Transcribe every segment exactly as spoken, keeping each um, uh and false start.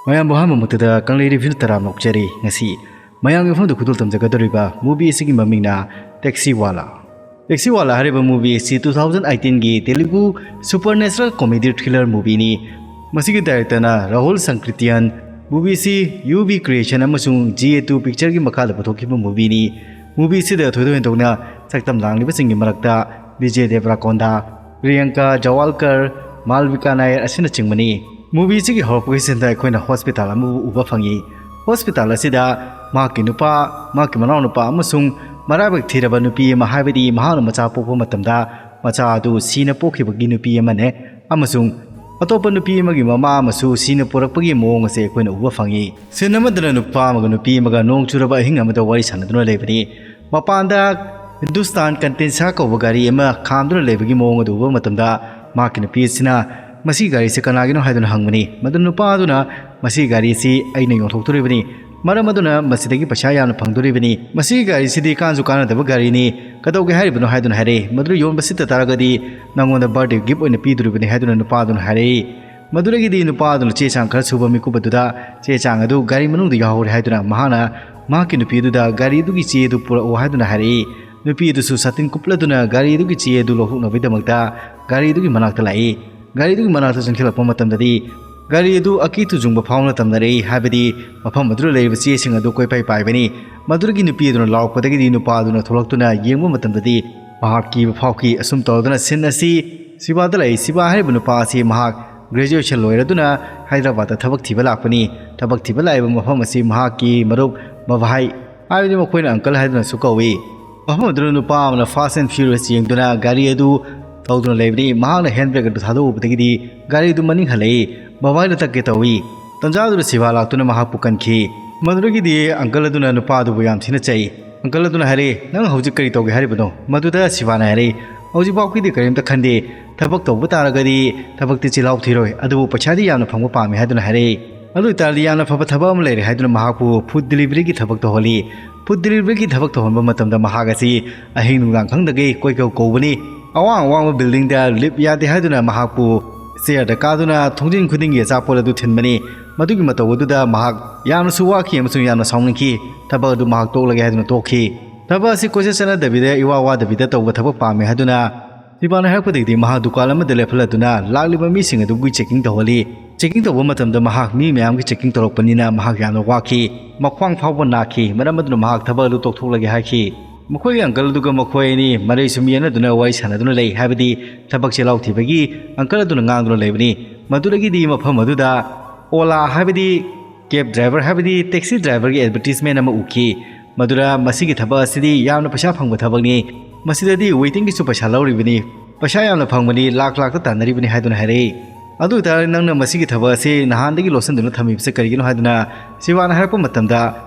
ꯃꯌꯥꯝꯕꯨ ꯑꯍꯥꯟꯕ ꯃꯛꯇꯗ ꯀꯪꯂꯩ ꯔꯤꯚ꯭ꯌꯨ ꯇꯔꯥꯝꯅ ꯑꯣꯛꯆꯔꯤ꯫ ꯉꯁꯤ ꯃꯌꯥꯝꯒꯤ ꯃꯐꯝꯗ ꯈꯨꯗꯣꯜ ꯇꯝꯖꯒꯗꯧꯔꯤꯕ movie ꯑꯁꯤꯒꯤ ꯃꯃꯤꯡꯅ Taxi Wala꯫ Taxi Wala ꯍꯥꯏꯔꯤꯕ movie ꯑꯁꯤ two thousand eighteen ꯒꯤ Telugu supernatural comedy thriller movieꯅꯤ꯫ ꯃꯁꯤꯒꯤ directorꯅ ꯔꯥꯍꯨꯜ ꯁꯪꯀ꯭ꯔꯤꯇꯤꯌꯟ꯫ Movie ꯑꯁꯤ U V Creation ꯑꯃꯁꯨꯡ G A two Pictureꯒꯤ ꯃꯈꯥꯗ ꯄꯨꯊꯣꯛꯈꯤꯕ movieꯅꯤ꯫ Movie ꯑꯁꯤꯗ ꯊꯣꯏꯗꯣꯛ ꯍꯦꯟꯗꯣꯛꯅ ꯁꯛꯇꯝ ꯂꯥꯡꯂꯤꯕꯁꯤꯡꯒꯤ ꯃꯔꯛꯇ ꯕꯤꯖꯦ ꯗꯦꯕ꯭ꯔꯥꯀꯣꯟꯗꯥ, ꯄ꯭ꯔꯤꯌꯪꯀꯥ ꯖꯋꯥꯜꯀꯔ, ꯃꯥꯜꯕꯤꯀꯥ ꯅꯥꯌꯔ ꯑꯁꯤꯅꯆꯤꯡꯕꯅꯤ꯫ Movie ꯑꯁꯤꯒꯤ ꯍꯧꯔꯛꯄꯒꯤ sceneꯗ ꯑꯩꯈꯣꯏꯅ hospital ꯑꯃꯕꯨ ꯎꯕ ꯐꯪꯏ꯫ Hospital ꯑꯁꯤꯗ ꯃꯍꯥꯛꯀꯤ ꯅꯨꯄꯥ, ꯃꯍꯥꯛꯀꯤ ꯃꯅꯥꯎꯅꯨꯄꯥ ꯑꯃꯁꯨꯡ ꯃꯔꯥꯏꯕꯛ ꯊꯤꯔꯕ ꯅꯨꯄꯤ ꯑꯃ, ꯍꯥꯏꯕꯗꯤ ꯃꯍꯥꯛꯅ ꯃꯆꯥ ꯄꯣꯛꯄ ꯃꯇꯝꯗ ꯃꯆꯥ ꯑꯗꯨ ꯁꯤꯅ ꯄꯣꯛꯈꯤꯕꯒꯤ ꯅꯨꯄꯤ ꯑꯃꯅꯦ, ꯑꯃꯁꯨꯡ ꯑꯇꯣꯞꯄ ꯅꯨꯄꯤ ꯑꯃꯒꯤ ꯃꯃꯥ ꯑꯃꯁꯨ ꯁꯤꯅ ꯄꯣꯔꯛꯄꯒꯤ ꯃꯑꯣꯡ ꯑꯁꯤ ꯑꯩꯈꯣꯏꯅ ꯎꯕ ꯐꯪꯏ꯫ Scene ꯑꯃꯗꯅ ꯅꯨꯄꯥ ꯑꯃꯒ ꯅꯨꯄꯤ ꯑꯃꯒ ꯅꯣꯡ ꯆꯨꯔꯕ ꯑꯍꯤꯡ ꯑꯃꯗ ꯋꯥꯔꯤ ꯁꯥꯟꯅꯗꯨꯅ ꯂꯩꯕꯅꯤ꯫ ꯃꯄꯥꯟꯗ ꯍꯤꯟꯗꯨꯁꯇꯥꯟ ꯀꯟꯇꯦꯟꯁꯥ ꯀꯧꯕ ꯒꯥꯔꯤ ꯑꯃ ꯈꯥꯝꯗꯨꯅ ꯂꯩꯕꯒꯤ ꯃꯑꯣꯡ ꯑꯗꯨ ꯎꯕ ꯃꯇꯝꯗ ꯃꯍꯥꯛꯀꯤ ꯅꯨꯄꯤ ꯑꯁꯤꯅ ꯃꯁꯤꯒꯤ ꯒꯥꯔꯤꯁꯤ ꯀꯅꯥꯒꯤꯅꯣ ꯍꯥꯏꯗꯨꯅ ꯍꯪꯕꯅꯤ꯫ ꯃꯗꯨ ꯅꯨꯄꯥ ꯑꯗꯨꯅ ꯃꯁꯤꯒꯤ ꯒꯥꯔꯤ ꯑꯁꯤ ꯑꯩꯅ ꯌꯣꯟꯊꯣꯛꯇꯣꯔꯤꯕꯅꯤ, ꯃꯔꯝ ꯑꯗꯨꯅ ꯃꯁꯤꯗꯒꯤ ꯄꯩꯁꯥ ꯌꯥꯝꯅ ꯐꯪꯗꯣꯔꯤꯕꯅꯤ, ꯃꯁꯤꯒꯤ ꯒꯥꯔꯤꯁꯤꯗꯤ ꯀꯥꯟꯁꯨ ꯀꯥꯟꯅꯗꯕ ꯒꯥꯔꯤꯅꯤ, ꯀꯩꯗꯧꯒꯦ ꯍꯥꯏꯔꯤꯕꯅꯣ ꯍꯥꯏꯗꯨꯅ ꯍꯥꯏꯔꯛꯏ꯫ ꯃꯗꯨ ꯌꯣꯟꯕ ꯁꯤꯠꯇ ꯇꯥꯔꯒꯗꯤ ꯅꯪꯉꯣꯟꯗ birthday gift ꯑꯣꯏꯅ ꯄꯤꯗꯣꯔꯤꯕꯅꯤ ꯍꯥꯏꯗꯨꯅ ꯅꯨꯄꯥ ꯑꯗꯨꯅ ꯍꯥꯏꯔꯛꯏ꯫ ꯃꯗꯨꯗꯒꯤꯗꯤ ꯅꯨꯄꯥ ꯑꯗꯨꯅ ꯆꯦ ꯆꯥꯡ ꯈꯔ ꯁꯨꯕ ꯃꯤꯀꯨꯞ ꯑꯗꯨꯗ ꯆꯦ ꯆꯥꯡ ꯑꯗꯨ ꯒꯥꯔꯤ ꯃꯅꯨꯡꯗ ꯌꯥꯎꯍꯧꯔꯦ ꯍꯥꯏꯗꯨꯅ ꯃꯍꯥꯛꯅ ꯃꯍꯥꯛꯀꯤ ꯅꯨꯄꯤ ꯑꯗꯨꯗ ꯒꯥꯔꯤ ꯑꯗꯨꯒꯤ ꯆꯦ ꯑꯗꯨ ꯄꯨꯔꯛꯎ ꯍꯥꯏꯗꯨꯅ ꯍꯥꯏꯔꯛꯏ꯫ ꯅꯨꯄꯤ ꯑꯗꯨꯁꯨ ꯁꯥꯇꯤꯟ ꯀꯨꯞꯂꯗꯨꯅ ꯒꯥꯔꯤ ꯑꯗꯨꯒꯤ ꯆꯦ ꯑꯗꯨ ꯂꯧꯊꯣꯛꯅꯕꯒꯤꯗꯃꯛꯇ ꯒꯥꯔꯤ ꯑꯗꯨꯒꯤ ꯃꯅꯥꯛꯇ ꯂꯥꯛꯏ꯫ ꯒꯥꯔꯤ ꯑꯗꯨꯒꯤ ꯃꯅꯥꯛꯇ ꯆꯪꯁꯤꯜꯂꯛꯄ ꯃꯇꯝꯗꯗꯤ ꯒꯥꯔꯤ ꯑꯗꯨ ꯑꯀꯤ ꯇꯨꯖꯨꯡꯕ ꯐꯥꯎꯅ ꯇꯝꯅꯔꯛꯏ, ꯍꯥꯏꯕꯗꯤ ꯃꯐꯝ ꯑꯗꯨꯗ ꯂꯩꯔꯤꯕ ꯆꯦꯁꯤꯡ ꯑꯗꯨ ꯀꯣꯏꯄꯥꯏ ꯄꯥꯏꯕꯅꯤ꯫ ꯃꯗꯨꯗꯒꯤ ꯅꯨꯄꯤ ꯑꯗꯨꯅ ꯂꯥꯎꯔꯛꯄꯗꯒꯤꯗꯤ ꯅꯨꯄꯥ ꯑꯗꯨꯅ ꯊꯣꯛꯂꯛꯇꯨꯅ ꯌꯦꯡꯕ ꯃꯇꯝꯗꯗꯤ ꯃꯍꯥꯛ ꯀꯤꯕ ꯐꯥꯎꯈꯤ꯫ ꯑꯁꯨꯝ ꯇꯧꯗꯨꯅ scene ꯑꯁꯤ ꯁꯤꯕꯥꯗ ꯂꯩ꯫ ꯁꯤꯕꯥ ꯍꯥꯏꯔꯤꯕ ꯅꯨꯄꯥ ꯑꯁꯤ ꯃꯍꯥꯛ graduation ꯂꯣꯏꯔꯗꯨꯅ ꯍꯥꯏꯗ꯭ꯔꯕꯥꯗꯇ ꯊꯕꯛ ꯊꯤꯕ ꯂꯥꯛꯄꯅꯤ꯫ ꯊꯕꯛ ꯊꯤꯕ ꯂꯥꯛꯏꯕ ꯃꯐꯝ ꯑꯁꯤ ꯃꯍꯥꯛꯀꯤ ꯃꯔꯨꯞ ꯕꯕꯥꯍꯥꯏ, ꯍꯥꯏꯕꯗꯤ ꯃꯈꯣꯏꯅ uncle ꯍꯥꯏꯗꯨꯅꯁꯨ ꯀꯧꯏ꯫ ꯃꯐꯝ ꯑꯗꯨꯗ ꯅꯨꯄꯥ ꯑꯃꯅ Fast and Furious ꯌꯦꯡꯗꯨꯅ ꯒꯥꯔꯤ ꯑꯗꯨ ꯊꯧꯗꯨꯅ ꯂꯩꯕꯅꯤ꯫ ꯃꯍꯥꯛꯅ handbrake ꯑꯗꯨ ꯊꯥꯗꯣꯛꯎꯕꯗꯒꯤꯗꯤ ꯒꯥꯔꯤ ꯑꯗꯨ ꯃꯅꯤꯡ ꯍꯜꯂꯛꯏ꯫ ꯕꯕꯥꯍꯥꯏꯅ ꯇꯛꯀꯦ ꯇꯧꯏ꯫ ꯇꯟꯖꯥꯗꯨꯗ ꯁꯤꯕꯥ ꯂꯥꯛꯇꯨꯅ ꯃꯍꯥꯛꯄꯨ ꯀꯟꯈꯤ꯫ ꯃꯗꯨꯗꯒꯤꯗꯤ uncle ꯑꯗꯨꯅ ꯅꯨꯄꯥ ꯑꯗꯨꯕꯨ ꯌꯥꯝ ꯊꯤꯅ ꯆꯩ꯫ Uncle ꯑꯗꯨꯅ ꯍꯥꯏꯔꯛꯏ, "ꯅꯪ ꯍꯧꯖꯤꯛ ꯀꯔꯤ ꯇꯧꯒꯦ ꯍꯥꯏꯔꯤꯕꯅꯣ?" ꯃꯗꯨꯗ ꯁꯤꯕꯥꯅ ꯍꯥꯏꯔꯛꯏ, "ꯍꯧꯖꯤꯛ ꯐꯥꯎꯒꯤꯗꯤ ꯀꯔꯤꯝꯇ ꯈꯟꯗꯦ꯫ ꯊꯕꯛ ꯇꯧꯕ ꯇꯥꯔꯒꯗꯤ ꯊꯕꯛꯇꯤ ꯆꯤꯜꯍꯥꯎ ꯊꯤꯔꯣꯏ, ꯑꯗꯨꯕꯨ ꯄꯩꯁꯥꯗꯤ ꯌꯥꯝꯅ ꯐꯪꯕ ꯄꯥꯝꯃꯤ" ꯍꯥꯏꯗꯨꯅ ꯍꯥꯏꯔꯛꯏ꯫ ꯑꯗꯨ ꯑꯣꯏꯇꯥꯔꯗꯤ ꯌꯥꯝꯅ ꯐꯕ ꯊꯕꯛ ꯑꯃ ꯂꯩꯔꯦ ꯍꯥꯏꯗꯨꯅ ꯃꯍꯥꯛꯄꯨ food deliveryꯒꯤ ꯊꯕꯛ ꯇꯧꯍꯜꯂꯤ꯫ Food deliveryꯒꯤ ꯊꯕꯛ ꯇꯧꯍꯟꯕ ꯃꯇꯝꯗ ꯃꯍꯥꯛ ꯑꯁꯤ ꯑꯍꯤꯡ ꯅꯨꯡꯗꯥꯡ ꯈꯪꯗꯒꯩ ꯀꯣꯏꯀꯧ ꯀꯧꯕꯅꯤ꯫ ꯑꯋꯥꯡ ꯑꯋꯥꯡꯕ buildingꯗ lift ꯌꯥꯗꯦ ꯍꯥꯏꯗꯨꯅ ꯃꯍꯥꯛꯄꯨ ꯆꯤꯌꯔꯗ ꯀꯥꯗꯨꯅ ꯊꯣꯡꯖꯤꯟ ꯈꯨꯗꯤꯡꯒꯤ ꯑꯆꯥꯄꯣꯠ ꯑꯗꯨ ꯊꯤꯟꯕꯅꯤ꯫ ꯃꯗꯨꯒꯤ ꯃꯇꯧ ꯑꯗꯨꯗ ꯃꯍꯥꯛ ꯌꯥꯝꯅꯁꯨ ꯋꯥꯈꯤ ꯑꯃꯁꯨꯡ ꯌꯥꯝꯅ ꯁꯥꯎꯅꯤꯡꯈꯤ꯫ ꯊꯕꯛ ꯑꯗꯨ ꯃꯍꯥꯛ ꯇꯣꯛꯂꯒꯦ ꯍꯥꯏꯗꯨꯅ ꯇꯣꯛꯈꯤ꯫ ꯊꯕꯛ ꯑꯁꯤ ꯀꯣꯏꯆꯠ ꯆꯠꯅꯗꯕꯤꯗ, ꯏꯋꯥ ꯋꯥꯗꯕꯤꯗ ꯇꯧꯕ ꯊꯕꯛ ꯄꯥꯝꯃꯤ ꯍꯥꯏꯗꯨꯅ ꯁꯤꯕꯥꯅ ꯍꯥꯏꯔꯛꯄꯗꯒꯤꯗꯤ ꯃꯍꯥꯛ ꯗꯨꯀꯥꯟ ꯑꯃꯗ ꯂꯦꯞꯍꯜꯂꯗꯨꯅ ꯂꯥꯛꯂꯤꯕ ꯃꯤꯁꯤꯡ ꯑꯗꯨꯒꯤ ꯆꯦꯀꯤꯡ ꯇꯧꯍꯜꯂꯤ꯫ ꯆꯦꯀꯤꯡ ꯇꯧꯕ ꯃꯇꯝꯗ ꯃꯍꯥꯛ ꯃꯤ ꯃꯌꯥꯝꯒꯤ ꯆꯦꯀꯤꯡ ꯇꯧꯔꯛꯄꯅꯤꯅ ꯃꯍꯥꯛ ꯌꯥꯝꯅ ꯋꯥꯈꯤ꯫ ꯃꯈ꯭ꯋꯥꯡ ꯐꯥꯎꯕ ꯅꯥꯈꯤ꯫ ꯃꯔꯝ ꯑꯗꯨꯅ ꯃꯍꯥꯛ ꯊꯕꯛ ꯑꯗꯨ ꯇꯣꯛꯊꯣꯛꯂꯒꯦ ꯍꯥꯏꯈꯤ꯫ ꯃꯈꯣꯏꯒꯤ ꯑꯪꯀꯜ ꯑꯗꯨꯒ ꯃꯈꯣꯏ ꯑꯅꯤ ꯃꯔꯩ ꯁꯨꯝ ꯌꯦꯠꯅꯗꯨꯅ ꯋꯥꯔꯤ ꯁꯥꯟꯅꯗꯨꯅ ꯂꯩ꯫ ꯍꯥꯏꯕꯗꯤ ꯊꯕꯛ ꯆꯤꯜꯍꯥꯎ ꯊꯤꯕꯒꯤ ꯑꯪꯀꯜ ꯑꯗꯨꯅ ꯉꯥꯡꯗꯨꯅ ꯂꯩꯕꯅꯤ꯫ ꯃꯗꯨꯗꯒꯤꯗꯤ ꯃꯐꯝ ꯑꯗꯨꯗ ꯑꯣꯂꯥ, ꯍꯥꯏꯕꯗꯤ ꯀꯦꯕ ꯗ꯭ꯔꯥꯏꯚꯔ, ꯍꯥꯏꯕꯗꯤ ꯇꯦꯛꯁꯤ ꯗ꯭ꯔꯥꯏꯚꯔꯒꯤ ꯑꯦꯗꯚꯔꯇꯤꯁꯃꯦꯟ ꯑꯃ ꯎꯈꯤ꯫ ꯃꯗꯨꯗ ꯃꯁꯤꯒꯤ ꯊꯕꯛ ꯑꯁꯤꯗꯤ ꯌꯥꯝꯅ ꯄꯩꯁꯥ ꯐꯪꯕ ꯊꯕꯛꯅꯤ꯫ ꯃꯁꯤꯗꯗꯤ ꯋꯦꯇꯤꯡꯒꯤꯁꯨ ꯄꯩꯁꯥ ꯂꯧꯔꯤꯕꯅꯤ꯫ ꯄꯩꯁꯥ ꯌꯥꯝꯅ ꯐꯪꯕꯅꯤ, ꯂꯥꯛ ꯂꯥꯛꯇ ꯇꯥꯟꯅꯔꯤꯕꯅꯤ ꯍꯥꯏꯗꯨꯅ ꯍꯥꯏꯔꯛꯏ꯫ ꯑꯗꯨ ꯑꯣꯏꯇꯥꯔꯗꯤ ꯅꯪꯅ ꯃꯁꯤꯒꯤ ꯊꯕꯛ ꯑꯁꯤ ꯅꯍꯥꯟꯗꯒꯤ ꯂꯣꯠꯁꯤꯟꯗꯨꯅ ꯊꯝꯃꯤꯕꯁꯤ ꯀꯔꯤꯒꯤꯅꯣ ꯍꯥꯏꯗꯨꯅ ꯁꯤꯕꯥꯅ ꯍꯥꯏꯔꯛꯄ ꯃꯇꯝꯗ,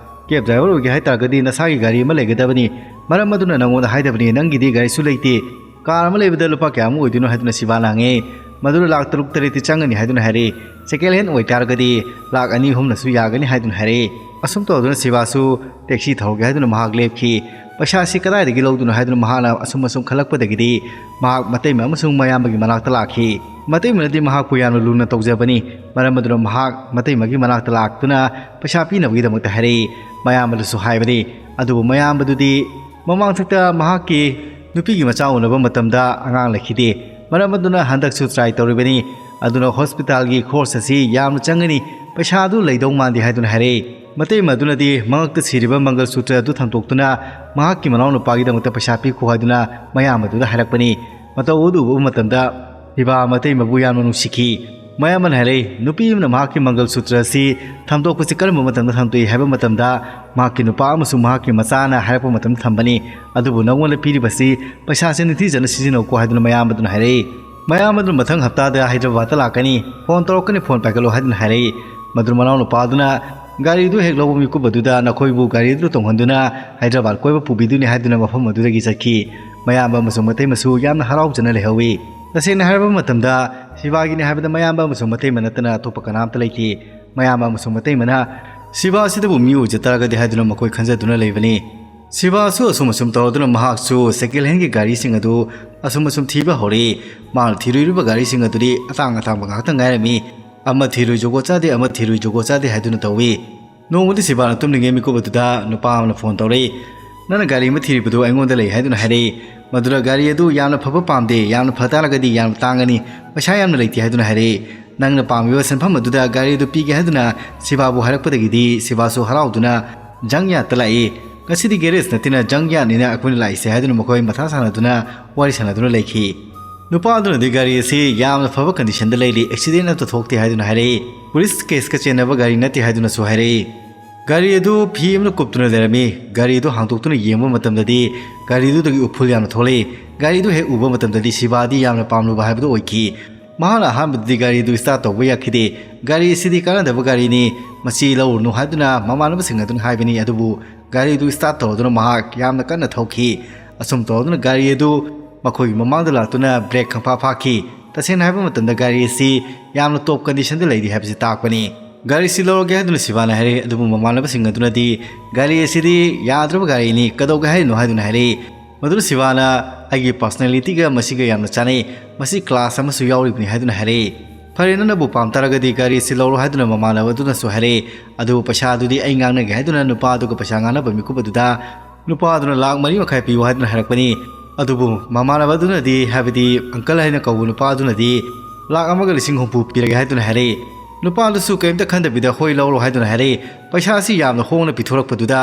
ꯀꯦꯕ ꯗ꯭ꯔꯥꯏꯚꯔ ꯑꯣꯏꯒꯦ ꯍꯥꯏꯇꯥꯔꯒꯗꯤ ꯅꯁꯥꯒꯤ ꯒꯥꯔꯤ ꯑꯃ ꯂꯩꯒꯗꯕꯅꯤ꯫ ꯃꯔꯝ ꯑꯗꯨꯅ ꯅꯪꯉꯣꯟꯗ ꯍꯥꯏꯗꯕꯅꯤ, ꯅꯪꯒꯤꯗꯤ ꯒꯥꯔꯤꯁꯨ ꯂꯩꯇꯦ꯫ ꯀꯥꯔ ꯑꯃ ꯂꯩꯕꯗ ꯂꯨꯄꯥ ꯀꯌꯥꯃꯨꯛ ꯑꯣꯏꯗꯣꯏꯅꯣ ꯍꯥꯏꯗꯨꯅ ꯁꯤꯕꯥꯅ ꯍꯪꯉꯤ꯫ ꯃꯗꯨꯗ ꯂꯥꯛ ꯇꯔꯨꯛ ꯇꯔꯦꯠꯇꯤ ꯆꯪꯒꯅꯤ ꯍꯥꯏꯗꯨꯅ ꯍꯥꯏꯔꯛꯏ꯫ ꯁꯦꯀꯦꯟ ꯍꯦꯟ ꯑꯣꯏꯇꯥꯔꯒꯗꯤ ꯂꯥꯛ ꯑꯅꯤ ꯑꯍꯨꯝꯅꯁꯨ ꯌꯥꯒꯅꯤ ꯍꯥꯏꯗꯨꯅ ꯍꯥꯏꯔꯛꯏ꯫ ꯑꯁꯨꯝ ꯇꯧꯗꯨꯅ ꯁꯤꯕꯥꯁꯨ ꯇꯦꯛꯁꯤ ꯊꯧꯔꯒꯦ ꯍꯥꯏꯗꯨꯅ ꯃꯍꯥꯛ ꯂꯦꯞꯈꯤ꯫ ꯄꯩꯁꯥꯁꯤ ꯀꯗꯥꯏꯗꯒꯤ ꯂꯧꯗꯣꯏꯅꯣ ꯍꯥꯏꯗꯨꯅ ꯃꯍꯥꯛꯅ ꯑꯁꯨꯝ ꯑꯁꯨꯝ ꯈꯜꯂꯛꯄꯗꯒꯤꯗꯤ ꯃꯍꯥꯛ ꯃꯇꯩꯃ ꯑꯃꯁꯨꯡ ꯃꯌꯥꯝꯕꯒꯤ ꯃꯅꯥꯛꯇ ꯂꯥꯛꯈꯤ꯫ ꯃꯇꯩꯃꯅꯗꯤ ꯃꯍꯥꯛꯄꯨ ꯌꯥꯝꯅ ꯂꯨꯅ ꯇꯧꯖꯕꯅꯤ꯫ ꯃꯔꯝ ꯑꯗꯨꯅ ꯃꯍꯥꯛ ꯃꯇꯩꯃꯒꯤ ꯃꯅꯥꯛꯇ ꯂꯥꯛꯇꯨꯅ ꯄꯩꯁꯥ ꯄꯤꯅꯕꯒꯤꯗꯃꯛꯇ ꯍꯥꯏꯔꯛꯏ꯫ ꯃꯌꯥꯝꯕꯗꯁꯨ ꯍꯥꯏꯕꯅꯤ꯫ ꯑꯗꯨꯕꯨ ꯃꯌꯥꯝꯕꯗꯨꯗꯤ ꯃꯃꯥꯡꯊꯛꯇ ꯃꯍꯥꯛꯀꯤ ꯅꯨꯄꯤꯒꯤ ꯃꯆꯥ ꯎꯅꯕ ꯃꯇꯝꯗ ꯑꯉꯥꯡ ꯂꯩꯈꯤꯗꯦ꯫ ꯃꯔꯝ ꯑꯗꯨꯅ ꯍꯟꯗꯛꯁꯨ ꯇ꯭ꯔꯥꯏ ꯇꯧꯔꯤꯕꯅꯤ꯫ ꯑꯗꯨꯅ ꯍꯣꯁꯄꯤꯇꯥꯜꯒꯤ ꯈꯣꯔꯁ ꯑꯁꯤ ꯌꯥꯝꯅ ꯆꯪꯒꯅꯤ, ꯄꯩꯁꯥ ꯑꯗꯨ ꯂꯩꯗꯧ ꯃꯥꯟꯗꯦ ꯍꯥꯏꯗꯨꯅ ꯍꯥꯏꯔꯛꯏ꯫ ꯃꯇꯩꯃ ꯑꯗꯨꯅꯗꯤ ꯃꯉꯛꯇ ꯁꯤꯔꯤꯕ ꯃꯪꯒꯜ ꯁꯨꯇ꯭ꯔ ꯑꯗꯨ ꯊꯝꯗꯣꯛꯇꯨꯅ ꯃꯍꯥꯛꯀꯤ ꯃꯅꯥꯎꯅꯨꯄꯥꯒꯤꯗꯃꯛꯇ ꯄꯩꯁꯥ ꯄꯤꯈꯣ ꯍꯥꯏꯗꯨꯅ ꯃꯌꯥꯝꯕꯗꯨꯗ ꯍꯥꯏꯔꯛꯄꯅꯤ꯫ ꯃꯇꯧ ꯑꯗꯨ ꯎꯕ ꯃꯇꯝꯗ ꯁꯤꯕꯥ ꯃꯇꯩꯃꯕꯨ ꯌꯥꯝꯅ ꯅꯨꯡꯁꯤꯈꯤ꯫ ꯃꯌꯥꯝꯕꯅ ꯍꯥꯏꯔꯛꯏ, ꯅꯨꯄꯤ ꯑꯃꯅ ꯃꯍꯥꯛꯀꯤ ꯃꯪꯒꯜ ꯁꯨꯇ꯭ꯔ ꯑꯁꯤ ꯊꯝꯗꯣꯛꯄꯁꯤ ꯀꯔꯝꯕ ꯃꯇꯝꯗ ꯊꯝꯗꯣꯛꯏ ꯍꯥꯏꯕ ꯃꯇꯝꯗ, ꯃꯍꯥꯛꯀꯤ ꯅꯨꯄꯥ ꯑꯃꯁꯨꯡ ꯃꯍꯥꯛꯀꯤ ꯃꯆꯥꯅ ꯍꯥꯏꯔꯛꯄ ꯃꯇꯝꯗ ꯊꯝꯕꯅꯤ꯫ ꯑꯗꯨꯕꯨ ꯅꯉꯣꯟꯗ ꯄꯤꯔꯤꯕꯁꯤ ꯄꯩꯁꯥꯁꯦ ꯅꯤꯡꯊꯤꯖꯅ ꯁꯤꯖꯤꯟꯅꯧꯀꯣ ꯍꯥꯏꯗꯨꯅ ꯃꯌꯥꯝꯕꯗꯨꯅ ꯍꯥꯏꯔꯛꯏ꯫ ꯃꯌꯥꯝꯕꯗꯨꯅ ꯃꯊꯪ ꯍꯞꯇꯥꯗ ꯍꯥꯏꯗ꯭ꯔꯕꯥꯗꯇ ꯂꯥꯛꯀꯅꯤ, ꯐꯣꯟ ꯇꯧꯔꯛꯀꯅꯤ, ꯐꯣꯟ ꯄꯥꯏꯈꯠꯂꯣ ꯍꯥꯏꯗꯨꯅ ꯍꯥꯏꯔꯛꯏ꯫ ꯃꯗꯨꯅ ꯃꯅꯥꯎꯅꯨꯄꯥꯗꯨꯅ ꯒꯥꯔꯤꯗꯨ ꯍꯦꯛ ꯂꯧꯕ ꯃꯤꯀꯨꯞ ꯑꯗꯨꯗ ꯅꯈꯣꯏꯕꯨ ꯒꯥꯔꯤꯗꯨꯗ ꯇꯣꯡꯍꯟꯗꯨꯅ ꯍꯥꯏꯗ꯭ꯔꯕꯥꯗ ꯀꯣꯏꯕ ꯄꯨꯕꯤꯗꯣꯏꯅꯤ ꯍꯥꯏꯗꯨꯅ ꯃꯐꯝ ꯑꯗꯨꯗꯒꯤ ꯆꯠꯈꯤ꯫ ꯃꯌꯥꯝꯕ ꯑꯃꯁꯨꯡ ꯃꯇꯩꯃꯁꯨ ꯌꯥꯝꯅ ꯍꯔꯥꯎꯖꯅ ꯂꯩꯍꯧꯏ꯫ ꯇꯁꯦꯡꯅ ꯍꯥꯏꯔꯕ ꯃꯇꯝꯗ ꯁꯤꯕꯥꯒꯤꯅꯤ ꯍꯥꯏꯕꯗ ꯃꯌꯥꯝꯕ ꯑꯃꯁꯨꯡ ꯃꯇꯩꯃ ꯅꯠꯇꯅ ꯑꯇꯣꯞꯄ ꯀꯅꯥꯝꯇ ꯂꯩꯇꯦ꯫ ꯃꯌꯥꯝꯕ ꯑꯃꯁꯨꯡ ꯃꯇꯩꯃꯅ ꯁꯤꯕꯥ ꯑꯁꯤꯗꯕꯨ ꯃꯤ ꯑꯣꯏꯖ ꯇꯥꯔꯒꯗꯤ ꯍꯥꯏꯗꯨꯅ ꯃꯈꯣꯏ ꯈꯟꯖꯗꯨꯅ ꯂꯩꯕꯅꯤ꯫ ꯁꯤꯕꯥꯁꯨ ꯑꯁꯨꯝ ꯑꯁꯨꯝ ꯇꯧꯔꯗꯨꯅ ꯃꯍꯥꯛꯁꯨ ꯁꯦꯀꯦꯟ ꯍꯦꯟꯒꯤ ꯒꯥꯔꯤꯁꯤꯡ ꯑꯗꯨ ꯑꯁꯨꯝ ꯑꯁꯨꯝ ꯊꯤꯕ ꯍꯧꯔꯛꯏ꯫ ꯃꯥꯅ ꯊꯤꯔꯨꯔꯤꯕ ꯒꯥꯔꯤꯁꯤꯡ ꯑꯗꯨꯗꯤ ꯑꯇꯥꯡ ꯑꯇꯥꯡꯕ ꯉꯥꯛꯇ ꯉꯥꯏꯔꯝꯃꯤ꯫ ꯑꯃ ꯊꯤꯔꯨꯏ ꯖꯨꯒꯣꯠ ꯆꯥꯗꯦ, ꯑꯃ ꯊꯤꯔꯨꯏ ꯖꯨꯒꯣꯠ ꯆꯥꯗꯦ ꯍꯥꯏꯗꯨꯅ ꯇꯧꯏ꯫ ꯅꯣꯡꯃꯗꯤ ꯁꯤꯕꯥꯅ ꯇꯨꯝꯂꯤꯉꯩ ꯃꯤꯀꯨꯞ ꯑꯗꯨꯗ ꯅꯨꯄꯥ ꯑꯃꯅ ꯐꯣꯟ ꯇꯧꯔꯛꯏ꯫ "ꯅꯪꯅ ꯒꯥꯔꯤ ꯑꯃ ꯊꯤꯔꯤꯕꯗꯨ ꯑꯩꯉꯣꯟꯗ ꯂꯩ" ꯍꯥꯏꯗꯨꯅ ꯍꯥꯏꯔꯛꯏ꯫ ꯃꯗꯨꯗ "ꯒꯥꯔꯤ ꯑꯗꯨ ꯌꯥꯝꯅ ꯐꯕ ꯄꯥꯝꯗꯦ, ꯌꯥꯝꯅ ꯐ ꯇꯥꯔꯒꯗꯤ ꯌꯥꯝꯅ ꯇꯥꯡꯒꯅꯤ, ꯄꯩꯁꯥ ꯌꯥꯝꯅ ꯂꯩꯇꯦ" ꯍꯥꯏꯗꯨꯅ ꯍꯥꯏꯔꯛꯏ꯫ "ꯅꯪꯅ ꯄꯥꯝꯃꯤꯕ ꯁꯦꯟꯐꯝ ꯑꯗꯨꯗ ꯒꯥꯔꯤ ꯑꯗꯨ ꯄꯤꯒꯦ" ꯍꯥꯏꯗꯨꯅ ꯁꯤꯕꯥꯕꯨ ꯍꯥꯏꯔꯛꯄꯗꯒꯤꯗꯤ ꯁꯤꯕꯥꯁꯨ ꯍꯔꯥꯎꯗꯨꯅ "ꯖꯪ ꯌꯥꯔꯗꯇ ꯂꯥꯛꯏ꯫ ꯉꯁꯤꯗꯤ ꯒꯦꯔꯦꯖ ꯅꯠꯇꯦꯅ ꯖꯪ ꯌꯥꯔꯗꯅꯤꯅ ꯑꯩꯈꯣꯏꯅ ꯂꯥꯛꯏꯁꯦ" ꯍꯥꯏꯗꯨꯅ ꯃꯈꯣꯏ ꯃꯊꯥ ꯁꯥꯟꯅꯗꯨꯅ ꯋꯥꯔꯤ ꯁꯥꯟꯅꯗꯨꯅ ꯂꯩꯈꯤ꯫ ꯅꯨꯄꯥ ꯑꯗꯨꯅꯗꯤ ꯒꯥꯔꯤ ꯑꯁꯤ ꯌꯥꯝꯅ ꯐꯕ ꯀꯟꯗꯤꯁꯟꯗ ꯂꯩꯔꯤ, ꯑꯦꯛꯁꯤꯗꯦꯟ ꯑꯃꯠꯇ ꯊꯣꯛꯇꯦ ꯍꯥꯏꯗꯨꯅ ꯍꯥꯏꯔꯛꯏ꯫ ꯄꯨꯂꯤꯁ ꯀꯦꯁꯀ ꯆꯦꯟꯅꯕ ꯒꯥꯔꯤ ꯅꯠꯇꯦ ꯍꯥꯏꯗꯨꯅꯁꯨ ꯍꯥꯏꯔꯛꯏ꯫ ꯒꯥꯔꯤ ꯑꯗꯨ ꯐꯤ ꯑꯃꯅ ꯀꯨꯞꯇꯨꯅ ꯂꯩꯔꯝꯃꯤ꯫ ꯒꯥꯔꯤ ꯑꯗꯨ ꯍꯥꯡꯗꯣꯛꯇꯨꯅ ꯌꯦꯡꯕ ꯃꯇꯝꯗꯗꯤ ꯒꯥꯔꯤꯗꯨꯗꯒꯤ ꯎꯐꯨꯜ ꯌꯥꯝꯅ ꯊꯣꯛꯂꯛꯏ꯫ ꯒꯥꯔꯤ ꯑꯗꯨ ꯍꯦꯛ ꯎꯕ ꯃꯇꯝꯗꯗꯤ ꯁꯤꯕꯥꯗꯤ ꯌꯥꯝꯅ ꯄꯥꯝꯂꯨꯕ ꯍꯥꯏꯕꯗꯨ ꯑꯣꯏꯈꯤ꯫ ꯃꯍꯥꯛꯅ ꯑꯍꯥꯟꯕꯗꯗꯤ ꯒꯥꯔꯤ ꯑꯗꯨ ꯁ꯭ꯇꯥꯔꯠ ꯇꯧꯕ ꯌꯥꯈꯤꯗꯦ꯫ "ꯒꯥꯔꯤ ꯑꯁꯤꯗꯤ ꯀꯥꯟꯅꯗꯕ ꯒꯥꯔꯤꯅꯤ, ꯃꯁꯤ ꯂꯧꯔꯨꯅꯨ" ꯍꯥꯏꯗꯨꯅ ꯃꯃꯥꯟꯅꯕꯁꯤꯡ ꯑꯗꯨꯅ ꯍꯥꯏꯕꯅꯤ꯫ ꯑꯗꯨꯕꯨ ꯒꯥꯔꯤ ꯑꯗꯨ ꯁ꯭ꯇꯥꯔꯠ ꯇꯧꯔꯗꯨꯅ ꯃꯍꯥꯛ ꯌꯥꯝꯅ ꯀꯟꯅ ꯊꯧꯈꯤ꯫ ꯑꯁꯨꯝ ꯇꯧꯔꯗꯨꯅ ꯒꯥꯔꯤ ꯑꯗꯨ ꯃꯈꯣꯏꯒꯤ ꯃꯃꯥꯡꯗ ꯂꯥꯛꯇꯨꯅ ꯕ꯭ꯔꯦꯛ ꯈꯪꯐꯥ ꯐꯥꯈꯤ꯫ ꯇꯁꯦꯡꯅ ꯍꯥꯏꯕ ꯃꯇꯝꯗ ꯒꯥꯔꯤ ꯑꯁꯤ ꯌꯥꯝꯅ ꯇꯣꯞ ꯀꯟꯗꯤꯁꯟꯗ ꯂꯩꯔꯤ ꯍꯥꯏꯕꯁꯤ ꯇꯥꯛꯄꯅꯤ꯫ ꯒꯥꯔꯤ ꯑꯁꯤ ꯂꯧꯔꯒꯦ ꯍꯥꯏꯗꯨꯅ ꯁꯤꯕꯥꯅ ꯍꯥꯏꯔꯛꯏ, ꯑꯗꯨꯕꯨ ꯃꯃꯥꯟꯅꯕꯁꯤꯡ ꯑꯗꯨꯅꯗꯤ "ꯒꯥꯔꯤ ꯑꯁꯤꯗꯤ ꯌꯥꯗ꯭ꯔꯕ ꯒꯥꯔꯤꯅꯤ, ꯀꯩꯗꯧꯒꯦ ꯍꯥꯏꯔꯤꯅꯣ?" ꯍꯥꯏꯗꯨꯅ ꯍꯥꯏꯔꯛꯏ꯫ ꯃꯗꯨꯗ ꯁꯤꯕꯥꯅ "ꯑꯩꯒꯤ ꯄꯔꯁꯅꯦꯂꯤꯇꯤꯒ ꯃꯁꯤꯒ ꯌꯥꯝꯅ ꯆꯥꯅꯩ, ꯃꯁꯤ ꯀ꯭ꯂꯥꯁ ꯑꯃꯁꯨ ꯌꯥꯎꯔꯤꯕꯅꯤ" ꯍꯥꯏꯗꯨꯅ ꯍꯥꯏꯔꯛꯏ꯫ "ꯐꯔꯦ, ꯅꯪꯅꯕꯨ ꯄꯥꯝ ꯇꯥꯔꯒꯗꯤ ꯒꯥꯔꯤ ꯑꯁꯤ ꯂꯧꯔꯣ" ꯍꯥꯏꯗꯨꯅ ꯃꯃꯥꯟꯅꯕ ꯑꯗꯨꯅꯁꯨ ꯍꯥꯏꯔꯛꯏ꯫ ꯑꯗꯨꯕꯨ ꯄꯩꯁꯥ ꯑꯗꯨꯗꯤ ꯑꯩ ꯉꯥꯡꯅꯒꯦ ꯍꯥꯏꯗꯨꯅ ꯅꯨꯄꯥ ꯑꯗꯨꯒ ꯄꯩꯁꯥ ꯉꯥꯡꯅꯕ ꯃꯤꯀꯨꯞ ꯑꯗꯨꯗ ꯅꯨꯄꯥ ꯑꯗꯨꯅ "ꯂꯥꯛ ꯃꯔꯤ ꯃꯈꯥꯏ ꯄꯤꯌꯨ" ꯍꯥꯏꯗꯨꯅ ꯍꯥꯏꯔꯛꯄꯅꯤ꯫ ꯑꯗꯨꯕꯨ ꯃꯃꯥꯟꯅꯕ ꯑꯗꯨꯅꯗꯤ, ꯍꯥꯏꯕꯗꯤ ꯑꯪꯀꯜ ꯍꯥꯏꯅ ꯀꯧꯕ ꯅꯨꯄꯥ ꯑꯗꯨꯅꯗꯤ, "ꯂꯥꯛ ꯑꯃꯒ ꯂꯤꯁꯤꯡ ꯍꯨꯝꯐꯨ ꯄꯤꯔꯒꯦ" ꯍꯥꯏꯗꯨꯅ ꯍꯥꯏꯔꯛꯏ꯫ ꯅꯨꯄꯥ ꯑꯗꯨꯁꯨ ꯀꯔꯤꯝꯇ ꯈꯟꯗꯕꯤꯗ "ꯍꯣꯏ, ꯂꯧꯔꯣ" ꯍꯥꯏꯗꯨꯅ ꯍꯥꯏꯔꯛꯏ꯫ ꯄꯩꯁꯥ ꯑꯁꯤ ꯌꯥꯝꯅ ꯍꯣꯡꯅ ꯄꯤꯊꯣꯔꯛꯄꯗꯨꯗ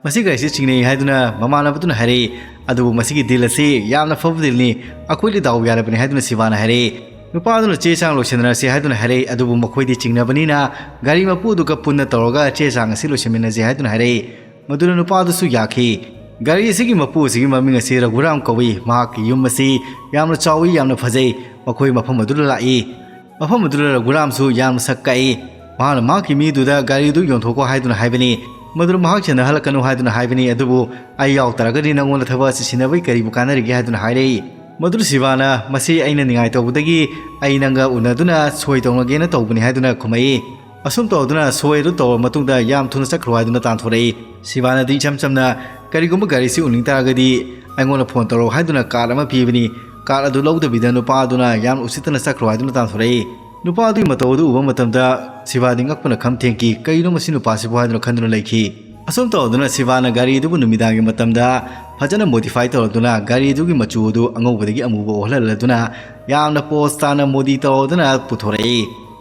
ꯃꯁꯤ ꯒꯥꯔꯤꯁꯤ ꯆꯤꯡꯅꯩ ꯍꯥꯏꯗꯨꯅ ꯃꯃꯥꯟꯅꯕꯗꯨꯅ ꯍꯥꯏꯔꯛꯏ꯫ "ꯑꯗꯨꯕꯨ ꯃꯁꯤꯒꯤ ꯗꯤꯜ ꯑꯁꯤ ꯌꯥꯝꯅ ꯐꯕ ꯗꯤꯜꯅꯤ, ꯑꯩꯈꯣꯏꯗꯤ ꯗꯥꯎ ꯌꯥꯔꯕꯅꯤ" ꯍꯥꯏꯗꯨꯅ ꯁꯤꯕꯥꯅ ꯍꯥꯏꯔꯛꯏ꯫ ꯅꯨꯄꯥ ꯑꯗꯨꯅ "ꯆꯦ ꯆꯥꯡ ꯂꯣꯏꯁꯤꯟꯅꯔꯁꯤ" ꯍꯥꯏꯗꯨꯅ ꯍꯥꯏꯔꯛꯏ꯫ ꯑꯗꯨꯕꯨ ꯃꯈꯣꯏꯗꯤ ꯆꯤꯡꯅꯕꯅꯤꯅ ꯒꯥꯔꯤ ꯃꯄꯨ ꯑꯗꯨꯒ ꯄꯨꯟꯅ ꯇꯧꯔꯒ ꯆꯦ ꯆꯥꯡ ꯑꯁꯤ ꯂꯣꯏꯁꯤꯟꯃꯤꯟꯅꯁꯤ ꯍꯥꯏꯗꯨꯅ ꯍꯥꯏꯔꯛꯏ꯫ ꯃꯗꯨꯅ ꯅꯨꯄꯥ ꯑꯗꯨꯁꯨ ꯌꯥꯈꯤ꯫ ꯒꯥꯔꯤ ꯑꯁꯤꯒꯤ ꯃꯄꯨ ꯑꯁꯤꯒꯤ ꯃꯃꯤꯡ ꯑꯁꯤ ꯔꯘꯨꯔꯥꯝ ꯀꯧꯏ꯫ ꯃꯍꯥꯛꯀꯤ ꯌꯨꯝ ꯑꯁꯤ ꯌꯥꯝꯅ ꯆꯥꯎꯏ, ꯌꯥꯝꯅ ꯐꯖꯩ꯫ ꯃꯈꯣꯏ ꯃꯐꯝ ꯑꯗꯨꯗ ꯂꯥꯛꯏ꯫ ꯃꯐꯝ ꯑꯗꯨꯗ ꯔꯘꯨꯔꯥꯝꯁꯨ ꯌꯥꯝꯅ ꯁꯛ ꯀꯛꯏ꯫ ꯃꯍꯥꯛꯅ ꯃꯍꯥꯛꯀꯤ ꯃꯤꯗꯨꯗ "ꯒꯥꯔꯤꯗꯨ ꯌꯣꯟꯊꯣꯛꯈꯣ" ꯍꯥꯏꯗꯨꯅ ꯍꯥꯏꯕꯅꯤ꯫ ꯃꯗꯨꯗ ꯃꯍꯥꯛ ꯁꯦꯟꯅꯍꯜꯂꯛꯀꯅꯨ ꯍꯥꯏꯗꯨꯅ ꯍꯥꯏꯕꯅꯤ꯫ "ꯑꯗꯨꯕꯨ ꯑꯩ ꯌꯥꯎ ꯇꯥꯔꯒꯗꯤ ꯅꯪꯉꯣꯟꯗ ꯊꯕꯛ ꯑꯁꯤ ꯁꯤꯟꯅꯕꯒꯤ ꯀꯔꯤꯕꯨ ꯀꯥꯟꯅꯔꯤꯒꯦ?" ꯍꯥꯏꯗꯨꯅ ꯍꯥꯏꯔꯛꯏ꯫ ꯃꯗꯨꯗ ꯁꯤꯕꯥꯅ "ꯃꯁꯤ ꯑꯩꯅ ꯅꯤꯡꯉꯥꯏ ꯇꯧꯕꯗꯒꯤ ꯑꯩ ꯅꯪꯒ ꯎꯅꯗꯨꯅ ꯁꯣꯏ ꯇꯧꯅꯒꯦꯅ ꯇꯧꯕꯅꯤ" ꯍꯥꯏꯗꯨꯅ ꯈꯨꯝꯃꯛꯏ꯫ ꯑꯁꯨꯝ ꯇꯧꯗꯨꯅ ꯁꯣꯏ ꯑꯗꯨ ꯇꯧꯔꯕ ꯃꯇꯨꯡꯗ ꯌꯥꯝ ꯊꯨꯅ ꯆꯠꯈ꯭ꯔꯣ ꯍꯥꯏꯗꯨꯅ ꯇꯥꯟꯊꯣꯔꯛꯏ꯫ ꯁꯤꯕꯥꯅꯗꯤ ꯏꯆꯝ ꯆꯝꯅ "ꯀꯔꯤꯒꯨꯝꯕ ꯒꯥꯔꯤꯁꯤ ꯎꯅꯤꯡ ꯇꯥꯔꯒꯗꯤ ꯑꯩꯉꯣꯟꯗ ꯐꯣꯟ ꯇꯧꯔꯛꯎ" ꯍꯥꯏꯗꯨꯅ ꯀꯥꯔꯗ ꯑꯃ ꯄꯤꯕꯅꯤ꯫ ꯀꯥꯔꯗ ꯑꯗꯨ ꯂꯧꯗꯕꯤꯗ ꯅꯨꯄꯥ ꯑꯗꯨꯅ ꯌꯥꯝꯅ ꯎꯁꯤꯠꯇꯅ ꯆꯠꯈ꯭ꯔꯣ ꯍꯥꯏꯗꯨꯅ ꯇꯥꯟꯊꯣꯔꯛꯏ꯫ ꯅꯨꯄꯥ ꯑꯗꯨꯒꯤ ꯃꯇꯧ ꯑꯗꯨ ꯎꯕ ꯃꯇꯝꯗ ꯁꯤꯕꯥꯗꯤ ꯉꯛꯄꯅ ꯈꯝ ꯊꯦꯡꯈꯤ꯫ "ꯀꯩꯅꯣ ꯃꯁꯤ ꯅꯨꯄꯥꯁꯤꯕꯨ?" ꯍꯥꯏꯗꯨꯅ ꯈꯟꯗꯨꯅ ꯂꯩꯈꯤ꯫ ꯑꯁꯨꯝ ꯇꯧꯗꯨꯅ ꯁꯤꯕꯥꯅ ꯒꯥꯔꯤ ꯑꯗꯨꯕꯨ ꯅꯨꯃꯤꯗꯥꯡꯒꯤ ꯃꯇꯝꯗ ꯐꯖꯅ ꯃꯣꯗꯤꯐꯥꯏ ꯇꯧꯔꯗꯨꯅ ꯒꯥꯔꯤ ꯑꯗꯨꯒꯤ ꯃꯆꯨ ꯑꯗꯨ ꯑꯉꯧꯕꯗꯒꯤ ꯑꯃꯨꯕ ꯑꯣꯜꯍꯜꯂꯗꯨꯅ ꯌꯥꯝꯅ ꯄꯣꯁ ꯇꯥꯅ ꯃꯣꯗꯤ ꯇꯧꯔꯗꯨꯅ ꯄꯨꯊꯣꯔꯛꯏ꯫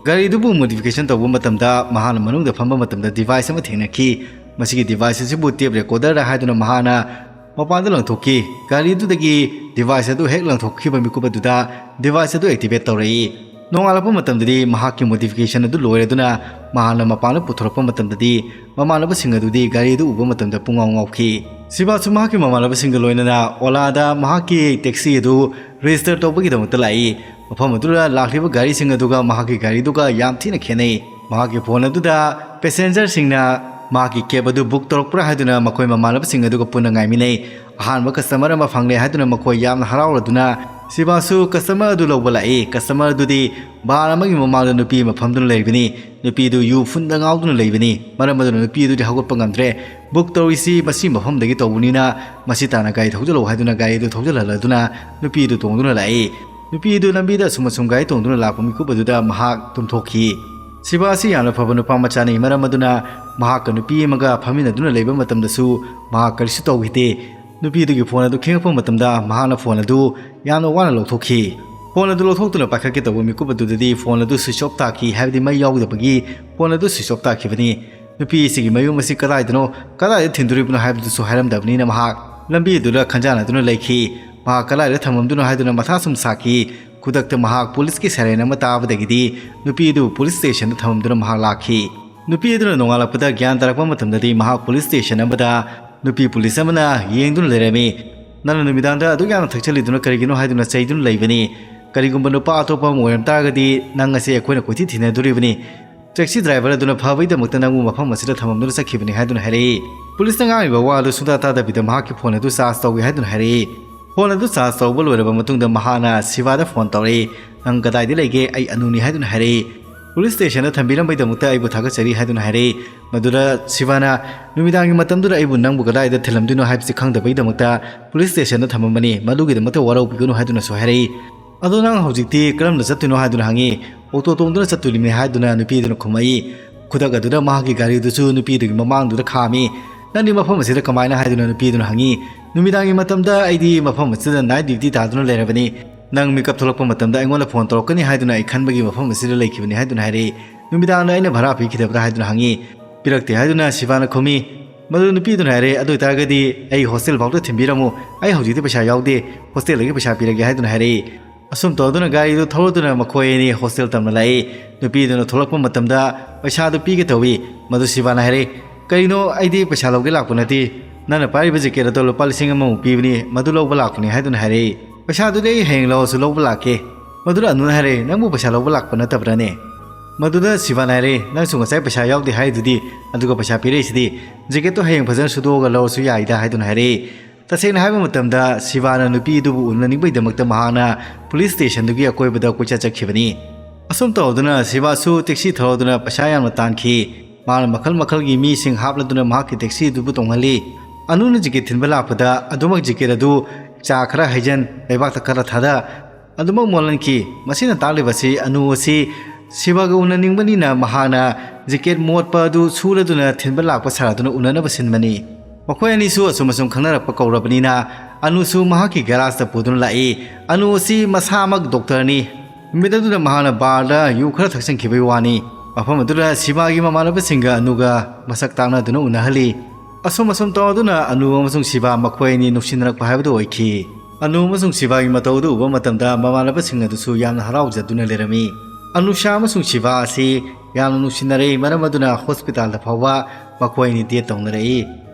ꯒꯥꯔꯤ ꯑꯗꯨꯕꯨ ꯃꯣꯗꯤꯐꯤꯀꯦꯁꯟ ꯇꯧꯕ ꯃꯇꯝꯗ ꯃꯍꯥꯛꯅ ꯃꯅꯨꯡꯗ ꯐꯝꯕ ꯃꯇꯝꯗ ꯗꯤꯚꯥꯏꯁ ꯑꯃ ꯊꯦꯡꯅꯈꯤ꯫ ꯃꯁꯤꯒꯤ ꯗꯤꯚꯥꯏꯁ ꯑꯁꯤꯕꯨ ꯇꯦꯞ ꯔꯦꯀꯣꯔꯗꯔ ꯍꯥꯏꯗꯨꯅ ꯃꯍꯥꯛꯅ ꯃꯄꯥꯟꯗ ꯂꯪꯊꯣꯛꯈꯤ꯫ ꯒꯥꯔꯤ ꯑꯗꯨꯗꯒꯤ ꯗꯤꯚꯥꯏꯁ ꯑꯗꯨ ꯍꯦꯛ ꯂꯪꯊꯣꯛꯈꯤꯕ ꯃꯤꯀꯨꯞ ꯑꯗꯨꯗ ꯗꯤꯚꯥꯏꯁ ꯑꯗꯨ ꯑꯦꯛꯇꯤꯚꯦꯠ ꯇꯧꯔꯛꯏ꯫ ꯅꯣꯡꯉꯥꯜꯂꯛꯄ ꯃꯇꯝꯗꯗꯤ ꯃꯍꯥꯛꯀꯤ ꯃꯣꯗꯤꯐꯤꯀꯦꯁꯟ ꯑꯗꯨ ꯂꯣꯏꯔꯗꯨꯅ ꯃꯍꯥꯛꯅ ꯃꯄꯥꯟꯗ ꯄꯨꯊꯣꯔꯛꯄ ꯃꯇꯝꯗꯗꯤ ꯃꯃꯥꯟꯅꯕꯁꯤꯡ ꯑꯗꯨꯗꯤ ꯒꯥꯔꯤ ꯑꯗꯨ ꯎꯕ ꯃꯇꯝꯗ ꯄꯨꯡꯉꯥꯎ ꯉꯥꯎꯈꯤ꯫ ꯁꯤꯕꯥꯁꯨ ꯃꯍꯥꯛꯀꯤ ꯃꯃꯥꯟꯅꯕꯁꯤꯡꯒ ꯂꯣꯏꯅꯅ ꯑꯣꯂꯥꯗ ꯃꯍꯥꯛꯀꯤ ꯇꯦꯛꯁꯤ ꯑꯗꯨ ꯔꯦꯖꯤꯁꯇꯔ ꯇꯧꯕꯒꯤꯗꯃꯛꯇ ꯂꯥꯛꯏ꯫ ꯃꯐꯝ ꯑꯗꯨꯗ ꯂꯥꯛꯂꯤꯕ ꯒꯥꯔꯤꯁꯤꯡ ꯑꯗꯨꯒ ꯃꯍꯥꯛꯀꯤ ꯒꯥꯔꯤꯗꯨꯒ ꯌꯥꯝ ꯊꯤꯅ ꯈꯦꯠꯅꯩ꯫ ꯃꯍꯥꯛꯀꯤ ꯐꯣꯟ ꯑꯗꯨꯗ ꯄꯦꯁꯦꯟꯖꯔꯁꯤꯡꯅ ꯃꯍꯥꯛꯀꯤ ꯀꯦꯕ ꯑꯗꯨ ꯕꯨꯛ ꯇꯧꯔꯛꯄ꯭ꯔꯥ ꯍꯥꯏꯗꯨꯅ ꯃꯈꯣꯏ ꯃꯃꯥꯟꯅꯕꯁꯤꯡ ꯑꯗꯨꯒ ꯄꯨꯟꯅ ꯉꯥꯏꯃꯤꯟꯅꯩ꯫ ꯑꯍꯥꯟꯕ ꯀꯁꯇꯃꯔ ꯑꯃ ꯐꯪꯂꯦ ꯍꯥꯏꯗꯨꯅ ꯃꯈꯣꯏ ꯌꯥꯝꯅ ꯍꯔꯥꯎꯔꯗꯨꯅ ꯁꯤꯕꯥꯁꯨ ꯀꯁꯇꯃꯔ ꯑꯗꯨ ꯂꯧꯕ ꯂꯥꯛꯏ꯫ ꯀꯁꯇꯃꯔ ꯑꯗꯨꯗꯤ ꯕꯥꯔ ꯑꯃꯒꯤ ꯃꯃꯥꯡꯗ ꯅꯨꯄꯤ ꯑꯃ ꯐꯝꯗꯨꯅ ꯂꯩꯔꯤꯕꯅꯤ꯫ ꯅꯨꯄꯤ ꯑꯗꯨ ꯌꯨ ꯐꯨꯟꯗ ꯉꯥꯎꯗꯨꯅ ꯂꯩꯕꯅꯤ꯫ ꯃꯔꯝ ꯑꯗꯨꯅ ꯅꯨꯄꯤ ꯑꯗꯨꯗꯤ ꯍꯧꯒꯠꯄ ꯉꯝꯗ꯭ꯔꯦ꯫ "ꯕꯨꯛ ꯇꯧꯔꯤꯁꯤ ꯃꯁꯤ ꯃꯐꯝꯗꯒꯤ ꯇꯧꯕꯅꯤꯅ ꯃꯁꯤ ꯇꯥꯟꯅ ꯒꯥꯔꯤ ꯊꯧꯖꯤꯜꯂꯛꯎ" ꯍꯥꯏꯗꯨꯅ ꯒꯥꯔꯤ ꯑꯗꯨ ꯊꯧꯖꯤꯜꯍꯜꯂꯗꯨꯅ ꯅꯨꯄꯤ ꯑꯗꯨ ꯇꯣꯡꯗꯨꯅ ꯂꯥꯛꯏ꯫ ꯅꯨꯄꯤ ꯑꯗꯨ ꯂꯝꯕꯤꯗ ꯑꯁꯨꯝ ꯑꯁꯨꯝ ꯒꯥꯔꯤ ꯇꯣꯡꯗꯨꯅ ꯂꯥꯛꯄ ꯃꯤꯀꯨꯞ ꯑꯗꯨꯗ ꯃꯍꯥꯛ ꯇꯨꯝꯊꯣꯛꯈꯤ꯫ ꯁꯤꯕꯥ ꯑꯁꯤ ꯌꯥꯝꯅ ꯐꯕ ꯅꯨꯄꯥ ꯃꯆꯥꯅꯤ꯫ ꯃꯔꯝ ꯑꯗꯨꯅ ꯃꯍꯥꯛꯀ ꯅꯨꯄꯤ ꯑꯃꯒ ꯐꯝꯃꯤꯟꯅꯗꯨꯅ ꯂꯩꯕ ꯃꯇꯝꯗꯁꯨ ꯃꯍꯥꯛ ꯀꯔꯤꯁꯨ ꯇꯧꯈꯤꯗꯦ꯫ ꯅꯨꯄꯤ ꯑꯗꯨꯒꯤ ꯐꯣꯟ ꯑꯗꯨ ꯈꯤꯡꯉꯛꯄ ꯃꯇꯝꯗ ꯃꯍꯥꯛꯅ ꯐꯣꯟ ꯑꯗꯨ ꯌꯥꯝꯅ ꯋꯥꯅ ꯂꯧꯊꯣꯛꯈꯤ꯫ ꯐꯣꯟ ꯑꯗꯨ ꯂꯧꯊꯣꯛꯇꯨꯅ ꯄꯥꯏꯈꯠꯀꯦ ꯇꯧꯕ ꯃꯤꯀꯨꯞ ꯑꯗꯨꯗꯗꯤ ꯐꯣꯟ ꯑꯗꯨ ꯁ꯭ꯋꯤꯆ ꯑꯣꯐ ꯇꯥꯈꯤ, ꯍꯥꯏꯕꯗꯤ ꯃꯩ ꯌꯥꯎꯗꯕꯒꯤ ꯐꯣꯟ ꯑꯗꯨ ꯁ꯭ꯋꯤꯆ ꯑꯣꯐ ꯇꯥꯈꯤꯕꯅꯤ꯫ ꯅꯨꯄꯤ ꯑꯁꯤꯒꯤ ꯃꯌꯨꯝ ꯑꯁꯤ ꯀꯗꯥꯏꯗꯅꯣ, ꯀꯗꯥꯏꯗ ꯊꯤꯟꯗꯣꯔꯤꯕꯅꯣ ꯍꯥꯏꯕꯗꯨꯁꯨ ꯍꯥꯏꯔꯝꯗꯕꯅꯤꯅ ꯃꯍꯥꯛ ꯂꯝꯕꯤ ꯑꯗꯨꯗ ꯈꯟꯖꯥꯟꯅꯗꯨꯅ ꯂꯩꯈꯤ꯫ ꯃꯍꯥꯛ ꯀꯗꯥꯏꯗ ꯊꯝꯃꯝꯗꯣꯏꯅꯣ ꯍꯥꯏꯗꯨꯅ ꯃꯊꯥ ꯁꯨꯝ ꯁꯥꯈꯤ꯫ ꯈꯨꯗꯛꯇ ꯃꯍꯥꯛ ꯄꯨꯂꯤꯁꯀꯤ ꯁꯥꯏꯔꯦꯟ ꯑꯃ ꯇꯥꯕꯗꯒꯤꯗꯤ ꯅꯨꯄꯤ ꯑꯗꯨ ꯄꯨꯂꯤꯁ ꯁ꯭ꯇꯦꯁꯟꯗ ꯊꯝꯃꯝꯗꯨꯅ ꯃꯍꯥꯛ ꯂꯥꯛꯈꯤ꯫ ꯅꯨꯄꯤ ꯑꯗꯨꯅ ꯅꯣꯡꯉꯥꯜꯂꯛꯄꯗ ꯒ꯭ꯌꯥꯟ ꯇꯥꯔꯛꯄ ꯃꯇꯝꯗꯗꯤ ꯃꯍꯥꯛ ꯄꯨꯂꯤꯁ ꯁ꯭ꯇꯦꯁꯟ ꯑꯃꯗ ꯅꯨꯄꯤ ꯄꯨꯂꯤꯁ ꯑꯃꯅ ꯌꯦꯡꯗꯨꯅ ꯂꯩꯔꯝꯃꯤ꯫ "ꯅꯪꯅ ꯅꯨꯃꯤꯗꯥꯡꯗ ꯑꯗꯨꯛ ꯌꯥꯝꯅ ꯊꯛꯆꯜꯂꯤꯗꯨꯅ ꯀꯔꯤꯒꯤꯅꯣ?" ꯍꯥꯏꯗꯨꯅ ꯆꯩꯗꯨꯅ ꯂꯩꯕꯅꯤ꯫ "ꯀꯔꯤꯒꯨꯝꯕ ꯅꯨꯄꯥ ꯑꯇꯣꯞꯄ ꯑꯃ ꯑꯣꯏꯔꯝ ꯇꯥꯔꯒꯗꯤ ꯅꯪ ꯑꯁꯤ ꯑꯩꯈꯣꯏꯅ ꯀꯣꯏꯊꯤ ꯊꯤꯅꯗꯣꯔꯤꯕꯅꯤ꯫ ꯇꯦꯛꯁꯤ ꯗ꯭ꯔꯥꯏꯚꯔ ꯑꯗꯨꯅ ꯐꯕꯒꯤꯗꯃꯛꯇ ꯅꯪꯕꯨ ꯃꯐꯝ ꯑꯁꯤꯗ ꯊꯝꯃꯝꯗꯨꯅ ꯆꯠꯈꯤꯕꯅꯤ" ꯍꯥꯏꯗꯨꯅ ꯍꯥꯏꯔꯛꯏ꯫ ꯄꯨꯂꯤꯁꯅ ꯉꯥꯡꯂꯤꯕ ꯋꯥ ꯑꯗꯨ ꯁꯨꯡꯇꯥ ꯇꯥꯗꯕꯤꯗ ꯃꯍꯥꯛꯀꯤ ꯐꯣꯟ ꯑꯗꯨ ꯆꯥꯔꯖ ꯇꯧꯏ ꯍꯥꯏꯗꯨꯅ ꯍꯥꯏꯔꯛꯏ꯫ ꯐꯣꯟ ꯑꯗꯨ ꯆꯥꯔꯖ ꯇꯧꯕ ꯂꯣꯏꯔꯕ ꯃꯇꯨꯡꯗ ꯃꯍꯥꯛꯅ ꯁꯤꯕꯥꯗ ꯐꯣꯟ ꯇꯧꯔꯛꯏ꯫ "ꯅꯪ ꯀꯗꯥꯏꯗ ꯂꯩꯒꯦ? ꯑꯩ ꯑꯅꯨꯅꯤ" ꯍꯥꯏꯗꯨꯅ ꯍꯥꯏꯔꯛꯏ꯫ ꯄꯨꯂꯤꯁ ꯁ꯭ꯇꯦꯁꯟꯗ ꯊꯝꯕꯤꯔꯝꯕꯩꯗꯃꯛꯇ ꯑꯩꯕꯨ ꯊꯥꯒꯠꯆꯔꯤ ꯍꯥꯏꯗꯨꯅ ꯍꯥꯏꯔꯛꯏ꯫ ꯃꯗꯨꯗ ꯁꯤꯕꯥꯅ, "ꯅꯨꯃꯤꯗꯥꯡꯒꯤ ꯃꯇꯝꯗꯨꯗ ꯑꯩꯕꯨ ꯅꯪꯕꯨ ꯀꯗꯥꯏꯗ ꯊꯤꯜꯂꯝꯗꯣꯏꯅꯣ ꯍꯥꯏꯕꯁꯤ ꯈꯪꯗꯕꯒꯤꯗꯃꯛꯇ ꯄꯨꯂꯤꯁ ꯁ꯭ꯇꯦꯁꯟꯗ ꯊꯝꯃꯝꯕꯅꯤ, ꯃꯗꯨꯒꯤꯗꯃꯛꯇ ꯋꯥꯔꯧꯕꯤꯒꯅꯨ" ꯍꯥꯏꯗꯨꯅꯁꯨ ꯍꯥꯏꯔꯛꯏ꯫ "ꯑꯗꯣ ꯅꯪ ꯍꯧꯖꯤꯛꯇꯤ ꯀꯔꯝꯅ ꯆꯠꯇꯣꯏꯅꯣ?" ꯍꯥꯏꯗꯨꯅ ꯍꯪꯉꯤ꯫ "ꯑꯣꯇꯣ ꯇꯣꯡꯗꯨꯅ ꯆꯠꯇꯣꯔꯤꯕꯅꯤ" ꯍꯥꯏꯗꯨꯅ ꯅꯨꯄꯤꯗꯨꯅ ꯈꯨꯝꯃꯛꯏ꯫ ꯈꯨꯗꯛ ꯑꯗꯨꯗ ꯃꯍꯥꯛꯀꯤ ꯒꯥꯔꯤꯗꯨꯁꯨ ꯅꯨꯄꯤꯗꯨꯒꯤ ꯃꯃꯥꯡꯗꯨꯗ ꯈꯥꯝꯃꯤ꯫ "ꯅꯪꯗꯤ ꯃꯐꯝ ꯑꯁꯤꯗ ꯀꯃꯥꯏꯅ?" ꯍꯥꯏꯗꯨꯅ ꯅꯨꯄꯤꯗꯨꯅ ꯍꯪꯉꯤ꯫ "ꯅꯨꯃꯤꯗꯥꯡꯒꯤ ꯃꯇꯝꯗ ꯑꯩꯗꯤ ꯃꯐꯝ ꯑꯁꯤꯗ ꯅꯥꯏꯠ ꯗ꯭ꯌꯨꯇꯤ ꯇꯥꯗꯨꯅ ꯂꯩꯔꯕꯅꯤ꯫ ꯅꯪ ꯃꯤꯀꯞ ꯊꯣꯛꯂꯛꯄ ꯃꯇꯝꯗ ꯑꯩꯉꯣꯟꯗ ꯐꯣꯟ ꯇꯧꯔꯛꯀꯅꯤ ꯍꯥꯏꯗꯨꯅ ꯑꯩ ꯈꯟꯕꯒꯤ ꯃꯐꯝ ꯑꯁꯤꯗ ꯂꯩꯈꯤꯕꯅꯤ" ꯍꯥꯏꯗꯨꯅ ꯍꯥꯏꯔꯛꯏ꯫ "ꯅꯨꯃꯤꯗꯥꯡꯗ ꯑꯩꯅ ꯚꯔꯥ ꯄꯤꯈꯤꯗꯕ꯭ꯔꯥ?" ꯍꯥꯏꯗꯨꯅ ꯍꯪꯉꯤ꯫ "ꯄꯤꯔꯛꯇꯦ" ꯍꯥꯏꯗꯨꯅ ꯁꯤꯕꯥꯅ ꯈꯨꯝꯃꯤ꯫ ꯃꯗꯨ ꯅꯨꯄꯤꯗꯨꯅ ꯍꯥꯏꯔꯦ, "ꯑꯗꯨ ꯑꯣꯏꯇꯥꯔꯒꯗꯤ ꯑꯩ ꯍꯣꯁꯇꯦꯜ ꯐꯥꯎꯗ ꯊꯤꯟꯕꯤꯔꯝꯃꯨ, ꯑꯩ ꯍꯧꯖꯤꯛꯇꯤ ꯄꯩꯁꯥ ꯌꯥꯎꯗꯦ, ꯍꯣꯁꯇꯦꯜꯗꯒꯤ ꯄꯩꯁꯥ ꯄꯤꯔꯒꯦ" ꯍꯥꯏꯗꯨꯅ ꯍꯥꯏꯔꯛꯏ꯫ ꯑꯁꯨꯝ ꯇꯧꯗꯨꯅ ꯒꯥꯔꯤꯗꯨ ꯊꯧꯔꯗꯨꯅ ꯃꯈꯣꯏ ꯑꯅꯤ ꯍꯣꯁꯇꯦꯜ ꯇꯝꯅ ꯂꯥꯛꯏ꯫ ꯅꯨꯄꯤꯗꯨꯅ ꯊꯣꯛꯂꯛꯄ ꯃꯇꯝꯗ ꯄꯩꯁꯥꯗꯨ ꯄꯤꯒꯦ ꯇꯧꯏ꯫ ꯃꯗꯨ ꯁꯤꯕꯥꯅ ꯍꯥꯏꯔꯛꯏ, "ꯀꯔꯤꯅꯣ, ꯑꯩꯗꯤ ꯄꯩꯁꯥ ꯂꯧꯒꯦ ꯂꯥꯛꯄ ꯅꯠꯇꯦ, ꯅꯪꯅ ꯄꯥꯏꯔꯤꯕ ꯖꯦꯀꯦꯠ ꯑꯗꯣ ꯂꯨꯄꯥ ꯂꯤꯁꯤꯡ ꯑꯃꯃꯨꯛ ꯄꯤꯕꯅꯤ, ꯃꯗꯨ ꯂꯧꯕ ꯂꯥꯛꯄꯅꯤ" ꯍꯥꯏꯗꯨꯅ ꯍꯥꯏꯔꯛꯏ꯫ "ꯄꯩꯁꯥꯗꯨꯗꯤ ꯑꯩ ꯍꯌꯦꯡ ꯂꯧꯔꯁꯨ ꯂꯧꯕ ꯂꯥꯛꯀꯦ"꯫ ꯃꯗꯨꯗ ꯑꯅꯨꯅ ꯍꯥꯏꯔꯛꯏ, "ꯅꯪꯕꯨ ꯄꯩꯁꯥ ꯂꯧꯕ ꯂꯥꯛꯄ ꯅꯠꯇꯕ꯭ꯔꯥꯅꯦ?" ꯃꯗꯨꯗ ꯁꯤꯕꯥꯅ ꯍꯥꯏꯔꯛꯏ, "ꯅꯪꯁꯨ ꯉꯁꯥꯏ ꯄꯩꯁꯥ ꯌꯥꯎꯗꯦ ꯍꯥꯏꯗꯨꯗꯤ, ꯑꯗꯨꯒ ꯄꯩꯁꯥ ꯄꯤꯔꯛꯏꯁꯤꯗꯤ, ꯖꯦꯀꯦꯠꯇꯣ ꯍꯌꯦꯡ ꯐꯖꯅ ꯁꯨꯗꯣꯛꯑꯒ ꯂꯧꯔꯁꯨ ꯌꯥꯏꯗ" ꯍꯥꯏꯗꯨꯅ ꯍꯥꯏꯔꯛꯏ꯫ ꯇꯁꯦꯡꯅ ꯍꯥꯏꯕ ꯃꯇꯝꯗ ꯁꯤꯕꯥꯅ ꯅꯨꯄꯤꯗꯨꯕꯨ ꯎꯅꯅꯤꯡꯕꯒꯤꯗꯃꯛꯇ ꯃꯍꯥꯛꯅ ꯄꯨꯂꯤꯁ ꯁ꯭ꯇꯦꯁꯟꯗꯨꯒꯤ ꯑꯀꯣꯏꯕꯗ ꯀꯣꯏꯆꯠ ꯆꯠꯈꯤꯕꯅꯤ꯫ ꯑꯁꯨꯝ ꯇꯧꯗꯨꯅ ꯁꯤꯕꯥꯁꯨ ꯇꯦꯛꯁꯤ ꯊꯧꯔꯗꯨꯅ ꯄꯩꯁꯥ ꯌꯥꯝꯅ ꯇꯥꯟꯈꯤ꯫ ꯃꯥꯅ ꯃꯈꯜ ꯃꯈꯜꯒꯤ ꯃꯤꯁꯤꯡ ꯍꯥꯞꯂꯗꯨꯅ ꯃꯍꯥꯛꯀꯤ ꯇꯦꯛꯁꯤꯗꯨꯕꯨ ꯇꯣꯡꯍꯜꯂꯤ꯫ ꯑꯅꯨꯅ ꯖꯦꯀꯦꯠ ꯊꯤꯟꯕ ꯂꯥꯛꯄꯗ ꯑꯗꯨꯃꯛ ꯖꯦꯀꯦꯠ ꯑꯗꯨ ꯆꯥ ꯈꯔ ꯍꯩꯖꯟ, ꯂꯩꯕꯥꯛꯇ ꯈꯔ ꯊꯥꯗ, ꯑꯗꯨꯃꯛ ꯃꯣꯠꯍꯟꯈꯤ꯫ ꯃꯁꯤꯅ ꯇꯥꯛꯂꯤꯕꯁꯤ ꯑꯅꯨ ꯑꯁꯤ ꯁꯤꯕꯥꯒ ꯎꯅꯅꯤꯡꯕꯅꯤꯅ ꯃꯍꯥꯛꯅ ꯖꯦꯀꯦꯠ ꯃꯣꯠꯄ ꯑꯗꯨ ꯁꯨꯔꯗꯨꯅ ꯊꯤꯟꯕ ꯂꯥꯛꯄ ꯁꯥꯔꯗꯨꯅ ꯎꯅꯅꯕ ꯁꯤꯟꯕꯅꯤ꯫ ꯃꯈꯣꯏ ꯑꯅꯤꯁꯨ ꯑꯁꯨꯝ ꯑꯁꯨꯝ ꯈꯪꯅꯔꯛꯄ ꯀꯧꯔꯕꯅꯤꯅ ꯑꯅꯨꯁꯨ ꯃꯍꯥꯛꯀꯤ ꯒꯦꯔꯥꯖꯇ ꯄꯨꯗꯨꯅ ꯂꯥꯛꯏ꯫ ꯑꯅꯨ ꯑꯁꯤ ꯃꯁꯥꯃꯛ ꯗꯣꯛꯇꯔꯅꯤ꯫ ꯅꯨꯃꯤꯠ ꯑꯗꯨꯗ ꯃꯍꯥꯛꯅ ꯕꯥꯔꯗ ꯌꯨ ꯈꯔ ꯊꯛꯆꯟꯈꯤꯕꯒꯤ ꯋꯥꯅꯤ꯫ ꯃꯐꯝ ꯑꯗꯨꯗ ꯁꯤꯕꯥꯒꯤ ꯃꯃꯥꯟꯅꯕꯁꯤꯡꯒ ꯑꯅꯨꯒ ꯃꯁꯛ ꯇꯥꯛꯅꯗꯨꯅ ꯎꯅꯍꯜꯂꯤ꯫ ꯑꯁꯨꯝ ꯑꯁꯨꯝ ꯇꯧꯗꯨꯅ ꯑꯅꯨ ꯑꯃꯁꯨꯡ ꯁꯤꯕꯥ ꯃꯈꯣꯏ ꯑꯅꯤ ꯅꯨꯡꯁꯤꯅꯔꯛꯄ ꯍꯥꯏꯕꯗꯨ ꯑꯣꯏꯈꯤ꯫ ꯑꯅꯨ ꯑꯃꯁꯨꯡ ꯁꯤꯕꯥꯒꯤ ꯃꯇꯧ ꯑꯗꯨ ꯎꯕ ꯃꯇꯝꯗ ꯃꯃꯥꯟꯅꯕꯁꯤꯡ ꯑꯗꯨꯁꯨ ꯌꯥꯝꯅ ꯍꯔꯥꯎꯖꯗꯨꯅ ꯂꯩꯔꯝꯃꯤ꯫ ꯑꯅꯨꯁꯥ ꯑꯃꯁꯨꯡ ꯁꯤꯕꯥ ꯑꯁꯤ ꯌꯥꯝꯅ ꯅꯨꯡꯁꯤꯅꯔꯛꯏ, ꯃꯔꯝ ꯑꯗꯨꯅ ꯍꯣꯁꯄꯤꯇꯥꯜꯗ ꯐꯥꯎꯕ ꯃꯈꯣꯏ ꯑꯅꯤ ꯗꯦꯠ ꯇꯧꯅꯔꯛꯏ꯫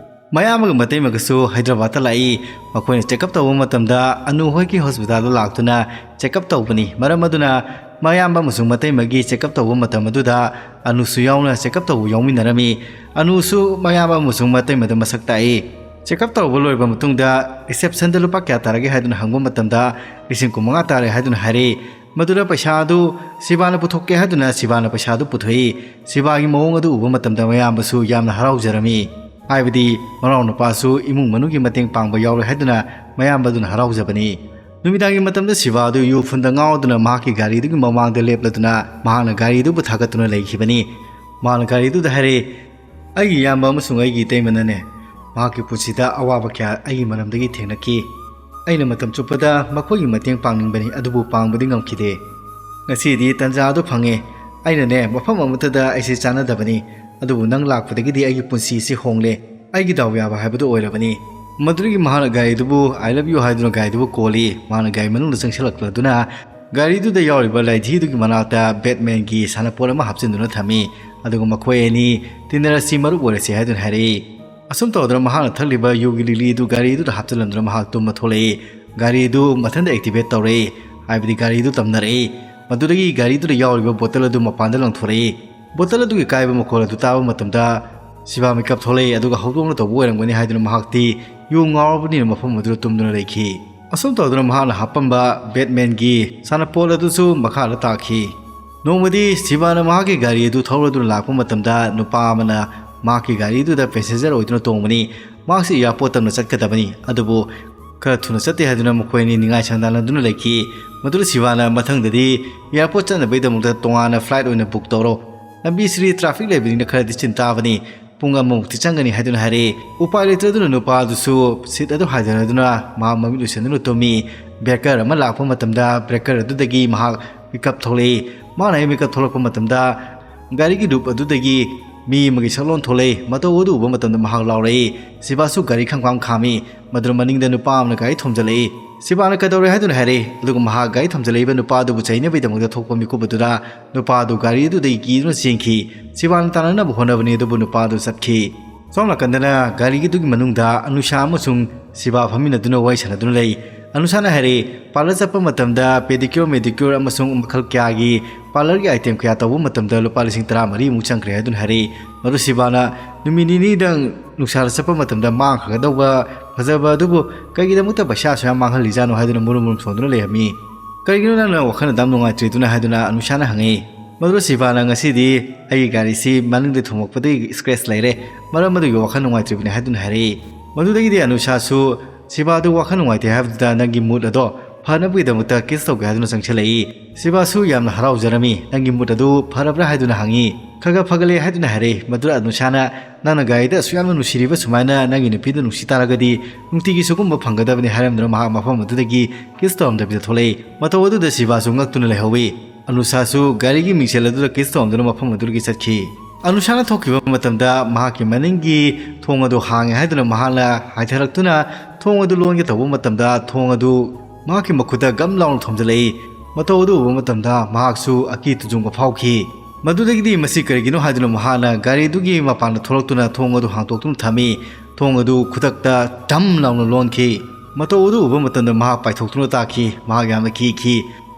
ꯃꯌꯥꯝꯕꯒ ꯃꯇꯩꯃꯒꯁꯨ ꯍꯥꯏꯗ꯭ꯔꯕꯥꯗꯇ ꯂꯥꯛꯏ꯫ ꯃꯈꯣꯏꯅ ꯆꯦꯛꯑꯞ ꯇꯧꯕ ꯃꯇꯝꯗ ꯑꯅꯨ ꯍꯣꯏꯒꯤ ꯍꯣꯁꯄꯤꯇꯥꯜꯗ ꯂꯥꯛꯇꯨꯅ ꯆꯦꯛꯑꯞ ꯇꯧꯕꯅꯤ꯫ ꯃꯔꯝ ꯑꯗꯨꯅ ꯃꯌꯥꯝꯕ ꯑꯃꯁꯨꯡ ꯃꯇꯩꯃꯒꯤ ꯆꯦꯛꯑꯞ ꯇꯧꯕ ꯃꯇꯝ ꯑꯗꯨꯗ ꯑꯅꯨꯁꯨ ꯌꯥꯎꯅ ꯆꯦꯛꯑꯞ ꯇꯧꯕ ꯌꯥꯎꯃꯤꯟꯅꯔꯝꯃꯤ꯫ ꯑꯅꯨꯁꯨ ꯃꯌꯥꯝꯕ ꯑꯃꯁꯨꯡ ꯃꯇꯩꯃꯗ ꯃꯁꯛ ꯇꯥꯛꯏ꯫ ꯆꯦꯛꯑꯞ ꯇꯧꯕ ꯂꯣꯏꯔꯕ ꯃꯇꯨꯡꯗ ꯔꯤꯁꯦꯞꯁꯟꯗ ꯂꯨꯄꯥ ꯀꯌꯥ ꯇꯥꯔꯒꯦ ꯍꯥꯏꯗꯨꯅ ꯍꯪꯕ ꯃꯇꯝꯗ ꯂꯤꯁꯤꯡ ꯀꯨꯟꯃꯉꯥ ꯇꯥꯔꯦ ꯍꯥꯏꯗꯨꯅ ꯍꯥꯏꯔꯛꯏ꯫ ꯃꯗꯨꯗ ꯄꯩꯁꯥ ꯑꯗꯨ ꯁꯤꯕꯥꯅ ꯄꯨꯊꯣꯛꯀꯦ ꯍꯥꯏꯗꯨꯅ ꯁꯤꯕꯥꯅ ꯄꯩꯁꯥ ꯑꯗꯨ ꯄꯨꯊꯣꯛꯏ꯫ ꯁꯤꯕꯥꯒꯤ ꯃꯑꯣꯡ ꯑꯗꯨ ꯎꯕ ꯃꯇꯝꯗ ꯃꯌꯥꯝꯕꯁꯨ ꯌꯥꯝꯅ ꯍꯔꯥꯎꯖꯔꯝꯃꯤ꯫ ꯍꯥꯏꯕꯗꯤ ꯃꯅꯥꯎꯅꯨꯄꯥꯁꯨ ꯏꯃꯨꯡ ꯃꯅꯨꯡꯒꯤ ꯃꯇꯦꯡ ꯄꯥꯡꯕ ꯌꯥꯎꯔꯦ ꯍꯥꯏꯗꯨꯅ ꯃꯌꯥꯝꯕ ꯑꯗꯨꯅ ꯍꯔꯥꯎꯖꯕꯅꯤ꯫ ꯅꯨꯃꯤꯗꯥꯡꯒꯤ ꯃꯇꯝꯗ ꯁꯤꯕꯥ ꯑꯗꯨ ꯌꯨ ꯐꯨꯟꯗ ꯉꯥꯎꯗꯨꯅ ꯃꯍꯥꯛꯀꯤ ꯒꯥꯔꯤꯗꯨꯒꯤ ꯃꯃꯥꯡꯗ ꯂꯦꯞꯂꯗꯨꯅ ꯃꯍꯥꯛꯅ ꯒꯥꯔꯤꯗꯨꯕꯨ ꯊꯥꯒꯠꯇꯨꯅ ꯂꯩꯈꯤꯕꯅꯤ꯫ ꯃꯍꯥꯛꯅ ꯒꯥꯔꯤꯗꯨꯗ ꯍꯥꯏꯔꯛꯏ, "ꯑꯩꯒꯤ ꯏꯌꯥꯝꯕ ꯑꯃꯁꯨꯡ ꯑꯩꯒꯤ ꯏꯇꯩꯃꯅꯅꯦ, ꯃꯍꯥꯛꯀꯤ ꯄꯨꯟꯁꯤꯗ ꯑꯋꯥꯕ ꯀꯌꯥ ꯑꯩꯒꯤ ꯃꯔꯝꯗꯒꯤ ꯊꯦꯡꯅꯈꯤ꯫ ꯑꯩꯅ ꯃꯇꯝ ꯆꯨꯞꯄꯗ ꯃꯈꯣꯏꯒꯤ ꯃꯇꯦꯡ ꯄꯥꯡꯅꯤꯡꯕꯅꯤ, ꯑꯗꯨꯕꯨ ꯄꯥꯡꯕꯗꯤ ꯉꯝꯈꯤꯗꯦ꯫ ꯉꯁꯤꯗꯤ ꯇꯟꯖꯥ ꯑꯗꯨ ꯐꯪꯉꯦ꯫ ꯑꯩꯅꯅꯦ, ꯃꯐꯝ ꯑꯃꯠꯇꯗ ꯑꯩꯁꯦ ꯆꯥꯟꯅꯗꯕꯅꯤ, ꯑꯗꯨꯕꯨ ꯅꯪ ꯂꯥꯛꯄꯗꯒꯤꯗꯤ ꯑꯩꯒꯤ ꯄꯨꯟꯁꯤ ꯑꯁꯤ ꯍꯣꯡꯂꯦ꯫ ꯑꯩꯒꯤ ꯗꯥꯎ ꯌꯥꯕ ꯍꯥꯏꯕꯗꯨ ꯑꯣꯏꯔꯕꯅꯤ꯫" ꯃꯗꯨꯗꯒꯤ ꯃꯍꯥꯛꯅ ꯒꯥꯔꯤꯗꯨꯕꯨ "I love you" ꯍꯥꯏꯗꯨꯅ ꯒꯥꯔꯤꯗꯨꯕꯨ ꯀꯣꯜꯂꯤ꯫ ꯃꯍꯥꯛꯅ ꯒꯥꯔꯤ ꯃꯅꯨꯡꯗ ꯆꯪꯁꯤꯜꯂꯛꯂꯗꯨꯅ ꯒꯥꯔꯤꯗꯨꯗ ꯌꯥꯎꯔꯤꯕ ꯂꯥꯏꯙꯤꯗꯨꯒꯤ ꯃꯅꯥꯛꯇ ꯕꯦꯠꯃꯦꯟꯒꯤ ꯁꯥꯟꯅꯄꯣꯠ ꯑꯃ ꯍꯥꯞꯆꯤꯟꯗꯨꯅ ꯊꯝꯃꯤ꯫ ꯑꯗꯨꯒ ꯃꯈꯣꯏ ꯑꯅꯤ ꯇꯤꯟꯅꯔꯁꯤ, ꯃꯔꯨꯞ ꯑꯣꯏꯔꯁꯤ ꯍꯥꯏꯗꯨꯅ ꯍꯥꯏꯔꯛꯏ꯫ ꯑꯁꯨꯝ ꯇꯧꯗꯨꯅ ꯃꯍꯥꯛꯅ ꯊꯛꯂꯤꯕ ꯌꯨꯒꯤ ꯂꯤꯛꯂꯤꯗꯨ ꯒꯥꯔꯤꯗꯨꯗ ꯍꯥꯞꯆꯤꯜꯂꯝꯗꯨꯅ ꯃꯍꯥꯛ ꯇꯨꯝꯕ ꯊꯣꯛꯂꯛꯏ꯫ ꯒꯥꯔꯤꯗꯨ ꯃꯊꯟꯇ ꯑꯦꯛꯇꯤꯚꯦꯠ ꯇꯧꯔꯛꯏ, ꯍꯥꯏꯕꯗꯤ ꯒꯥꯔꯤꯗꯨ ꯇꯝꯅꯔꯛꯏ꯫ ꯃꯗꯨꯗꯒꯤ ꯒꯥꯔꯤꯗꯨꯗ ꯌꯥꯎꯔꯤꯕ ꯕꯣꯇꯜ ꯑꯗꯨ ꯃꯄꯥꯟꯗ ꯂꯪꯊꯣꯔꯛꯏ꯫ ꯕꯣꯇꯜ ꯑꯗꯨꯒꯤ ꯀꯥꯏꯕ ꯃꯈꯣꯜ ꯑꯗꯨ ꯇꯥꯕ ꯃꯇꯝꯗ ꯁꯤꯕꯥ ꯃꯤꯀꯞ ꯊꯣꯛꯂꯛꯏ, ꯑꯗꯨꯒ ꯍꯧꯗꯣꯡꯅ ꯇꯧꯕ ꯑꯣꯏꯔꯝꯒꯅꯤ ꯍꯥꯏꯗꯨꯅ ꯃꯍꯥꯛꯇꯤ ꯌꯨ ꯉꯥꯎꯔꯕꯅꯤꯅ ꯃꯐꯝ ꯑꯗꯨꯗ ꯇꯨꯝꯗꯨꯅ ꯂꯩꯈꯤ꯫ ꯑꯁꯨꯝ ꯇꯧꯗꯨꯅ ꯃꯍꯥꯛꯅ ꯍꯥꯞꯄꯝꯕ ꯕꯦꯠꯃꯦꯟꯒꯤ ꯁꯥꯟꯅꯄꯣꯠ ꯑꯗꯨꯁꯨ ꯃꯈꯥꯗ ꯇꯥꯈꯤ꯫ ꯅꯣꯡꯃꯗꯤ ꯁꯤꯕꯥꯅ ꯃꯍꯥꯛꯀꯤ ꯒꯥꯔꯤ ꯑꯗꯨ ꯊꯧꯔꯗꯨꯅ ꯂꯥꯛꯄ ꯃꯇꯝꯗ ꯅꯨꯄꯥ ꯑꯃꯅ ꯃꯍꯥꯛꯀꯤ ꯒꯥꯔꯤꯗꯨꯗ ꯄꯦꯁꯦꯟꯖꯔ ꯑꯣꯏꯗꯨꯅ ꯇꯣꯡꯕꯅꯤ꯫ ꯃꯍꯥꯛꯁꯤ ꯑꯦꯌꯥꯔꯄꯣꯔꯠ ꯇꯝꯅ ꯆꯠꯀꯗꯕꯅꯤ, ꯑꯗꯨꯕꯨ ꯈꯔ ꯊꯨꯅ ꯆꯠꯇꯦ ꯍꯥꯏꯗꯨꯅ ꯃꯈꯣꯏ ꯑꯅꯤ ꯅꯤꯡꯉꯥꯏ ꯁꯪꯗꯥꯟꯅꯗꯨꯅ ꯂꯩꯈꯤ꯫ ꯃꯗꯨꯗ ꯁꯤꯕꯥꯅ ꯃꯊꯪꯗꯗꯤ ꯑꯦꯌꯥꯔꯄꯣꯔꯠ ꯆꯠꯅꯕꯒꯤꯗꯃꯛꯇ ꯇꯣꯉꯥꯟꯅ ꯐ꯭ꯂꯥꯏꯠ ꯑꯣꯏꯅ ꯕꯨꯛ ꯇꯧꯔꯣ, ꯂꯝꯕꯤꯁꯤꯗꯤ ꯇ꯭ꯔꯥꯐꯤꯛ ꯂꯩꯕꯅꯤꯅ ꯈꯔꯗꯤ ꯆꯤꯟ ꯇꯥꯕꯅꯤ, ꯄꯨꯡ ꯑꯃꯃꯨꯛꯇꯤ ꯆꯪꯒꯅꯤ ꯍꯥꯏꯗꯨꯅ ꯍꯥꯏꯔꯛꯏ꯫ ꯎꯄꯥꯏ ꯂꯩꯇ꯭ꯔꯗꯨꯅ ꯅꯨꯄꯥ ꯑꯗꯨꯁꯨ ꯁꯤꯠ ꯑꯗꯨ ꯍꯥꯏꯗꯅꯗꯨꯅ ꯃꯍꯥꯛ ꯃꯃꯤꯠ ꯎꯏꯁꯟꯗꯨꯅ ꯇꯨꯝꯃꯤ꯫ ꯕ꯭ꯔꯦꯀꯔ ꯑꯃ ꯂꯥꯛꯄ ꯃꯇꯝꯗ ꯕ꯭ꯔꯦꯀꯔ ꯑꯗꯨꯗꯒꯤ ꯃꯍꯥꯛ ꯃꯤꯀꯞ ꯊꯣꯛꯂꯛꯏ꯫ ꯃꯍꯥꯛꯅ ꯍꯦꯛ ꯃꯤꯀꯞ ꯊꯣꯛꯂꯛꯄ ꯃꯇꯝꯗ ꯒꯥꯔꯤꯒꯤ ꯔꯨꯞ ꯑꯗꯨꯗꯒꯤ ꯃꯤ ꯑꯃꯒꯤ ꯁꯛꯂꯣꯟ ꯊꯣꯛꯂꯛꯏ꯫ ꯃꯇꯧ ꯑꯗꯨ ꯎꯕ ꯃꯇꯝꯗ ꯃꯍꯥꯛ ꯂꯥꯎꯔꯛꯏ꯫ ꯁꯤꯕꯥꯁꯨ ꯒꯥꯔꯤ ꯈꯪꯈꯥꯡ ꯈꯥꯝꯃꯤ꯫ ꯃꯗꯨꯗ ꯃꯅꯤꯡꯗ ꯅꯨꯄꯥ ꯑꯃꯅ ꯒꯥꯔꯤ ꯊꯣꯝꯖꯤꯜꯂꯛꯏ꯫ ꯁꯤꯕꯥꯅ "ꯀꯩꯗꯧꯔꯦ?" ꯍꯥꯏꯗꯨꯅ ꯍꯥꯏꯔꯛꯏ꯫ ꯑꯗꯨꯒ ꯃꯍꯥꯛ ꯒꯥꯔꯤ ꯊꯣꯝꯖꯤꯜꯂꯛꯏꯕ ꯅꯨꯄꯥ ꯑꯗꯨꯕꯨ ꯆꯩꯅꯕꯒꯤꯗꯃꯛꯇ ꯊꯣꯛꯄ ꯃꯤꯀꯨꯞ ꯑꯗꯨꯗ ꯅꯨꯄꯥ ꯑꯗꯨ ꯒꯥꯔꯤ ꯑꯗꯨꯗꯒꯤ ꯀꯤꯗꯨꯅ ꯆꯦꯟꯈꯤ꯫ ꯁꯤꯕꯥꯅ ꯇꯥꯟꯅꯅꯕ ꯍꯣꯠꯅꯕꯅꯤ, ꯑꯗꯨꯕꯨ ꯅꯨꯄꯥ ꯑꯗꯨ ꯆꯠꯈꯤ꯫ ꯁꯣꯝ ꯅꯥꯀꯟꯗꯅ ꯒꯥꯔꯤꯒꯤ ꯑꯗꯨꯒꯤ ꯃꯅꯨꯡꯗ ꯑꯅꯨꯁꯥ ꯑꯃꯁꯨꯡ ꯁꯤꯕꯥ ꯐꯝꯃꯤꯟꯅꯗꯨꯅ ꯋꯥꯔꯤ ꯁꯥꯟꯅꯗꯨꯅ ꯂꯩ꯫ ꯑꯅꯨꯁꯥꯅ ꯍꯥꯏꯔꯛꯏ, "ꯄꯥꯔꯂꯔ ꯆꯠꯄ ꯃꯇꯝꯗ ꯄꯦꯗꯤꯀ꯭ꯌꯣꯔ, ꯃꯦꯗꯤꯀ꯭ꯌꯣꯔ ꯑꯃꯁꯨꯡ ꯃꯈꯜ ꯀꯌꯥꯒꯤ ꯄꯥꯔꯂꯔꯒꯤ ꯑꯥꯏꯇꯦꯝ ꯀꯌꯥ ꯇꯧꯕ ꯃꯇꯝꯗ ꯂꯨꯄꯥ ꯂꯤꯁꯤꯡ ꯇꯔꯥꯃꯔꯤꯃꯨꯛ ꯆꯪꯈ꯭ꯔꯦ" ꯍꯥꯏꯗꯨꯅ ꯍꯥꯏꯔꯛꯏ꯫ ꯃꯗꯨ ꯁꯤꯕꯥꯅ ꯅꯨꯃꯤꯠ ꯅꯤꯅꯤꯗꯪ ꯅꯨꯡꯁꯥꯗ ꯆꯠꯄ ꯃꯇꯝꯗ ꯃꯥꯡꯈ꯭ꯔꯒꯗꯧꯕ ꯐꯖꯕ ꯑꯗꯨꯕꯨ ꯀꯩꯒꯤꯗꯃꯛꯇ ꯄꯩꯁꯥ ꯑꯁꯨꯛ ꯌꯥꯝ ꯃꯥꯡꯍꯜꯂꯤꯖꯥꯠꯅꯣ ꯍꯥꯏꯗꯨꯅ ꯃꯨꯔꯨꯝ ꯃꯨꯔꯨꯝ ꯁꯣꯟꯗꯨꯅ ꯂꯩꯔꯝꯃꯤ꯫ "ꯀꯔꯤꯒꯤꯅꯣ ꯅꯪꯅ ꯋꯥꯈꯜ ꯑꯗꯨꯝ ꯅꯨꯡꯉꯥꯏꯇ꯭ꯔꯤꯗꯨꯅ?" ꯍꯥꯏꯗꯨꯅ ꯑꯅꯨꯁꯥꯅ ꯍꯪꯉꯤ꯫ ꯃꯗꯨꯗ ꯁꯤꯕꯥꯅ, "ꯉꯁꯤꯗꯤ ꯑꯩꯒꯤ ꯒꯥꯔꯤꯁꯤ ꯃꯅꯤꯡꯗ ꯊꯣꯝꯃꯛꯄꯗꯒꯤ scratch ꯂꯩꯔꯦ, ꯃꯔꯝ ꯑꯗꯨꯒꯤ ꯋꯥꯈꯜ ꯅꯨꯡꯉꯥꯏꯇ꯭ꯔꯤꯕꯅꯤ" ꯍꯥꯏꯗꯨꯅ ꯍꯥꯏꯔꯛꯏ꯫ ꯃꯗꯨꯗꯒꯤꯗꯤ ꯑꯅꯨꯁꯥꯁꯨ ꯁꯤꯕꯥꯗꯨ ꯋꯥꯈꯜ ꯅꯨꯡꯉꯥꯏꯇꯦ ꯍꯥꯏꯕꯗꯨꯗ ꯅꯪꯒꯤ mood ꯑꯗꯣ ꯐꯅꯕꯒꯤꯗꯃꯛꯇ kiss ꯇꯧꯒꯦ ꯍꯥꯏꯗꯨꯅ ꯆꯪꯁꯤꯜꯂꯛꯏ꯫ ꯁꯤꯕꯥꯁꯨ ꯌꯥꯝꯅ ꯍꯔꯥꯎꯖꯔꯝꯃꯤ꯫ "ꯅꯪꯒꯤ mood ꯑꯗꯨ ꯐꯔꯕ꯭ꯔꯥ?" ꯍꯥꯏꯗꯨꯅ ꯍꯪꯉꯤ꯫ "ꯈꯔ ꯈꯔ ꯐꯒꯠꯂꯦ" ꯍꯥꯏꯗꯨꯅ ꯍꯥꯏꯔꯛꯏ꯫ ꯃꯗꯨꯗ ꯑꯅꯨꯁꯥꯅ, "ꯅꯪꯅ ꯒꯥꯔꯤꯗ ꯑꯁꯨꯛ ꯌꯥꯝꯅ ꯅꯨꯡꯁꯤꯔꯤꯕ ꯁꯨꯃꯥꯏꯅ ꯅꯪꯒꯤ ꯅꯨꯄꯤꯗꯨ ꯅꯨꯡꯁꯤ ꯇꯥꯔꯒꯗꯤ ꯅꯨꯡꯇꯤꯒꯤ ꯁꯤꯒꯨꯝꯕ ꯐꯪꯒꯗꯕꯅꯤ" ꯍꯥꯏꯔꯝꯗꯨꯅ ꯃꯍꯥꯛ ꯃꯐꯝ ꯑꯗꯨꯗꯒꯤ kiss ꯇꯧꯔꯝꯗꯕꯤꯗ ꯊꯣꯛꯂꯛꯏ꯫ ꯃꯇꯧ ꯑꯗꯨꯗ ꯁꯤꯕꯥꯁꯨ ꯉꯛꯇꯨꯅ ꯂꯩꯍꯧꯏ꯫ ꯑꯅꯨꯁꯥꯁꯨ ꯒꯥꯔꯤꯒꯤ ꯃꯤꯡꯁꯦꯜ ꯑꯗꯨꯗ kiss ꯇꯧꯔꯝꯗꯨꯅ ꯃꯐꯝ ꯑꯗꯨꯗꯒꯤ ꯆꯠꯈꯤ꯫ ꯑꯅꯨꯁꯥꯅ ꯊꯣꯛꯈꯤꯕ ꯃꯇꯝꯗ ꯃꯍꯥꯛꯀꯤ ꯃꯅꯤꯡꯒꯤ ꯊꯣꯡ ꯑꯗꯨ ꯍꯥꯡꯉꯦ ꯍꯥꯏꯗꯨꯅ ꯃꯍꯥꯛꯅ ꯍꯥꯏꯊꯔꯛꯇꯨꯅ ꯊꯣꯡ ꯑꯗꯨ ꯂꯣꯟꯒꯦ ꯇꯧꯕ ꯃꯇꯝꯗ ꯊꯣꯡ ꯑꯗꯨ ꯃꯍꯥꯛꯀꯤ ꯃꯈꯨꯠꯇ ꯒꯝ ꯂꯥꯎꯅ ꯊꯣꯝꯖꯤꯜꯂꯛꯏ꯫ ꯃꯇꯧ ꯑꯗꯨ ꯎꯕ ꯃꯇꯝꯗ ꯃꯍꯥꯛꯁꯨ ꯑꯀꯤ ꯇꯨꯖꯨꯡꯕ ꯐꯥꯎꯈꯤ꯫ ꯃꯗꯨꯗꯒꯤꯗꯤ ꯃꯁꯤ ꯀꯔꯤꯒꯤꯅꯣ ꯍꯥꯏꯗꯨꯅ ꯃꯍꯥꯛꯅ ꯒꯥꯔꯤꯗꯨꯒꯤ ꯃꯄꯥꯟꯗ ꯊꯣꯛꯂꯛꯇꯨꯅ ꯊꯣꯡ ꯑꯗꯨ ꯍꯥꯡꯇꯣꯛꯇꯨꯅ ꯊꯝꯃꯤ꯫ ꯊꯣꯡ ꯑꯗꯨ ꯈꯨꯗꯛꯇ ꯙꯝ ꯂꯥꯎꯅ ꯂꯣꯟꯈꯤ꯫ ꯃꯇꯧ ꯑꯗꯨ ꯎꯕ ꯃꯇꯝꯗ ꯃꯍꯥꯛ ꯄꯥꯏꯊꯣꯛꯇꯨꯅ ꯇꯥꯈꯤ꯫ ꯃꯍꯥꯛ ꯌꯥꯝꯅ ꯀꯤꯈꯤ꯫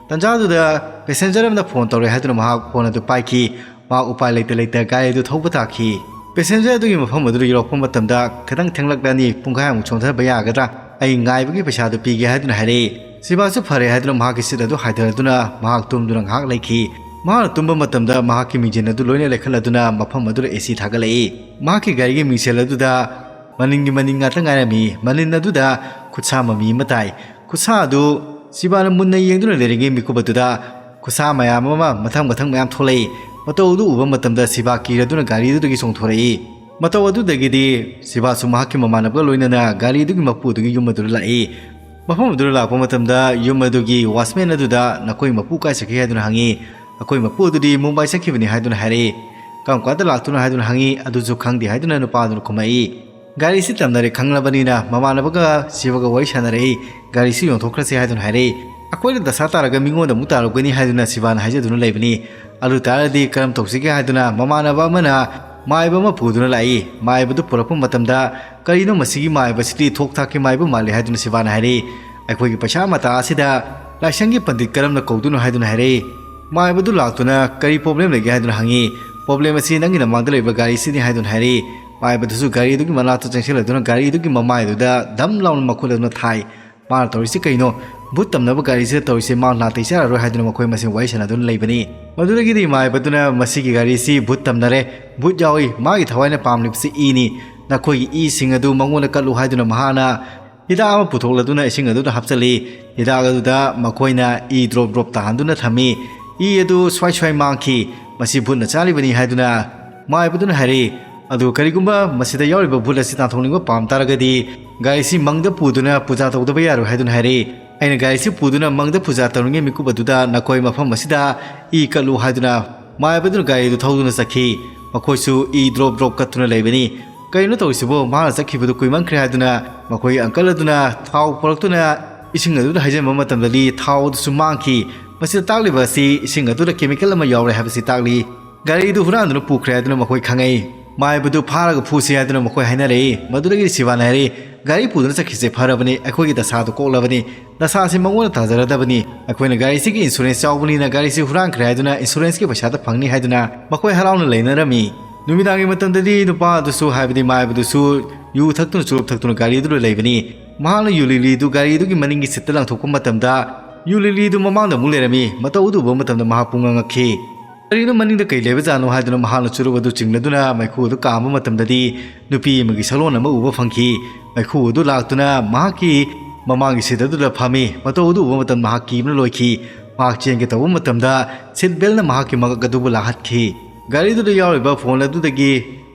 ꯇꯟꯖꯥꯗꯨꯗ passenger ꯑꯃꯅ phone ꯇꯧꯔꯛꯑꯦ ꯍꯥꯏꯗꯨꯅ ꯃꯍꯥꯛ phone ꯑꯗꯨ ꯄꯥꯏꯈꯤ꯫ ꯃꯍꯥꯛ ꯎꯄꯥꯏ ꯂꯩꯇ ꯂꯩꯇ ꯒꯥꯔꯤ ꯑꯗꯨ ꯊꯧꯕ ꯇꯥꯈꯤ꯫ Passenger ꯑꯗꯨꯒꯤ ꯃꯐꯝ ꯑꯗꯨꯗ ꯌꯧꯔꯛꯄ ꯃꯇꯝꯗ, "ꯈꯤꯇꯪ ꯊꯦꯡꯂꯛꯂꯅꯤ, ꯄꯨꯡꯈꯥꯏꯃꯨꯛ ꯆꯣꯟꯊꯕ ꯌꯥꯒꯗ꯭ꯔꯥ? ꯑꯩ ꯉꯥꯏꯕꯒꯤ ꯄꯩꯁꯥꯗꯨ ꯄꯤꯒꯦ" ꯍꯥꯏꯗꯨꯅ ꯍꯥꯏꯔꯛꯏ꯫ ꯁꯤꯕꯥꯁꯨ ꯐꯔꯦ ꯍꯥꯏꯗꯨꯅ ꯃꯍꯥꯛꯀꯤ seat ꯑꯗꯨ ꯍꯥꯏꯊꯔꯗꯨꯅ ꯃꯍꯥꯛ ꯇꯨꯝꯗꯨꯅ ꯉꯥꯏꯍꯥꯛ ꯂꯩꯈꯤ꯫ ꯃꯍꯥꯛꯅ ꯇꯨꯝꯕ ꯃꯇꯝꯗ ꯃꯍꯥꯛꯀꯤ ꯃꯤꯡꯖꯦꯜ ꯑꯗꯨ ꯂꯣꯏꯅ ꯂꯩꯈꯠꯂꯗꯨꯅ ꯃꯐꯝ ꯑꯗꯨꯗ AC ꯊꯥꯒꯠꯂꯛꯏ꯫ ꯃꯍꯥꯛꯀꯤ ꯒꯥꯔꯤꯒꯤ ꯃꯤꯡꯁꯦꯜ ꯑꯗꯨꯗ ꯃꯅꯤꯟꯒꯤ ꯃꯅꯤꯟ ꯉꯥꯛꯇ ꯉꯥꯏꯔꯝꯃꯤ꯫ ꯃꯅꯤꯟ ꯑꯗꯨꯗ ꯈꯨꯠꯁꯥ ꯃꯃꯤ ꯑꯃ ꯇꯥꯏ꯫ ꯈꯨꯠꯁꯥ ꯑꯗꯨ ꯁꯤꯕꯥꯅ ꯃꯨꯟꯅ ꯌꯦꯡꯗꯨꯅ ꯂꯩꯔꯤꯉꯩ ꯃꯤꯀꯨꯞ ꯑꯗꯨꯗ ꯈꯨꯠꯁꯥ ꯃꯌꯥꯝ ꯑꯃ ꯃꯊꯪ ꯃꯊꯪ ꯃꯌꯥꯝ ꯊꯣꯛꯂꯛꯏ꯫ ꯃꯇꯧ ꯑꯗꯨ ꯎꯕ ꯃꯇꯝꯗ ꯁꯤꯕꯥ ꯀꯤꯔꯗꯨꯅ ꯒꯥꯔꯤꯗꯨꯗꯒꯤ ꯆꯣꯡꯊꯣꯔꯛꯏ꯫ ꯃꯇꯧ ꯑꯗꯨꯗꯒꯤꯗꯤ ꯁꯤꯕꯥꯁꯨ ꯃꯍꯥꯛꯀꯤ ꯃꯃꯥꯟꯅꯕꯒ ꯂꯣꯏꯅꯅ ꯒꯥꯔꯤꯗꯨꯒꯤ ꯃꯄꯨꯗꯨꯒꯤ ꯌꯨꯝ ꯑꯗꯨꯗ ꯂꯥꯛꯏ꯫ ꯃꯐꯝ ꯑꯗꯨꯗ ꯂꯥꯛꯄ ꯃꯇꯝꯗ ꯌꯨꯝ ꯑꯗꯨꯒꯤ watchman ꯑꯗꯨꯗ "ꯅꯈꯣꯏ ꯃꯄꯨ ꯀꯥꯏ ꯆꯠꯈꯤ?" ꯍꯥꯏꯗꯨꯅ ꯍꯪꯉꯤ꯫ "ꯑꯩꯈꯣꯏ ꯃꯄꯨ ꯑꯗꯨꯗꯤ ꯃꯨꯝꯕꯥꯏ ꯆꯠꯈꯤꯕꯅꯤ" ꯍꯥꯏꯗꯨꯅ ꯍꯥꯏꯔꯛꯏ꯫ "ꯀꯔꯝ ꯀꯥꯟꯗ ꯂꯥꯛꯇꯣꯏꯅꯣ?" ꯍꯥꯏꯗꯨꯅ ꯍꯪꯉꯤ꯫ "ꯑꯗꯨꯁꯨ ꯈꯪꯗꯦ" ꯍꯥꯏꯗꯨꯅ ꯅꯨꯄꯥ ꯑꯗꯨꯅ ꯈꯨꯝꯃꯛꯏ꯫ ꯒꯥꯔꯤꯁꯤ ꯇꯝꯅꯔꯦ ꯈꯪꯂꯕꯅꯤꯅ ꯃꯃꯥꯟꯅꯕꯒ ꯁꯤꯕꯒ ꯋꯥꯔꯤ ꯁꯥꯟꯅꯔꯛꯏ꯫ "ꯒꯥꯔꯤꯁꯤ ꯌꯣꯟꯊꯣꯛꯈ꯭ꯔꯁꯤ" ꯍꯥꯏꯗꯨꯅ ꯍꯥꯏꯔꯛꯏ꯫ "ꯑꯩꯈꯣꯏꯗ ꯗꯁꯥ ꯇꯥꯔꯒ ꯃꯤꯉꯣꯟꯗ ꯑꯃꯨꯛ ꯇꯥꯔꯛꯀꯅꯤ" ꯍꯥꯏꯗꯨꯅ ꯁꯤꯕꯥꯅ ꯍꯥꯏꯖꯗꯨꯅ ꯂꯩꯕꯅꯤ꯫ ꯑꯗꯨ ꯇꯥꯔꯗꯤ ꯀꯔꯝ ꯇꯧꯁꯤꯒꯦ ꯍꯥꯏꯗꯨꯅ ꯃꯃꯥꯟꯅꯕ ꯑꯃꯅ ꯃꯥꯏꯕ ꯑꯃ ꯄꯨꯗꯨꯅ ꯂꯥꯛꯏ꯫ ꯃꯥꯏꯕꯗꯨ ꯄꯨꯔꯛꯄ ꯃꯇꯝꯗ, "ꯀꯔꯤꯅꯣ ꯃꯁꯤꯒꯤ ꯃꯥꯏꯕꯁꯤꯗꯤ ꯊꯣꯛ ꯊꯥꯛꯀꯤ ꯃꯥꯏꯕ ꯃꯥꯜꯂꯤ" ꯍꯥꯏꯗꯨꯅ ꯁꯤꯕꯥꯅ ꯍꯥꯏꯔꯛꯏ꯫ "ꯑꯩꯈꯣꯏꯒꯤ ꯄꯩꯁꯥ ꯃꯇꯥ ꯑꯁꯤꯗ ꯂꯥꯏꯁꯪꯒꯤ ꯄꯟꯗꯤꯠ ꯀꯔꯝꯅ ꯀꯧꯗꯣꯏꯅꯣ?" ꯍꯥꯏꯗꯨꯅ ꯍꯥꯏꯔꯛꯏ꯫ ꯃꯥꯏꯕꯗꯨ ꯂꯥꯛꯇꯨꯅ "ꯀꯔꯤ problem ꯂꯩꯒꯦ?" ꯍꯥꯏꯗꯨꯅ ꯍꯪꯉꯤ꯫ "Problem ꯑꯁꯤ ꯅꯪꯒꯤ ꯅꯃꯥꯡꯗ ꯂꯩꯕ ꯒꯥꯔꯤꯁꯤꯅꯤ" ꯍꯥꯏꯗꯨꯅ ꯍꯥꯏꯔꯛꯏ꯫ ꯃꯥꯏꯕꯗꯨꯁꯨ ꯒꯥꯔꯤꯗꯨꯒꯤ ꯃꯅꯥꯛꯇ ꯆꯪꯁꯤꯜꯂꯗꯨꯅ ꯒꯥꯔꯤꯗꯨꯒꯤ ꯃꯃꯥꯏꯗꯨꯗ ꯙꯝ ꯂꯥꯎꯅ ꯃꯈꯨꯠ ꯑꯗꯨꯅ ꯊꯥꯏ꯫ "ꯃꯥꯅ ꯇꯧꯔꯤꯁꯤ ꯀꯩꯅꯣ? ꯚꯨꯠ ꯇꯝꯅꯕ ꯒꯥꯔꯤꯁꯤꯗ ꯇꯧꯔꯤꯁꯦ ꯃꯥ ꯅꯥꯇꯩ ꯆꯥꯔꯔꯣꯏ ꯍꯥꯏꯗꯨꯅ ꯃꯈꯣꯏ ꯃꯁꯦꯟ ꯋꯥꯔꯤ ꯁꯥꯟꯅꯗꯨꯅ ꯂꯩꯕꯅꯤ꯫ ꯃꯗꯨꯗꯒꯤꯗꯤ ꯃꯥꯏꯕꯗꯨꯅ ꯃꯁꯤꯒꯤ ꯒꯥꯔꯤꯁꯤ ꯚꯨꯠ ꯇꯝꯅꯔꯦ, ꯚꯨꯠ ꯌꯥꯎꯏ, ꯃꯥꯒꯤ ꯊꯋꯥꯏꯅ ꯄꯥꯝꯂꯤꯕꯁꯤ ꯏꯅꯤ, ꯅꯈꯣꯏꯒꯤ ꯏꯁꯤꯡ ꯑꯗꯨ ꯃꯉꯣꯟꯗ ꯀꯠꯂꯨ ꯍꯥꯏꯗꯨꯅ ꯃꯍꯥꯛꯅ ꯍꯤꯗꯥꯛ ꯑꯃ ꯄꯨꯊꯣꯛꯂꯗꯨꯅ ꯏꯁꯤꯡ ꯑꯗꯨꯗ ꯍꯥꯞꯆꯤꯜꯂꯤ꯫ ꯍꯤꯗꯥꯛ ꯑꯗꯨꯗ ꯃꯈꯣꯏꯅ ꯏ ꯗ꯭ꯔꯣꯞ ꯗ꯭ꯔꯣꯞ ꯇꯥꯍꯟꯗꯨꯅ ꯊꯝꯃꯤ꯫ ꯏ ꯑꯗꯨ ꯁ꯭ꯋꯥꯏ ꯁ꯭ꯋꯥꯏ ꯃꯥꯡꯈꯤ꯫ ꯃꯁꯤ ꯚꯨꯠꯅ ꯆꯥꯔꯤꯕꯅꯤ ꯍꯥꯏꯗꯨꯅ ꯃꯥꯏꯕꯗꯨꯅ ꯍꯥꯏꯔꯛꯏ꯫ ꯑꯗꯨ ꯀꯔꯤꯒꯨꯝꯕ ꯃꯁꯤꯗ ꯌꯥꯎꯔꯤꯕ ꯚꯨꯠ ꯑꯁꯤ ꯇꯥꯟꯊꯣꯛꯅꯤꯡꯕ ꯄꯥꯝ ꯇꯥꯔꯒꯗꯤ ꯒꯥꯔꯤꯁꯤ ꯃꯪꯗ ꯄꯨꯗꯨꯅ ꯄꯨꯖꯥ ꯇꯧꯗꯕ ꯌꯥꯔꯣꯏ ꯍꯥꯏꯗꯨꯅ ꯍꯥꯏꯔꯛꯏ꯫ ꯑꯩꯅ ꯒꯥꯔꯤꯁꯤ ꯄꯨꯗꯨꯅ ꯃꯪꯗ ꯄꯨꯖꯥ ꯇꯧꯔꯤꯉꯩ ꯃꯤꯀꯨꯞ ꯑꯗꯨꯗ ꯅꯈꯣꯏ ꯃꯐꯝ ꯑꯁꯤꯗ ꯏ ꯀꯠꯂꯨ ꯍꯥꯏꯗꯨꯅ ꯃꯥꯏꯕꯗꯨꯅ ꯒꯥꯔꯤꯗꯨ ꯊꯧꯗꯨꯅ ꯆꯠꯈꯤ꯫ ꯃꯈꯣꯏꯁꯨ ꯏ ꯗ꯭ꯔꯣꯞ ꯗ꯭ꯔꯣꯞ ꯀꯠꯇꯨꯅ ꯂꯩꯕꯅꯤ꯫ "ꯀꯩꯅꯣ ꯇꯧꯔꯤꯁꯤꯕꯣ? ꯃꯥꯅ ꯆꯠꯈꯤꯕꯗꯨ ꯀꯨꯏꯃꯟꯈ꯭ꯔꯦ" ꯍꯥꯏꯗꯨꯅ ꯃꯈꯣꯏ ꯑꯪꯀꯜ ꯑꯗꯨꯅ ꯊꯥꯎ ꯄꯨꯔꯛꯇꯨꯅ ꯏꯁꯤꯡ ꯑꯗꯨꯗ ꯍꯩꯖꯤꯟꯕ ꯃꯇꯝꯗꯗꯤ ꯊꯥꯎ ꯑꯗꯨꯁꯨ ꯃꯥꯡꯈꯤ꯫ ꯃꯁꯤꯗ ꯇꯥꯛꯂꯤꯕ ꯑꯁꯤ ꯏꯁꯤꯡ ꯑꯗꯨꯗ ꯀꯦꯃꯤꯀꯦꯜ ꯑꯃ ꯌꯥꯎꯔꯦ ꯍꯥꯏꯕꯁꯤ ꯇꯥꯛꯂꯤ꯫ ꯒꯥꯔꯤꯗꯨ ꯍꯨꯔꯥꯟꯗꯨꯅ ꯄꯨꯈ꯭ꯔꯦ ꯍꯥꯏꯗꯨꯅ ꯃꯈꯣꯏ ꯈꯪꯉꯛꯏ꯫ ꯃꯥꯏꯕꯗꯨ ꯐꯥꯔꯒ ꯐꯨꯁꯤ ꯍꯥꯏꯗꯨꯅ ꯃꯈꯣꯏ ꯍꯥꯏꯅꯔꯛꯏ꯫ ꯃꯗꯨꯗꯒꯤ ꯁꯤꯕꯥꯅ ꯍꯥꯏꯔꯛꯏ, "ꯒꯥꯔꯤ ꯄꯨꯗꯨꯅ ꯆꯠꯈꯤꯁꯦ ꯐꯔꯕꯅꯤ, ꯑꯩꯈꯣꯏꯒꯤ ꯗꯁꯥꯗꯨ ꯀꯣꯛꯂꯕꯅꯤ꯫ ꯗꯁꯥꯁꯤ ꯃꯉꯣꯟꯗ ꯇꯥꯖꯔꯗꯕꯅꯤ꯫ ꯑꯩꯈꯣꯏꯅ ꯒꯥꯔꯤꯁꯤꯒꯤ ꯏꯟꯁꯨꯔꯦꯟꯁ ꯌꯥꯎꯕꯅꯤꯅ ꯒꯥꯔꯤꯁꯤ ꯍꯨꯔꯥꯟꯈ꯭ꯔꯦ ꯍꯥꯏꯗꯨꯅ ꯏꯟꯁꯨꯔꯦꯟꯁꯀꯤ ꯄꯩꯁꯥꯗ ꯐꯪꯅꯤ" ꯍꯥꯏꯗꯨꯅ ꯃꯈꯣꯏ ꯍꯔꯥꯎꯅ ꯂꯩꯅꯔꯝꯃꯤ꯫ ꯅꯨꯃꯤꯗꯥꯡꯒꯤ ꯃꯇꯝꯗꯗꯤ ꯅꯨꯄꯥ ꯑꯗꯨꯁꯨ, ꯍꯥꯏꯕꯗꯤ ꯃꯥꯏꯕꯗꯨꯁꯨ, ꯌꯨ ꯊꯛꯇꯨꯅ ꯆꯨꯔꯨꯞ ꯊꯛꯇꯨꯅ ꯒꯥꯔꯤꯗꯨꯗ ꯂꯩꯕꯅꯤ꯫ ꯃꯍꯥꯛꯅ ꯌꯨ ꯂꯤꯛꯂꯤꯗꯨ ꯒꯥꯔꯤꯗꯨꯒꯤ ꯃꯅꯤꯡꯒꯤ ꯁꯤꯠꯇ ꯂꯪꯊꯣꯛꯄ ꯃꯇꯝꯗ ꯌꯨ ꯂꯤꯛꯂꯤꯗꯨ ꯃꯃꯥꯡꯗ ꯑꯃꯨꯛ ꯂꯩꯔꯝꯃꯤ꯫ ꯃꯇꯧ ꯑꯗꯨ ꯎꯕ ꯃꯇꯝꯗ ꯃꯍꯥꯛ ꯄꯨꯡꯉꯛ ꯉꯛꯈꯤ꯫ ꯀꯔꯤꯅꯣ ꯃꯅꯤꯡꯗ ꯀꯩ ꯂꯩꯕꯖꯥꯠꯅꯣ ꯍꯥꯏꯗꯨꯅ ꯃꯍꯥꯛꯅ ꯆꯨꯔꯨꯞ ꯑꯗꯨ ꯆꯤꯡꯂꯗꯨꯅ ꯃꯩꯈꯨ ꯑꯗꯨ ꯀꯥꯝꯕ ꯃꯇꯝꯗꯗꯤ ꯅꯨꯄꯤ ꯑꯃꯒꯤ ꯁꯛꯂꯣꯟ ꯑꯃ ꯎꯕ ꯐꯪꯈꯤ꯫ ꯃꯩꯈꯨ ꯑꯗꯨ ꯂꯥꯛꯇꯨꯅ ꯃꯍꯥꯛꯀꯤ ꯃꯃꯥꯡꯒꯤ ꯁꯤꯠ ꯑꯗꯨꯗ ꯐꯝꯃꯤ꯫ ꯃꯇꯧ ꯑꯗꯨ ꯎꯕ ꯃꯇꯝꯗ ꯃꯍꯥꯛ ꯀꯤꯕꯅ ꯂꯣꯏꯈꯤ꯫ ꯃꯍꯥꯛ ꯆꯦꯟꯒꯦ ꯇꯧꯕ ꯃꯇꯝꯗ ꯁꯤꯠ ꯕꯦꯜꯅ ꯃꯍꯥꯛꯀꯤ ꯃꯉꯛ ꯑꯗꯨꯕꯨ ꯂꯥꯛꯍꯠꯈꯤ꯫ ꯒꯥꯔꯤꯗꯨꯗ ꯌꯥꯎꯔꯤꯕ ꯐꯣꯟ ꯑꯗꯨꯗꯒꯤ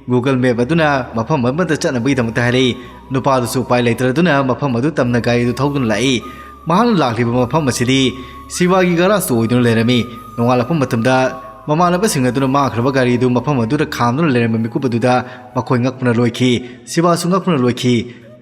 Google Map ꯑꯗꯨꯅ ꯃꯐꯝ ꯑꯃꯗ ꯆꯠꯅꯕꯒꯤꯗꯃꯛꯇ ꯍꯥꯏꯔꯛꯏ꯫ ꯅꯨꯄꯥꯗꯨꯁꯨ ꯎꯄꯥꯏ ꯂꯩꯇ꯭ꯔꯗꯨꯅ ꯃꯐꯝ ꯑꯗꯨ ꯇꯝꯅ ꯒꯥꯔꯤꯗꯨ ꯊꯧꯗꯨꯅ ꯂꯥꯛꯏ꯫ ꯃꯍꯥꯛꯅ ꯂꯥꯛꯂꯤꯕ ꯃꯐꯝ ꯑꯁꯤꯗꯤ ꯁꯤꯕꯥꯒꯤ ꯒꯔꯥꯖꯇꯨ ꯑꯣꯏꯗꯨꯅ ꯂꯩꯔꯝꯃꯤ꯫ ꯅꯣꯡꯉꯥꯜꯂꯛꯄ ꯃꯇꯝꯗ ꯃꯃꯥꯟꯅꯕꯁꯤꯡ ꯑꯗꯨꯅ ꯃꯥꯡꯈ꯭ꯔꯕ ꯒꯥꯔꯤꯗꯨ ꯃꯐꯝ ꯑꯗꯨꯗ ꯈꯥꯝꯗꯨꯅ ꯂꯩꯔꯝꯕ ꯃꯤꯀꯨꯞ ꯑꯗꯨꯗ ꯃꯈꯣꯏ ꯉꯛꯄꯅ ꯂꯣꯏꯈꯤ꯫ ꯁꯤꯕꯥꯁꯨ ꯉꯛꯄꯅ ꯂꯣꯏꯈꯤ꯫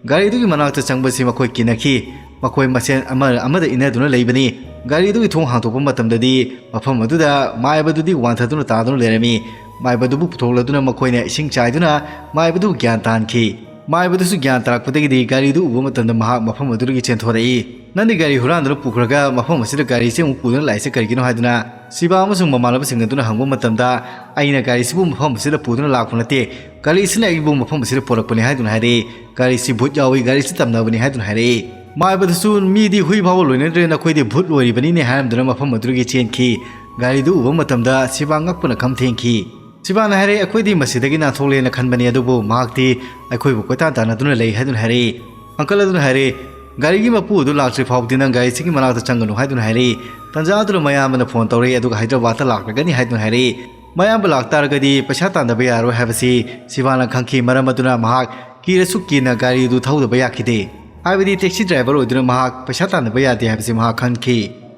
ꯒꯥꯔꯤꯗꯨꯒꯤ ꯃꯅꯥꯛꯇ ꯆꯪꯕꯁꯤ ꯃꯈꯣꯏ ꯀꯤꯅꯈꯤ꯫ ꯃꯈꯣꯏ ꯃꯁꯦꯟ ꯑꯃ ꯑꯃꯗ ꯏꯟꯅꯗꯨꯅ ꯂꯩꯕꯅꯤ꯫ ꯒꯥꯔꯤꯗꯨꯒꯤ ꯊꯣꯡ ꯍꯥꯡꯗꯣꯛꯄ ꯃꯇꯝꯗꯗꯤ ꯃꯐꯝ ꯑꯗꯨꯗ ꯃꯥꯏꯕꯗꯨꯗꯤ ꯋꯥꯟꯊꯗꯨꯅ ꯇꯥꯗꯨꯅ ꯂꯩꯔꯝꯃꯤ꯫ ꯃꯥꯏꯕꯗꯨꯕꯨ ꯄꯨꯊꯣꯛꯂꯗꯨꯅ ꯃꯈꯣꯏꯅ ꯏꯁꯤꯡ ꯆꯥꯏꯗꯨꯅ ꯃꯥꯏꯕꯗꯨ ꯒ꯭ꯌꯥꯟ ꯇꯥꯍꯟꯈꯤ꯫ ꯃꯥꯏꯕꯗꯨꯁꯨ ꯒ꯭ꯌꯥꯟ ꯇꯥꯔꯛꯄꯗꯒꯤꯗꯤ ꯒꯥꯔꯤꯗꯨ ꯎꯕ ꯃꯇꯝꯗ ꯃꯍꯥꯛ ꯃꯐꯝ ꯑꯗꯨꯗꯒꯤ ꯆꯦꯟꯊꯣꯔꯛꯏ꯫ "ꯅꯪꯗꯤ ꯒꯥꯔꯤ ꯍꯨꯔꯥꯟꯗꯨꯅ ꯄꯨꯈ꯭ꯔꯒ ꯃꯐꯝ ꯑꯁꯤꯗ ꯒꯥꯔꯤꯁꯤ ꯑꯃꯨꯛ ꯄꯨꯗꯨꯅ ꯂꯥꯛꯏꯁꯦ ꯀꯔꯤꯒꯤꯅꯣ?" ꯍꯥꯏꯗꯨꯅ ꯁꯤꯕꯥ ꯑꯃꯁꯨꯡ ꯃꯃꯥꯟꯅꯕꯁꯤꯡ ꯑꯗꯨꯅ ꯍꯪꯕ ꯃꯇꯝꯗ, "ꯑꯩꯅ ꯒꯥꯔꯤꯁꯤꯕꯨ ꯃꯐꯝ ꯑꯁꯤꯗ ꯄꯨꯗꯨꯅ ꯂꯥꯛꯄ ꯅꯠꯇꯦ, ꯒꯥꯔꯤꯁꯤꯅ ꯑꯩꯕꯨ ꯃꯐꯝ ꯑꯁꯤꯗ ꯄꯨꯔꯛꯄꯅꯤ" ꯍꯥꯏꯗꯨꯅ ꯍꯥꯏꯔꯛꯏ꯫ "ꯒꯥꯔꯤꯁꯤ ꯚꯨꯠ ꯌꯥꯎꯏ, ꯒꯥꯔꯤꯁꯤ ꯇꯝꯅꯕꯅꯤ" ꯍꯥꯏꯗꯨꯅ ꯍꯥꯏꯔꯛꯏ꯫ ꯃꯥꯏꯕꯗꯨꯁꯨ ꯃꯤꯗꯤ ꯍꯨꯏ ꯐꯥꯎꯕ ꯂꯣꯏꯅꯗ꯭ꯔꯦ, ꯅꯈꯣꯏꯗꯤ ꯚꯨꯠ ꯑꯣꯏꯔꯤꯕꯅꯤꯅꯦ ꯍꯥꯏꯔꯝꯗꯨꯅ ꯃꯐꯝ ꯑꯗꯨꯗꯒꯤ ꯆꯦꯟꯈꯤ꯫ ꯒꯥꯔꯤꯗꯨ ꯎꯕ ꯃꯇꯝꯗ ꯁꯤꯕꯥ ꯉꯛꯄꯅ ꯈꯝ ꯊꯦꯡꯈꯤ꯫ ꯁꯤꯕꯥꯅ ꯍꯥꯏꯔꯦ, ꯑꯩꯈꯣꯏꯗꯤ ꯃꯁꯤꯗꯒꯤ ꯅꯥꯟꯊꯣꯛꯂꯦꯅ ꯈꯟꯕꯅꯤ, ꯑꯗꯨꯕꯨ ꯃꯍꯥꯛꯇꯤ ꯑꯩꯈꯣꯏꯕꯨ ꯀꯣꯏꯇꯥꯟ ꯇꯥꯟꯅꯗꯨꯅ ꯂꯩ ꯍꯥꯏꯗꯨꯅ ꯍꯥꯏꯔꯛꯏ꯫ ꯑꯪꯀꯜ ꯑꯗꯨꯅ ꯍꯥꯏꯔꯦ, ꯒꯥꯔꯤꯒꯤ ꯃꯄꯨ ꯑꯗꯨ ꯂꯥꯛꯇ꯭ꯔꯤ ꯐꯥꯎꯕꯗꯤ ꯅꯪ ꯒꯥꯔꯤꯁꯤꯒꯤ ꯃꯅꯥꯛꯇ ꯆꯪꯒꯅꯨ ꯍꯥꯏꯗꯨꯅ ꯍꯥꯏꯔꯛꯏ꯫ ꯇꯟꯖꯥ ꯑꯗꯨꯅ ꯃꯌꯥꯝꯕꯅ ꯐꯣꯟ ꯇꯧꯔꯛꯏ, ꯑꯗꯨꯒ ꯍꯥꯏꯗ꯭ꯔꯕꯥꯗꯇ ꯂꯥꯛꯂꯒꯅꯤ ꯍꯥꯏꯗꯨꯅ ꯍꯥꯏꯔꯛꯏ꯫ ꯃꯌꯥꯝꯕ ꯂꯥꯛꯇꯥꯔꯒꯗꯤ ꯄꯩꯁꯥ ꯇꯥꯟꯗꯕ ꯌꯥꯔꯣꯏ ꯍꯥꯏꯕꯁꯤ ꯁꯤꯕꯥꯅ ꯈꯪꯈꯤ꯫ ꯃꯔꯝ ꯑꯗꯨꯅ ꯃꯍꯥꯛ ꯀꯤꯔꯁꯨ ꯀꯤꯅ ꯒꯥꯔꯤꯗꯨ ꯊꯧꯗꯕ ꯌꯥꯈꯤꯗꯦ꯫ ꯍꯥꯏꯕꯗꯤ ꯇꯦꯛꯁꯤ ꯗ꯭ꯔꯥꯏꯚꯔ ꯑꯣꯏꯗꯨꯅ ꯃꯍꯥꯛ ꯄꯩꯁꯥ ꯇꯥꯟꯗꯕ ꯌꯥꯗꯦ ꯍꯥꯏꯕꯁꯤ ꯃꯍꯥꯛ ꯈꯪꯈꯤ꯫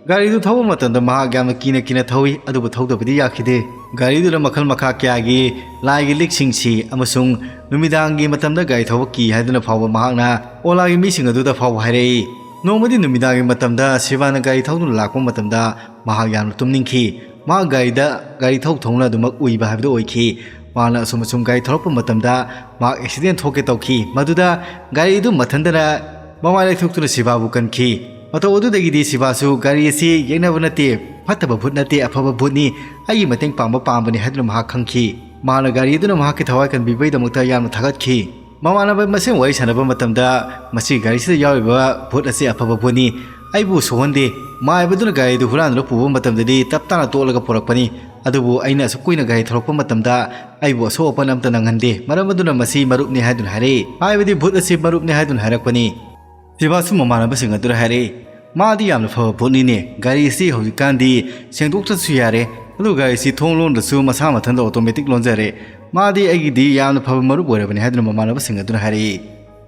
ꯒꯥꯔꯤꯗꯨ ꯊꯧꯕ ꯃꯇꯝꯗ ꯃꯍꯥꯛ ꯌꯥꯝꯅ ꯀꯤꯅ ꯀꯤꯅ ꯊꯧꯏ, ꯑꯗꯨꯕꯨ ꯊꯧꯗꯕꯗꯤ ꯌꯥꯈꯤꯗꯦ꯫ ꯒꯥꯔꯤꯗꯨꯗ ꯃꯈꯜ ꯃꯈꯥ ꯀꯌꯥꯒꯤ ꯂꯥꯏꯒꯤ ꯂꯤꯛꯁꯤꯡꯁꯤ ꯑꯃꯁꯨꯡ ꯅꯨꯃꯤꯗꯥꯡꯒꯤ ꯃꯇꯝꯗ ꯒꯥꯔꯤ ꯊꯧꯕ ꯀꯤ ꯍꯥꯏꯗꯨꯅ ꯐꯥꯎꯕ ꯃꯍꯥꯛꯅ ꯑꯣꯂꯥꯒꯤ ꯃꯤꯁꯤꯡ ꯑꯗꯨꯗ ꯐꯥꯎꯕ ꯍꯥꯏꯔꯛꯏ꯫ ꯅꯣꯡꯃꯗꯤ ꯅꯨꯃꯤꯗꯥꯡꯒꯤ ꯃꯇꯝꯗ ꯁꯤꯕꯥꯅ ꯒꯥꯔꯤ ꯊꯧꯗꯨꯅ ꯂꯥꯛꯄ ꯃꯇꯝꯗ ꯃꯍꯥꯛ ꯌꯥꯝꯅ ꯇꯨꯝꯅꯤꯡꯈꯤ꯫ ꯃꯍꯥꯛ ꯒꯥꯔꯤꯗ ꯒꯥꯔꯤ ꯊꯧ ꯊꯧꯅ ꯑꯗꯨꯃꯛ ꯎꯏꯕ ꯍꯥꯏꯕꯗꯨ ꯑꯣꯏꯈꯤ꯫ ꯃꯍꯥꯛꯅ ꯑꯁꯨꯝ ꯑꯁꯨꯝ ꯒꯥꯔꯤ ꯊꯧꯔꯛꯄ ꯃꯇꯝꯗ ꯃꯍꯥꯛ ꯑꯦꯛꯁꯤꯗꯦꯟ ꯊꯣꯛꯀꯦ ꯇꯧꯈꯤ꯫ ꯃꯗꯨꯗ ꯒꯥꯔꯤꯗꯨ ꯃꯊꯟꯇꯅ ꯃꯃꯥꯏ ꯂꯩꯊꯣꯛꯇꯨꯅ ꯁꯤꯕꯥꯕꯨ ꯀꯟꯈꯤ꯫ ꯃꯇꯧ ꯑꯗꯨꯗꯒꯤꯗꯤ ꯁꯤꯕꯥꯁꯨ ꯒꯥꯔꯤ ꯑꯁꯤ ꯌꯦꯛꯅꯕ ꯅꯠꯇꯦ, ꯐꯠꯇꯕ ꯚꯨꯠ ꯅꯠꯇꯦ, ꯑꯐꯕ ꯚꯨꯠꯅꯤ, ꯑꯩꯒꯤ ꯃꯇꯦꯡ ꯄꯥꯡꯕ ꯄꯥꯝꯕꯅꯤ ꯍꯥꯏꯗꯨꯅ ꯃꯍꯥꯛ ꯈꯪꯈꯤ꯫ ꯃꯍꯥꯛꯅ ꯒꯥꯔꯤ ꯑꯗꯨꯅ ꯃꯍꯥꯛꯀꯤ ꯊꯋꯥꯏ ꯀꯟꯕꯤꯕꯒꯤꯗꯃꯛꯇ ꯌꯥꯝꯅ ꯊꯥꯒꯠꯈꯤ꯫ ꯃꯃꯥꯟꯅꯕ ꯃꯁꯦꯟ ꯋꯥꯔꯤ ꯁꯥꯟꯅꯕ ꯃꯇꯝꯗ, "ꯃꯁꯤ ꯒꯥꯔꯤꯁꯤꯗ ꯌꯥꯎꯔꯤꯕ ꯚꯨꯠ ꯑꯁꯤ ꯑꯐꯕ ꯚꯨꯠꯅꯤ, ꯑꯩꯕꯨ ꯁꯣꯛꯍꯟꯗꯦ, ꯃꯥꯏꯕꯗꯨꯅ ꯒꯥꯔꯤꯗꯨ ꯍꯨꯔꯥꯟꯗꯨꯅ ꯄꯨꯕ ꯃꯇꯝꯗꯗꯤ ꯇꯞ ꯇꯥꯅ ꯇꯣꯛꯂꯒ ꯄꯨꯔꯛꯄꯅꯤ, ꯑꯗꯨꯕꯨ ꯑꯩꯅ ꯑꯁꯨꯛ ꯀꯨꯏꯅ ꯒꯥꯔꯤ ꯊꯧꯔꯛꯄ ꯃꯇꯝꯗ ꯑꯩꯕꯨ ꯑꯁꯣꯛ ꯑꯄꯟ ꯑꯝꯇ ꯅꯪꯍꯟꯗꯦ, ꯃꯔꯝ ꯑꯗꯨꯅ ꯃꯁꯤ ꯃꯔꯨꯞꯅꯤ" ꯍꯥꯏꯗꯨꯅ ꯍꯥꯏꯔꯛꯏ꯫ ꯍꯥꯏꯕꯗꯤ ꯚꯨꯠ ꯑꯁꯤ ꯃꯔꯨꯞꯅꯤ ꯍꯥꯏꯗꯨꯅ ꯍꯥꯏꯔꯛꯄꯅꯤ꯫ ꯁꯤꯕꯥꯁꯨ ꯃꯃꯥꯟꯅꯕꯁꯤꯡ ꯑꯗꯨꯗ ꯍꯥꯏꯔꯛꯏ, "ꯃꯥꯗꯤ ꯌꯥꯝꯅ ꯐꯕ ꯚꯨꯠꯅꯤꯅꯦ, ꯒꯥꯔꯤ ꯑꯁꯤ ꯍꯧꯖꯤꯛꯀꯥꯟꯗꯤ ꯁꯦꯡꯗꯣꯛꯇ꯭ꯔꯁꯨ ꯌꯥꯔꯦ, ꯑꯗꯨꯒ ꯒꯥꯔꯤ ꯑꯁꯤ ꯊꯣꯡ ꯂꯣꯟꯗ꯭ꯔꯁꯨ ꯃꯁꯥ ꯃꯊꯟꯇ ꯑꯣꯇꯣꯃꯦꯇꯤꯛ ꯂꯣꯟꯖꯔꯦ, ꯃꯥꯗꯤ ꯑꯩꯒꯤꯗꯤ ꯌꯥꯝꯅ ꯐꯕ ꯃꯔꯨꯞ ꯑꯣꯏꯔꯕꯅꯤ" ꯍꯥꯏꯗꯨꯅ ꯃꯃꯥꯟꯅꯕꯁꯤꯡ ꯑꯗꯨꯅ ꯍꯥꯏꯔꯛꯏ꯫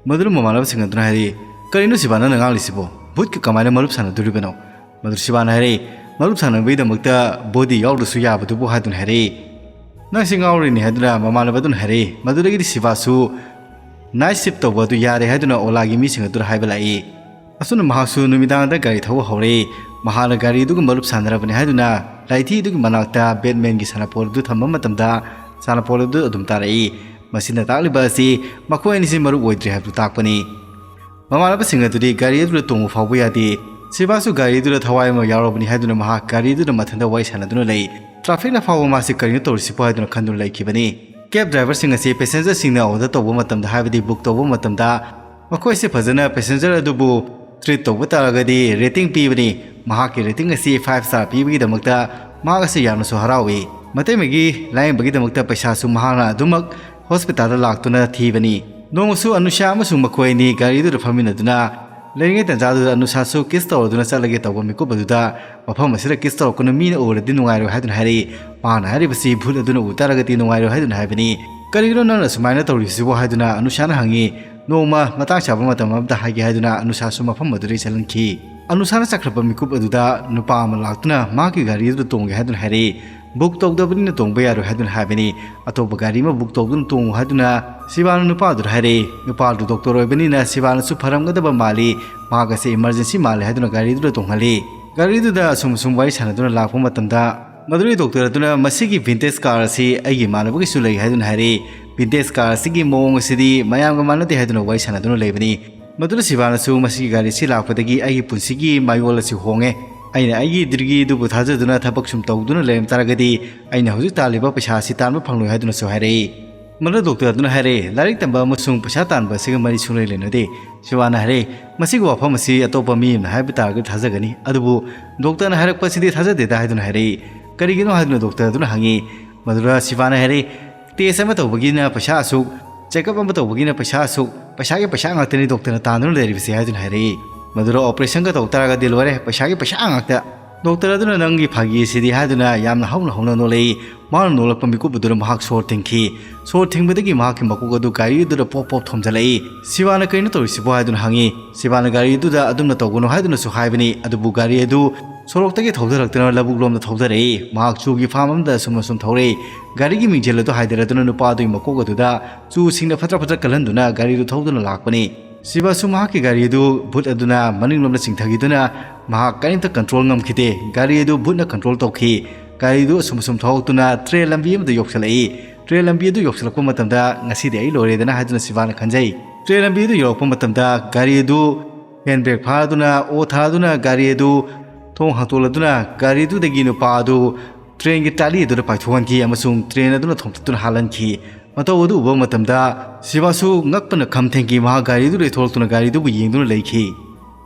ꯃꯗꯨꯅ ꯃꯃꯥꯟꯅꯕꯁꯤꯡ ꯑꯗꯨꯅ ꯍꯥꯏꯔꯛꯏ, "ꯀꯔꯤꯅꯣ ꯁꯤꯕꯥ ꯅꯪꯅ ꯉꯥꯡꯂꯤꯁꯤꯕꯣ? ꯚꯨꯠꯀ ꯀꯃꯥꯏꯅ ꯃꯔꯨꯞ ꯁꯥꯟꯅꯗꯣꯔꯤꯕꯅꯣ?" ꯃꯗꯨ ꯁꯤꯕꯥꯅ ꯍꯥꯏꯔꯛꯏ, "ꯃꯔꯨꯞ ꯁꯥꯟꯅꯕꯒꯤꯗꯃꯛꯇ ꯕꯣꯗꯤ ꯌꯥꯎꯗ꯭ꯔꯁꯨ ꯌꯥꯕꯗꯨꯕꯨ" ꯍꯥꯏꯗꯨꯅ ꯍꯥꯏꯔꯛꯏ꯫ "ꯅꯪꯁꯤ ꯉꯥꯎꯔꯤꯅꯤ" ꯍꯥꯏꯗꯨꯅ ꯃꯃꯥꯟꯅꯕꯗꯨꯅ ꯍꯥꯏꯔꯛꯏ꯫ ꯃꯗꯨꯗꯒꯤꯗꯤ ꯁꯤꯕꯥꯁꯨ ꯅꯥꯏꯠ ꯁꯤꯞ ꯇꯧꯕ ꯑꯗꯨ ꯌꯥꯔꯦ ꯍꯥꯏꯗꯨꯅ ꯑꯣꯂꯥꯒꯤ ꯃꯤꯁꯤꯡ ꯑꯗꯨꯗ ꯍꯥꯏꯕ ꯂꯥꯛꯏ꯫ ꯑꯁꯨꯝꯅ ꯃꯍꯥꯛꯁꯨ ꯅꯨꯃꯤꯗꯥꯡꯗ ꯒꯥꯔꯤ ꯊꯧꯕ ꯍꯧꯔꯛꯏ꯫ ꯃꯍꯥꯛꯅ ꯒꯥꯔꯤ ꯑꯗꯨꯒ ꯃꯔꯨꯞ ꯁꯥꯟꯅꯔꯕꯅꯤ ꯍꯥꯏꯗꯨꯅ ꯂꯥꯏꯊꯤ ꯑꯗꯨꯒꯤ ꯃꯅꯥꯛꯇ ꯕꯦꯠꯃꯦꯟꯒꯤ ꯁꯥꯟꯅꯄꯣꯠ ꯑꯗꯨ ꯊꯝꯕ ꯃꯇꯝꯗ ꯁꯥꯟꯅꯄꯣꯠ ꯑꯗꯨ ꯑꯗꯨꯝ ꯇꯥꯔꯛꯏ꯫ ꯃꯁꯤꯅ ꯇꯥꯛꯂꯤꯕ ꯑꯁꯤ ꯃꯈꯣꯏ ꯑꯅꯤꯁꯤ ꯃꯔꯨꯞ ꯑꯣꯏꯗ꯭ꯔꯤ ꯍꯥꯏꯕꯗꯨ ꯇꯥꯛꯄꯅꯤ꯫ ꯃꯃꯥꯟꯅꯕꯁꯤꯡ ꯑꯗꯨꯗꯤ ꯒꯥꯔꯤ ꯑꯗꯨꯗ ꯇꯣꯡꯕ ꯐꯥꯎꯕ ꯌꯥꯗꯦ꯫ ꯁꯤꯕꯥꯁꯨ ꯒꯥꯔꯤ ꯑꯗꯨꯗ ꯊꯋꯥꯏ ꯑꯃ ꯌꯥꯎꯔꯕꯅꯤ ꯍꯥꯏꯗꯨꯅ ꯃꯍꯥꯛ ꯒꯥꯔꯤ ꯑꯗꯨꯗ ꯃꯊꯟꯇ ꯋꯥꯔꯤ ꯁꯥꯟꯅꯗꯨꯅ ꯂꯩ꯫ ꯇ꯭ꯔꯥꯐꯤꯛꯅ ꯐꯥꯎꯕ ꯃꯥꯁꯤ ꯀꯔꯤꯅꯣ ꯇꯧꯔꯤꯁꯤꯕꯣ ꯍꯥꯏꯗꯨꯅ ꯈꯟꯗꯨꯅ ꯂꯩꯈꯤꯕꯅꯤ꯫ ꯀꯦꯕ ꯗ꯭ꯔꯥꯏꯚꯔꯁꯤꯡ ꯑꯁꯤ ꯄꯦꯁꯦꯟꯖꯔꯁꯤꯡꯅ ꯑꯣꯔꯗꯔ ꯇꯧꯕ ꯃꯇꯝꯗ, ꯍꯥꯏꯕꯗꯤ ꯕꯨꯛ ꯇꯧꯕ ꯃꯇꯝꯗ, ꯃꯈꯣꯏꯁꯦ ꯐꯖꯅ ꯄꯦꯁꯦꯟꯖꯔ ꯑꯗꯨꯕꯨ ꯇ꯭ꯔꯤꯠ ꯇꯧꯕ ꯇꯥꯔꯒꯗꯤ ꯔꯦꯇꯤꯡ ꯄꯤꯕꯅꯤ꯫ ꯃꯍꯥꯛꯀꯤ ꯔꯦꯇꯤꯡ ꯑꯁꯤ ꯐꯥꯏꯚ ꯁ꯭ꯇꯥꯔ ꯄꯤꯕꯒꯤꯗꯃꯛꯇ ꯃꯍꯥꯛ ꯑꯁꯤ ꯌꯥꯝꯅꯁꯨ ꯍꯔꯥꯎꯏ꯫ ꯃꯇꯩꯃꯒꯤ ꯂꯥꯌꯦꯡꯕꯒꯤꯗꯃꯛꯇ ꯄꯩꯁꯥꯁꯨ ꯃꯍꯥꯛꯅ ꯑꯗꯨꯃꯛ ꯍꯣꯁꯄꯤꯇꯥꯜꯗ ꯂꯥꯛꯇꯨꯅ ꯊꯤꯕꯅꯤ꯫ ꯅꯣꯡꯃꯁꯨ ꯑꯅꯨꯁꯥ ꯑꯃꯁꯨꯡ ꯃꯈꯣꯏ ꯑꯅꯤ ꯒꯥꯔꯤꯗꯨꯗ ꯐꯝꯃꯤꯟꯅꯗꯨꯅ ꯂꯩꯔꯤꯉꯩ ꯇꯥꯟꯖꯥꯗꯨꯗ ꯑꯅꯨꯁꯥꯁꯨ ꯀꯤꯁ ꯇꯧꯔꯗꯨꯅ ꯆꯠꯂꯒꯦ ꯇꯧꯕ ꯃꯤꯀꯨꯞ ꯑꯗꯨꯗ, "ꯃꯐꯝ ꯑꯁꯤꯗ ꯀꯤꯁ ꯇꯧꯔꯛꯀꯅꯨ, ꯃꯤꯅ ꯎꯔꯗꯤ ꯅꯨꯡꯉꯥꯏꯔꯣꯏ" ꯍꯥꯏꯗꯨꯅ ꯍꯥꯏꯔꯛꯏ꯫ ꯃꯥꯅ ꯍꯥꯏꯔꯤꯕꯁꯤ ꯚꯨꯠ ꯑꯗꯨꯅ ꯎ ꯇꯥꯔꯒꯗꯤ ꯅꯨꯡꯉꯥꯏꯔꯣꯏ ꯍꯥꯏꯗꯨꯅ ꯍꯥꯏꯕꯅꯤ꯫ "ꯀꯔꯤꯒꯤꯅꯣ ꯅꯪꯅ ꯁꯨꯃꯥꯏꯅ ꯇꯧꯔꯤꯁꯤꯕꯣ?" ꯍꯥꯏꯗꯨꯅ ꯑꯅꯨꯁꯥꯅ ꯍꯪꯉꯤ꯫ "ꯅꯣꯡꯃ ꯃꯇꯥꯡ ꯆꯥꯕ ꯃꯇꯝ ꯑꯃꯗ ꯍꯥꯏꯒꯦ" ꯍꯥꯏꯗꯨꯅ ꯑꯅꯨꯁꯥꯁꯨ ꯃꯐꯝ ꯑꯗꯨꯗꯒꯤ ꯆꯠꯍꯟꯈꯤ꯫ ꯑꯅꯨꯁꯥꯅ ꯆꯠꯈ꯭ꯔꯕ ꯃꯤꯀꯨꯞ ꯑꯗꯨꯗ ꯅꯨꯄꯥ ꯑꯃ ꯂꯥꯛꯇꯨꯅ ꯃꯍꯥꯛꯀꯤ ꯒꯥꯔꯤ ꯑꯗꯨꯗ ꯇꯣꯡꯒꯦ ꯍꯥꯏꯗꯨꯅ ꯍꯥꯏꯔꯛꯏ꯫ "ꯕꯨꯛ ꯇꯧꯗꯕꯅꯤꯅ ꯇꯣꯡꯕ ꯌꯥꯔꯣꯏ" ꯍꯥꯏꯗꯨꯅ ꯍꯥꯏꯕꯅꯤ꯫ "ꯑꯇꯣꯞꯄ ꯒꯥꯔꯤ ꯑꯃ ꯕꯨꯛ ꯇꯧꯗꯨꯅ ꯇꯣꯡꯉꯨ" ꯍꯥꯏꯗꯨꯅ ꯁꯤꯕꯥꯅ ꯅꯨꯄꯥꯗꯨꯗ ꯍꯥꯏꯔꯛꯏ꯫ ꯅꯨꯄꯥꯗꯨ ꯗꯣꯛꯇꯔ ꯑꯣꯏꯕꯅꯤꯅ ꯁꯤꯕꯥꯅꯁꯨ ꯐꯔꯝꯒꯗꯕ ꯃꯥꯜꯂꯤ꯫ ꯃꯍꯥꯛ ꯑꯁꯦ ꯏꯃꯔꯖꯦꯟꯁꯤ ꯃꯥꯜꯂꯦ ꯍꯥꯏꯗꯨꯅ ꯒꯥꯔꯤꯗꯨꯗ ꯇꯣꯡꯍꯜꯂꯤ꯫ ꯒꯥꯔꯤꯗꯨꯗ ꯑꯁꯨꯝ ꯑꯁꯨꯝ ꯋꯥꯔꯤ ꯁꯥꯟꯅꯗꯨꯅ ꯂꯥꯛꯄ ꯃꯇꯝꯗ, ꯃꯗꯨꯗꯒꯤ ꯗꯣꯛꯇꯔ ꯑꯗꯨꯅ "ꯃꯁꯤꯒꯤ ꯚꯤꯟꯇꯦꯖ ꯀꯥꯔ ꯑꯁꯤ ꯑꯩꯒꯤ ꯏꯃꯥꯟꯅꯕꯒꯤꯁꯨ ꯂꯩ" ꯍꯥꯏꯗꯨꯅ ꯍꯥꯏꯔꯛꯏ꯫ "ꯚꯤꯟꯇꯦꯖ ꯀꯥꯔ ꯑꯁꯤꯒꯤ ꯃꯑꯣꯡ ꯑꯁꯤꯗꯤ ꯃꯌꯥꯝꯒ ꯃꯥꯟꯅꯗꯦ" ꯍꯥꯏꯗꯨꯅ ꯋꯥꯔꯤ ꯁꯥꯟꯅꯗꯨꯅ ꯂꯩꯕꯅꯤ꯫ ꯃꯗꯨꯗ ꯁꯤꯕꯥꯅꯁꯨ "ꯃꯁꯤꯒꯤ ꯒꯥꯔꯤ ꯑꯁꯤ ꯂꯥꯛꯄꯗꯒꯤ ꯑꯩꯒꯤ ꯄꯨꯟꯁꯤꯒꯤ ꯃꯌꯣꯜ ꯑꯁꯤ ꯍꯣꯡꯉꯦ꯫ ꯑꯩꯅ ꯑꯩꯒꯤ ꯗ꯭ꯔꯤꯒꯤ ꯑꯗꯨꯕꯨ ꯊꯥꯖꯗꯨꯅ ꯊꯕꯛ ꯁꯨꯝ ꯇꯧꯗꯨꯅ ꯂꯩꯔꯝ ꯇꯥꯔꯒꯗꯤ ꯑꯩꯅ ꯍꯧꯖꯤꯛ ꯇꯥꯜꯂꯤꯕ ꯄꯩꯁꯥ ꯑꯁꯤ ꯇꯥꯟꯕ ꯐꯪꯂꯣꯏ" ꯍꯥꯏꯗꯨꯅꯁꯨ ꯍꯥꯏꯔꯛꯏ꯫ ꯃꯗꯨ ꯗꯣꯛꯇꯔ ꯑꯗꯨꯅ ꯍꯥꯏꯔꯛꯏ, "ꯂꯥꯏꯔꯤꯛ ꯇꯝꯕ ꯑꯃꯁꯨꯡ ꯄꯩꯁꯥ ꯇꯥꯟꯕ ꯑꯁꯤꯒ ꯃꯔꯤ ꯁꯨꯡꯂꯩ ꯂꯩꯅꯗꯦ"꯫ ꯁꯤꯕꯥꯅ ꯍꯥꯏꯔꯛꯏ, "ꯃꯁꯤꯒꯤ ꯋꯥꯐꯝ ꯑꯁꯤ ꯑꯇꯣꯞꯄ ꯃꯤ ꯑꯃꯅ ꯍꯥꯏꯕ ꯇꯥꯔꯒꯗꯤ ꯊꯥꯖꯒꯅꯤ, ꯑꯗꯨꯕꯨ ꯗꯣꯛꯇꯔꯅ ꯍꯥꯏꯔꯛꯄ ꯑꯁꯤꯗꯤ ꯊꯥꯖꯗꯦꯗ" ꯍꯥꯏꯗꯨꯅ ꯍꯥꯏꯔꯛꯏ꯫ "ꯀꯔꯤꯒꯤꯅꯣ?" ꯍꯥꯏꯗꯨꯅ ꯗꯣꯛꯇꯔ ꯑꯗꯨꯅ ꯍꯪꯉꯤ꯫ ꯃꯗꯨꯗ ꯁꯤꯕꯥꯅ ꯍꯥꯏꯔꯛꯏ, "ꯇꯦꯁ ꯑꯃ ꯇꯧꯕꯒꯤꯅ ꯄꯩꯁꯥ ꯑꯁꯨꯛ, ꯆꯦꯛꯑꯞ ꯑꯃ ꯇꯧꯕꯒꯤꯅ ꯄꯩꯁꯥ ꯑꯁꯨꯛ, ꯄꯩꯁꯥꯒꯤ ꯄꯩꯁꯥ ꯉꯥꯛꯇꯅꯤ ꯗꯣꯛꯇꯔꯅ ꯇꯥꯟꯗꯨꯅ ꯂꯩꯔꯤꯕꯁꯦ" ꯍꯥꯏꯗꯨꯅ ꯍꯥꯏꯔꯛꯏ꯫ ꯃꯗꯨꯗ "ꯑꯣꯄꯔꯦꯁꯟꯒ ꯇꯧ ꯇꯥꯔꯒꯗꯤ ꯂꯣꯏꯔꯦ, ꯄꯩꯁꯥꯒꯤ ꯄꯩꯁꯥ ꯉꯥꯛꯇ"꯫ ꯗꯣꯛꯇꯔ ꯑꯗꯨꯅ "ꯅꯪꯒꯤ ꯐꯥꯒꯤ ꯑꯁꯤꯗꯤ" ꯍꯥꯏꯗꯨꯅ ꯌꯥꯝꯅ ꯍꯧꯅ ꯍꯧꯅ ꯅꯣꯛꯂꯛꯏ꯫ ꯃꯥꯅ ꯅꯣꯛꯂꯛꯄ ꯃꯤꯀꯨꯞ ꯑꯗꯨꯗ ꯃꯍꯥꯛ ꯁꯣꯔ ꯊꯤꯡꯈꯤ꯫ ꯁꯣꯔ ꯊꯤꯡꯕꯗꯒꯤ ꯃꯍꯥꯛꯀꯤ ꯃꯀꯣꯛ ꯑꯗꯨ ꯒꯥꯔꯤ ꯑꯗꯨꯗ ꯄꯣꯞ ꯄꯣꯞ ꯊꯣꯝꯖꯤꯜꯂꯛꯏ꯫ ꯁꯤꯕꯥꯅ "ꯀꯩꯅꯣ ꯇꯧꯔꯤꯁꯤꯕꯣ?" ꯍꯥꯏꯗꯨꯅ ꯍꯪꯉꯤ꯫ ꯁꯤꯕꯥꯅ "ꯒꯥꯔꯤ ꯑꯗꯨꯗ ꯑꯗꯨꯝꯅ ꯇꯧꯒꯅꯨ" ꯍꯥꯏꯗꯨꯅꯁꯨ ꯍꯥꯏꯕꯅꯤ, ꯑꯗꯨꯕꯨ ꯒꯥꯔꯤ ꯑꯗꯨ ꯁꯣꯔꯣꯛꯇꯒꯤ ꯊꯧꯗꯔꯛꯇꯨꯅ ꯂꯧꯕꯨꯛ ꯂꯣꯝꯗ ꯊꯧꯗꯔꯛꯏ꯫ ꯃꯍꯥꯛ ꯆꯨꯒꯤ ꯐꯥꯔꯝ ꯑꯃꯗ ꯑꯁꯨꯝ ꯑꯁꯨꯝ ꯊꯧꯔꯛꯏ꯫ ꯒꯥꯔꯤꯒꯤ ꯃꯤꯡꯖꯦꯜ ꯑꯗꯨ ꯍꯥꯏꯗꯔꯗꯨꯅ ꯅꯨꯄꯥ ꯑꯗꯨꯒꯤ ꯃꯀꯣꯛ ꯑꯗꯨꯗ ꯆꯨꯁꯤꯡꯅ ꯐꯠꯇ꯭ꯔ ꯐꯠꯇ꯭ꯔ ꯀꯜꯍꯟꯗꯨꯅ ꯒꯥꯔꯤꯗꯨ ꯊꯧꯗꯨꯅ ꯂꯥꯛꯄꯅꯤ꯫ ꯁꯤꯕꯥꯁꯨ ꯃꯍꯥꯛꯀꯤ ꯒꯥꯔꯤ ꯑꯗꯨ ꯚꯨꯠ ꯑꯗꯨꯅ ꯃꯅꯤꯡꯂꯣꯝꯗ ꯆꯤꯡꯊꯈꯤꯗꯨꯅ ꯃꯍꯥꯛ ꯀꯔꯤꯝꯇ ꯀꯟꯇ꯭ꯔꯣꯜ ꯉꯝꯈꯤꯗꯦ꯫ ꯒꯥꯔꯤ ꯑꯗꯨ ꯚꯨꯠꯅ ꯀꯟꯇ꯭ꯔꯣꯜ ꯇꯧꯈꯤ꯫ ꯒꯥꯔꯤꯗꯨ ꯑꯁꯨꯝ ꯑꯁꯨꯝ ꯊꯧꯔꯛꯇꯨꯅ ꯇ꯭ꯔꯦꯟ ꯂꯝꯕꯤ ꯑꯃꯗ ꯌꯧꯁꯤꯜꯂꯛꯏ꯫ ꯇ꯭ꯔꯦꯟ ꯂꯝꯕꯤ ꯑꯗꯨ ꯌꯧꯁꯤꯜꯂꯛꯄ ꯃꯇꯝꯗ "ꯉꯁꯤꯗꯤ ꯑꯩ ꯂꯣꯏꯔꯦꯗꯅ" ꯍꯥꯏꯗꯨꯅ ꯁꯤꯕꯥꯅ ꯈꯟꯖꯩ꯫ ꯇ꯭ꯔꯦꯟ ꯂꯝꯕꯤ ꯑꯗꯨ ꯌꯧꯔꯛꯄ ꯃꯇꯝꯗ ꯒꯥꯔꯤ ꯑꯗꯨ ꯍꯦꯟ ꯕ꯭ꯔꯦꯛ ꯐꯥꯗꯨꯅ, ꯑꯣ ꯊꯥꯗꯨꯅ ꯒꯥꯔꯤ ꯑꯗꯨ ꯊꯣꯡ ꯍꯥꯡꯇꯣꯛꯂꯗꯨꯅ ꯒꯥꯔꯤꯗꯨꯗꯒꯤ ꯅꯨꯄꯥ ꯑꯗꯨ ꯇ꯭ꯔꯦꯟꯒꯤ ꯇꯥꯂꯤ ꯑꯗꯨꯗ ꯄꯥꯏꯊꯣꯛꯍꯟꯈꯤ ꯑꯃꯁꯨꯡ ꯇ꯭ꯔꯦꯟ ꯑꯗꯨꯅ ꯊꯣꯝꯇꯠꯇꯨꯅ ꯍꯥꯜꯍꯟꯈꯤ꯫ ꯃꯇꯧ ꯑꯗꯨ ꯎꯕ ꯃꯇꯝꯗ ꯁꯤꯕꯥꯁꯨ ꯉꯛꯄꯅ ꯈꯝ ꯊꯦꯡꯈꯤ꯫ ꯃꯍꯥꯛ ꯒꯥꯔꯤꯗꯨꯗꯒꯤ ꯊꯣꯛꯂꯛꯇꯨꯅ ꯒꯥꯔꯤꯗꯨꯕꯨ ꯌꯦꯡꯗꯨꯅ ꯂꯩꯈꯤ꯫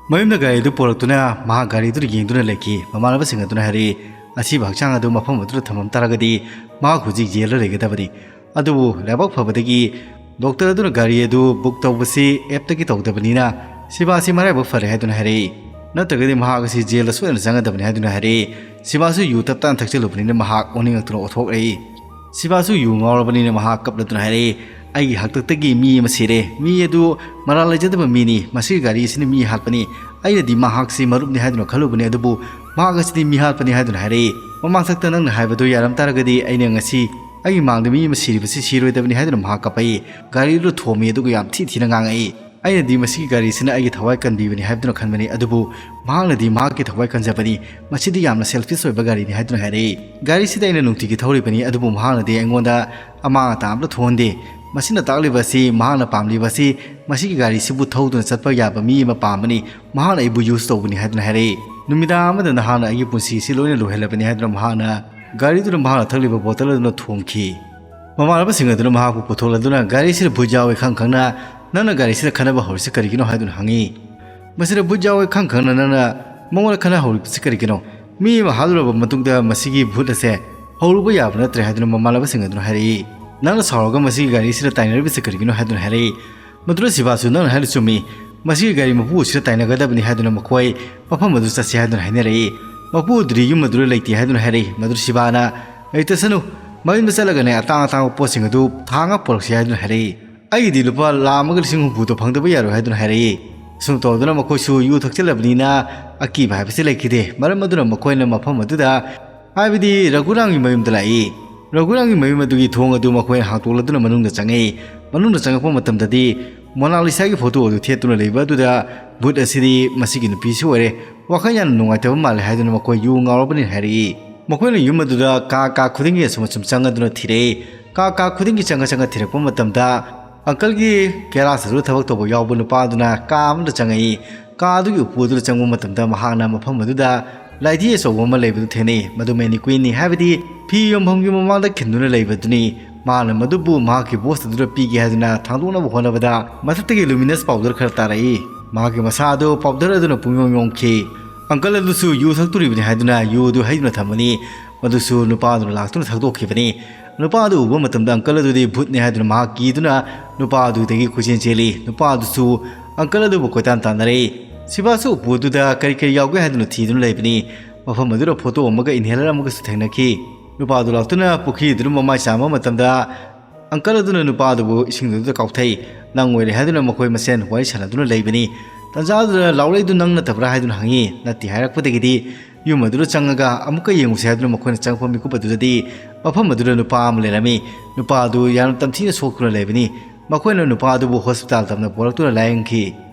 ꯃꯌꯨꯝꯗ ꯒꯥꯔꯤ ꯑꯗꯨ ꯄꯨꯔꯛꯇꯨꯅ ꯃꯍꯥꯛ ꯒꯥꯔꯤꯗꯨꯗ ꯌꯦꯡꯗꯨꯅ ꯂꯩꯈꯤ꯫ ꯃꯃꯥꯟꯅꯕꯁꯤꯡ ꯑꯗꯨꯅ ꯍꯥꯏꯔꯛꯏ, "ꯑꯁꯤꯕ ꯍꯛꯆꯥꯡ ꯑꯗꯨ ꯃꯐꯝ ꯑꯗꯨꯗ ꯊꯝꯂꯝ ꯇꯥꯔꯒꯗꯤ ꯃꯍꯥꯛ ꯍꯧꯖꯤꯛ ꯖꯦꯜꯗ ꯂꯩꯒꯗꯕꯅꯤ꯫ ꯑꯗꯨꯕꯨ ꯂꯥꯏꯕꯛ ꯐꯕꯗꯒꯤ ꯗꯣꯛꯇꯔ ꯑꯗꯨꯅ ꯒꯥꯔꯤ ꯑꯗꯨ ꯕꯨꯛ ꯇꯧꯕꯁꯤ ꯑꯦꯞꯇꯒꯤ ꯇꯧꯗꯕꯅꯤꯅ ꯁꯤꯕꯥꯁꯤ ꯃꯔꯥꯏꯕꯛ ꯐꯔꯦ" ꯍꯥꯏꯗꯨꯅ ꯍꯥꯏꯔꯛꯏ꯫ "ꯅꯠꯇ꯭ꯔꯒꯗꯤ ꯃꯍꯥꯛ ꯑꯁꯤ ꯖꯦꯜꯗ ꯁꯣꯏꯗꯅ ꯆꯪꯒꯗꯕꯅꯤ" ꯍꯥꯏꯗꯨꯅ ꯍꯥꯏꯔꯛꯏ꯫ ꯁꯤꯕꯥꯁꯨ ꯌꯨ ꯇꯞ ꯇꯥꯅ ꯊꯛꯆꯤꯜꯂꯨꯕꯅꯤꯅ ꯃꯍꯥꯛ ꯑꯣꯅꯤꯡꯉꯛꯇꯨꯅ ꯑꯣꯊꯣꯛꯂꯛꯏ꯫ ꯁꯤꯕꯥꯁꯨ ꯌꯨ ꯉꯥꯎꯔꯕꯅꯤꯅ ꯃꯍꯥꯛ ꯀꯞꯂꯗꯨꯅ ꯍꯥꯏꯔꯛꯏ, "ꯑꯩꯒꯤ ꯍꯥꯛꯇꯛꯇꯒꯤ ꯃꯤ ꯑꯃ ꯁꯤꯔꯦ꯫ ꯃꯤ ꯑꯗꯨ ꯃꯔꯥꯜ ꯂꯩꯖꯗꯕ ꯃꯤꯅꯤ꯫ ꯃꯁꯤꯒꯤ ꯒꯥꯔꯤ ꯑꯁꯤꯅ ꯃꯤ ꯍꯥꯠꯄꯅꯤ꯫ ꯑꯩꯅꯗꯤ ꯃꯍꯥꯛꯁꯤ ꯃꯔꯨꯞꯅꯤ ꯍꯥꯏꯗꯨꯅ ꯈꯜꯂꯨꯕꯅꯤ, ꯑꯗꯨꯕꯨ ꯃꯍꯥꯛ ꯑꯁꯤꯗꯤ ꯃꯤ ꯍꯥꯠꯄꯅꯤ" ꯍꯥꯏꯗꯨꯅ ꯍꯥꯏꯔꯛꯏ꯫ "ꯃꯃꯥꯡꯊꯛꯇ ꯅꯪꯅ ꯍꯥꯏꯕꯗꯨ ꯌꯥꯔꯝ ꯇꯥꯔꯒꯗꯤ ꯑꯩꯅ ꯉꯁꯤ ꯑꯩꯒꯤ ꯃꯥꯡꯗ ꯃꯤ ꯑꯃ ꯁꯤꯔꯤꯕꯁꯤ ꯁꯤꯔꯣꯏꯗꯕꯅꯤ" ꯍꯥꯏꯗꯨꯅ ꯃꯍꯥꯛ ꯀꯞꯄꯛꯏ꯫ ꯒꯥꯔꯤꯗꯨ ꯊꯣꯝꯃꯤ, ꯑꯗꯨꯒ ꯌꯥꯝ ꯊꯤ ꯊꯤꯅ ꯉꯥꯡꯉꯛꯏ꯫ "ꯑꯩꯅꯗꯤ ꯃꯁꯤꯒꯤ ꯒꯥꯔꯤꯁꯤꯅ ꯑꯩꯒꯤ ꯊꯋꯥꯏ ꯀꯟꯕꯤꯕꯅꯤ ꯍꯥꯏꯗꯨꯅ ꯈꯟꯕꯅꯤ, ꯑꯗꯨꯕꯨ ꯃꯍꯥꯛꯅꯗꯤ ꯃꯍꯥꯛꯀꯤ ꯊꯋꯥꯏ ꯀꯟꯖꯕꯅꯤ꯫ ꯃꯁꯤꯗꯤ ꯌꯥꯝꯅ ꯁꯦꯜꯐꯤꯁ ꯑꯣꯏꯕ ꯒꯥꯔꯤꯅꯤ" ꯍꯥꯏꯗꯨꯅ ꯍꯥꯏꯔꯛꯏ꯫ "ꯒꯥꯔꯤꯁꯤꯗ ꯑꯩꯅ ꯅꯨꯡꯇꯤꯒꯤ ꯊꯧꯔꯤꯕꯅꯤ, ꯑꯗꯨꯕꯨ ꯃꯍꯥꯛꯅꯗꯤ ꯑꯩꯉꯣꯟꯗ ꯑꯃꯥꯡ ꯑꯇꯥ ꯑꯝꯇ ꯊꯣꯛꯍꯟꯗꯦ꯫ ꯃꯁꯤꯅ ꯇꯥꯛꯂꯤꯕ ꯑꯁꯤ ꯃꯍꯥꯛꯅ ꯄꯥꯝꯂꯤꯕ ꯑꯁꯤ ꯃꯁꯤꯒꯤ ꯒꯥꯔꯤꯁꯤꯕꯨ ꯊꯧꯗꯨꯅ ꯆꯠꯄ ꯌꯥꯕ ꯃꯤ ꯑꯃ ꯄꯥꯝꯕꯅꯤ꯫ ꯃꯍꯥꯛꯅ ꯑꯩꯕꯨ ꯌꯨꯁ ꯇꯧꯕꯅꯤ" ꯍꯥꯏꯗꯨꯅ ꯍꯥꯏꯔꯛꯏ꯫ "ꯅꯨꯃꯤꯗꯥꯡ ꯑꯃꯗ ꯅꯍꯥꯛꯅ ꯑꯩꯒꯤ ꯄꯨꯟꯁꯤ ꯑꯁꯤ ꯂꯣꯏꯅ ꯂꯣꯏꯍꯜꯂꯕꯅꯤ" ꯍꯥꯏꯗꯨꯅ ꯃꯍꯥꯛꯅ ꯒꯥꯔꯤꯗꯨꯗ ꯃꯍꯥꯛꯅ ꯊꯛꯂꯤꯕ ꯕꯣꯇꯜ ꯑꯗꯨꯅ ꯊꯣꯝꯈꯤ꯫ ꯃꯃꯥꯟꯅꯕꯁꯤꯡ ꯑꯗꯨꯅ ꯃꯍꯥꯛꯄꯨ ꯄꯨꯊꯣꯛꯂꯗꯨꯅ ꯒꯥꯔꯤꯁꯤꯗ ꯚꯨꯠ ꯌꯥꯎꯏ ꯈꯪ ꯈꯪꯅ ꯅꯪꯅ ꯒꯥꯔꯤꯁꯤꯗ ꯈꯠꯅꯕ ꯍꯧꯔꯤꯁꯤ ꯀꯔꯤꯒꯤꯅꯣ ꯍꯥꯏꯗꯨꯅ ꯍꯪꯉꯤ꯫ "ꯃꯁꯤꯗ ꯚꯨꯠ ꯌꯥꯎꯏ ꯈꯪ ꯈꯪꯅ ꯅꯪꯅ ꯃꯉꯣꯟꯗ ꯈꯠꯅ ꯍꯧꯔꯤꯕꯁꯤ ꯀꯔꯤꯒꯤꯅꯣ? ꯃꯤ ꯑꯃ ꯍꯥꯠꯂꯨꯔꯕ ꯃꯇꯨꯡꯗ ꯃꯁꯤꯒꯤ ꯚꯨꯠ ꯑꯁꯦ ꯍꯧꯔꯨꯕ ꯌꯥꯕ ꯅꯠꯇ꯭ꯔꯦ" ꯍꯥꯏꯗꯨꯅ ꯃꯃꯥꯟꯅꯕꯁꯤꯡ ꯑꯗꯨꯅ ꯍꯥꯏꯔꯛꯏ꯫ "ꯅꯪꯅ ꯁꯥꯎꯔꯒ ꯃꯁꯤꯒꯤ ꯒꯥꯔꯤꯁꯤꯗ ꯇꯥꯏꯅꯔꯤꯕꯁꯤ ꯀꯔꯤꯒꯤꯅꯣ?" ꯍꯥꯏꯗꯨꯅ ꯍꯥꯏꯔꯛꯏ꯫ "ꯃꯗꯨꯗ ꯁꯤꯕꯥꯁꯨ ꯅꯪꯅ ꯍꯥꯏꯔꯤꯕ ꯆꯨꯝꯃꯤ꯫ ꯃꯁꯤꯒꯤ ꯒꯥꯔꯤ ꯃꯄꯨ ꯑꯁꯤꯗ ꯇꯥꯏꯅꯒꯗꯕꯅꯤ" ꯍꯥꯏꯗꯨꯅ ꯃꯈꯣꯏ ꯃꯐꯝ ꯑꯗꯨ ꯆꯠꯁꯤ ꯍꯥꯏꯗꯨꯅ ꯍꯥꯏꯅꯔꯛꯏ꯫ ꯃꯄꯨ ꯑꯗꯨꯗꯤ ꯌꯨꯝ ꯑꯗꯨꯗ ꯂꯩꯇꯦ ꯍꯥꯏꯗꯨꯅ ꯍꯥꯏꯔꯛꯏ꯫ ꯃꯗꯨꯗ ꯁꯤꯕꯥꯅ, "ꯂꯩꯇꯁꯅꯨ, ꯃꯌꯨꯝꯗ ꯆꯠꯂꯒꯅꯦ ꯑꯇꯥꯡ ꯑꯇꯥꯡꯕ ꯄꯣꯠꯁꯤꯡ ꯑꯗꯨ ꯊꯥꯡꯉ ꯄꯨꯔꯛꯁꯤ" ꯍꯥꯏꯗꯨꯅ ꯍꯥꯏꯔꯛꯏ꯫ "ꯑꯩꯒꯤꯗꯤ ꯂꯨꯄꯥ ꯂꯥꯈ ꯑꯃꯒ ꯂꯤꯁꯤꯡ ꯍꯨꯝꯐꯨꯗꯣ ꯐꯪꯗꯕ ꯌꯥꯔꯣꯏ" ꯍꯥꯏꯗꯨꯅ ꯍꯥꯏꯔꯛꯏ꯫ ꯑꯁꯨꯝ ꯇꯧꯗꯨꯅ ꯃꯈꯣꯏꯁꯨ ꯌꯨ ꯊꯛꯆꯤꯜꯂꯕꯅꯤꯅ ꯑꯀꯤꯕ ꯍꯥꯏꯕꯁꯤ ꯂꯩꯈꯤꯗꯦ꯫ ꯃꯔꯝ ꯑꯗꯨꯅ ꯃꯈꯣꯏꯅ ꯃꯐꯝ ꯑꯗꯨꯗ, ꯍꯥꯏꯕꯗꯤ ꯔꯘꯨꯔꯥꯝꯒꯤ ꯃꯌꯨꯝꯗ ꯂꯥꯛꯏ꯫ ꯔꯘꯨꯔꯥꯝꯒꯤ ꯃꯌꯨꯝ ꯑꯗꯨꯒꯤ ꯊꯣꯡ ꯑꯗꯨ ꯃꯈꯣꯏꯅ ꯍꯥꯡꯗꯣꯛꯂꯗꯨꯅ ꯃꯅꯨꯡꯗ ꯆꯪꯉꯛꯏ꯫ ꯃꯅꯨꯡꯗ ꯆꯪꯉꯛꯄ ꯃꯇꯝꯗꯗꯤ ꯃꯣꯅꯥꯂꯤꯁꯥꯒꯤ ꯐꯣꯇꯣ ꯑꯗꯨ ꯊꯦꯠꯇꯨꯅ ꯂꯩꯕ ꯑꯗꯨꯗ ꯚꯨꯠ ꯑꯁꯤꯗꯤ ꯃꯁꯤꯒꯤ ꯅꯨꯄꯤꯁꯨ ꯑꯣꯏꯔꯦ꯫ ꯋꯥꯈꯜ ꯌꯥꯝꯅ ꯅꯨꯡꯉꯥꯏꯇꯕ ꯃꯥꯜꯂꯦ ꯍꯥꯏꯗꯨꯅ ꯃꯈꯣꯏ ꯌꯨ ꯉꯥꯎꯔꯕꯅꯤ ꯍꯥꯏꯔꯛꯏ꯫ ꯃꯈꯣꯏꯅ ꯌꯨꯝ ꯑꯗꯨꯗ ꯀꯥ ꯀꯥ ꯈꯨꯗꯤꯡꯒꯤ ꯑꯁꯨꯝ ꯑꯁꯨꯝ ꯆꯪꯉꯗꯨꯅ ꯊꯤꯔꯛꯏ꯫ ꯀꯥ ꯀꯥ ꯈꯨꯗꯤꯡꯒꯤ ꯆꯪꯉ ꯆꯪꯉ ꯊꯤꯔꯛꯄ ꯃꯇꯝꯗ ꯑꯪꯀꯜꯒꯤ ꯒꯦꯔꯥꯖ ꯑꯗꯨꯗ ꯊꯕꯛ ꯇꯧꯕ ꯌꯥꯎꯕ ꯅꯨꯄꯥ ꯑꯗꯨꯅ ꯀꯥ ꯑꯃꯗ ꯆꯪꯉꯛꯏ꯫ ꯀꯥ ꯑꯗꯨꯒꯤ ꯎꯄꯨ ꯑꯗꯨꯗ ꯆꯪꯕ ꯃꯇꯝꯗ ꯃꯍꯥꯛꯅ ꯃꯐꯝ ꯑꯗꯨꯗ ꯂꯥꯏꯙꯤ ꯑꯆꯧꯕ ꯑꯃ ꯂꯩꯕꯗꯨ ꯊꯦꯡꯅꯩ꯫ ꯃꯗꯨ ꯃꯦꯅꯤꯀ꯭ꯋꯤꯟꯅꯤ, ꯍꯥꯏꯕꯗꯤ ꯐꯤ ꯌꯣꯟꯐꯝꯒꯤ ꯃꯃꯥꯡꯗ ꯈꯤꯟꯗꯨꯅ ꯂꯩꯕꯗꯨꯅꯤ꯫ ꯃꯍꯥꯛꯅ ꯃꯗꯨꯕꯨ ꯃꯍꯥꯛꯀꯤ ꯕꯣꯁ ꯑꯗꯨꯗ ꯄꯤꯒꯦ ꯍꯥꯏꯗꯨꯅ ꯊꯥꯡꯗꯣꯛꯅꯕ ꯍꯣꯠꯅꯕꯗ ꯃꯊꯛꯇꯒꯤ ꯂꯨꯃꯤꯅꯁ ꯄꯥꯎꯗꯔ ꯈꯔ ꯇꯥꯔꯛꯏ꯫ ꯃꯍꯥꯛꯀꯤ ꯃꯁꯥ ꯑꯗꯨ ꯄꯥꯎꯗꯔ ꯑꯗꯨꯅ ꯄꯨꯡꯌꯣꯝ ꯌꯣꯝꯈꯤ꯫ ꯑꯪꯀꯜ ꯑꯗꯨꯁꯨ ꯌꯨ ꯊꯛꯇꯣꯔꯤꯕꯅꯤ ꯍꯥꯏꯗꯨꯅ ꯌꯨ ꯑꯗꯨ ꯍꯩꯗꯨꯅ ꯊꯝꯕꯅꯤ꯫ ꯃꯗꯨꯁꯨ ꯅꯨꯄꯥ ꯑꯗꯨꯅ ꯂꯥꯛꯇꯨꯅ ꯊꯛꯇꯣꯛꯈꯤꯕꯅꯤ꯫ ꯅꯨꯄꯥ ꯑꯗꯨ ꯎꯕ ꯃꯇꯝꯗ ꯑꯪꯀꯜ ꯑꯗꯨꯗꯤ ꯚꯨꯠꯅꯤ ꯍꯥꯏꯗꯨꯅ ꯃꯍꯥꯛ ꯀꯤꯗꯨꯅ ꯅꯨꯄꯥ ꯑꯗꯨꯗꯒꯤ ꯀꯣꯏꯆꯦꯟ ꯆꯦꯜꯂꯤ꯫ ꯅꯨꯄꯥ ꯑꯗꯨꯁꯨ ꯑꯪꯀꯜ ꯑꯗꯨꯕꯨ ꯀꯣꯏꯇꯥꯟ ꯇꯥꯟꯅꯔꯛꯏ꯫ ꯁꯤꯕꯥꯁꯨ ꯎꯄꯨ ꯑꯗꯨꯗ ꯀꯔꯤ ꯀꯔꯤ ꯌꯥꯎꯒꯦ ꯍꯥꯏꯗꯨꯅ ꯊꯤꯗꯨꯅ ꯂꯩꯕꯅꯤ꯫ ꯃꯐꯝ ꯑꯗꯨꯗ ꯐꯣꯇꯣ ꯑꯃꯒ ꯏꯟꯍꯦꯂꯔ ꯑꯃꯒꯁꯨ ꯊꯦꯡꯅꯈꯤ꯫ ꯅꯨꯄꯥ ꯑꯗꯨ ꯂꯥꯛꯇꯨꯅ ꯄꯨꯈ꯭ꯔꯤ ꯑꯗꯨꯗ ꯃꯃꯥꯏ ꯆꯥꯝꯕ ꯃꯇꯝꯗ ꯑꯪꯀꯜ ꯑꯗꯨꯅ ꯅꯨꯄꯥ ꯑꯗꯨꯕꯨ ꯏꯁꯤꯡꯗꯨꯗ ꯀꯥꯎꯊꯩ꯫ "ꯅꯪ ꯑꯣꯏꯔꯦ" ꯍꯥꯏꯗꯨꯅ ꯃꯈꯣꯏ ꯃꯁꯦꯟ ꯋꯥꯔꯤ ꯁꯥꯟꯅꯗꯨꯅ ꯂꯩꯕꯅꯤ꯫ ꯇꯟꯖꯥ ꯑꯗꯨꯗ ꯂꯥꯎꯔꯛꯏꯗꯨ ꯅꯪ ꯅꯠꯇꯕ꯭ꯔꯥ ꯍꯥꯏꯗꯨꯅ ꯍꯪꯉꯤ꯫ "ꯅꯠꯇꯦ" ꯍꯥꯏꯔꯛꯄꯗꯒꯤꯗꯤ ꯌꯨꯝ ꯑꯗꯨꯗ ꯆꯪꯉꯒ ꯑꯃꯨꯛꯀ ꯌꯦꯡꯉꯨꯁꯤ ꯍꯥꯏꯗꯨꯅ ꯃꯈꯣꯏꯅ ꯆꯪꯉꯛꯄ ꯃꯤꯀꯨꯞ ꯑꯗꯨꯗꯗꯤ ꯃꯐꯝ ꯑꯗꯨꯗ ꯅꯨꯄꯥ ꯑꯃ ꯂꯩꯔꯝꯃꯤ꯫ ꯅꯨꯄꯥ ꯑꯗꯨ ꯌꯥꯝꯅ ꯇꯝꯊꯤꯅ ꯁꯣꯛꯇꯨꯅ ꯂꯩꯕꯅꯤ꯫ ꯃꯈꯣꯏꯅ ꯅꯨꯄꯥ ꯑꯗꯨꯕꯨ ꯍꯣꯁꯄꯤꯇꯥꯜ ꯇꯝꯅ ꯄꯨꯔꯛꯇꯨꯅ ꯂꯥꯌꯦꯡꯈꯤ꯫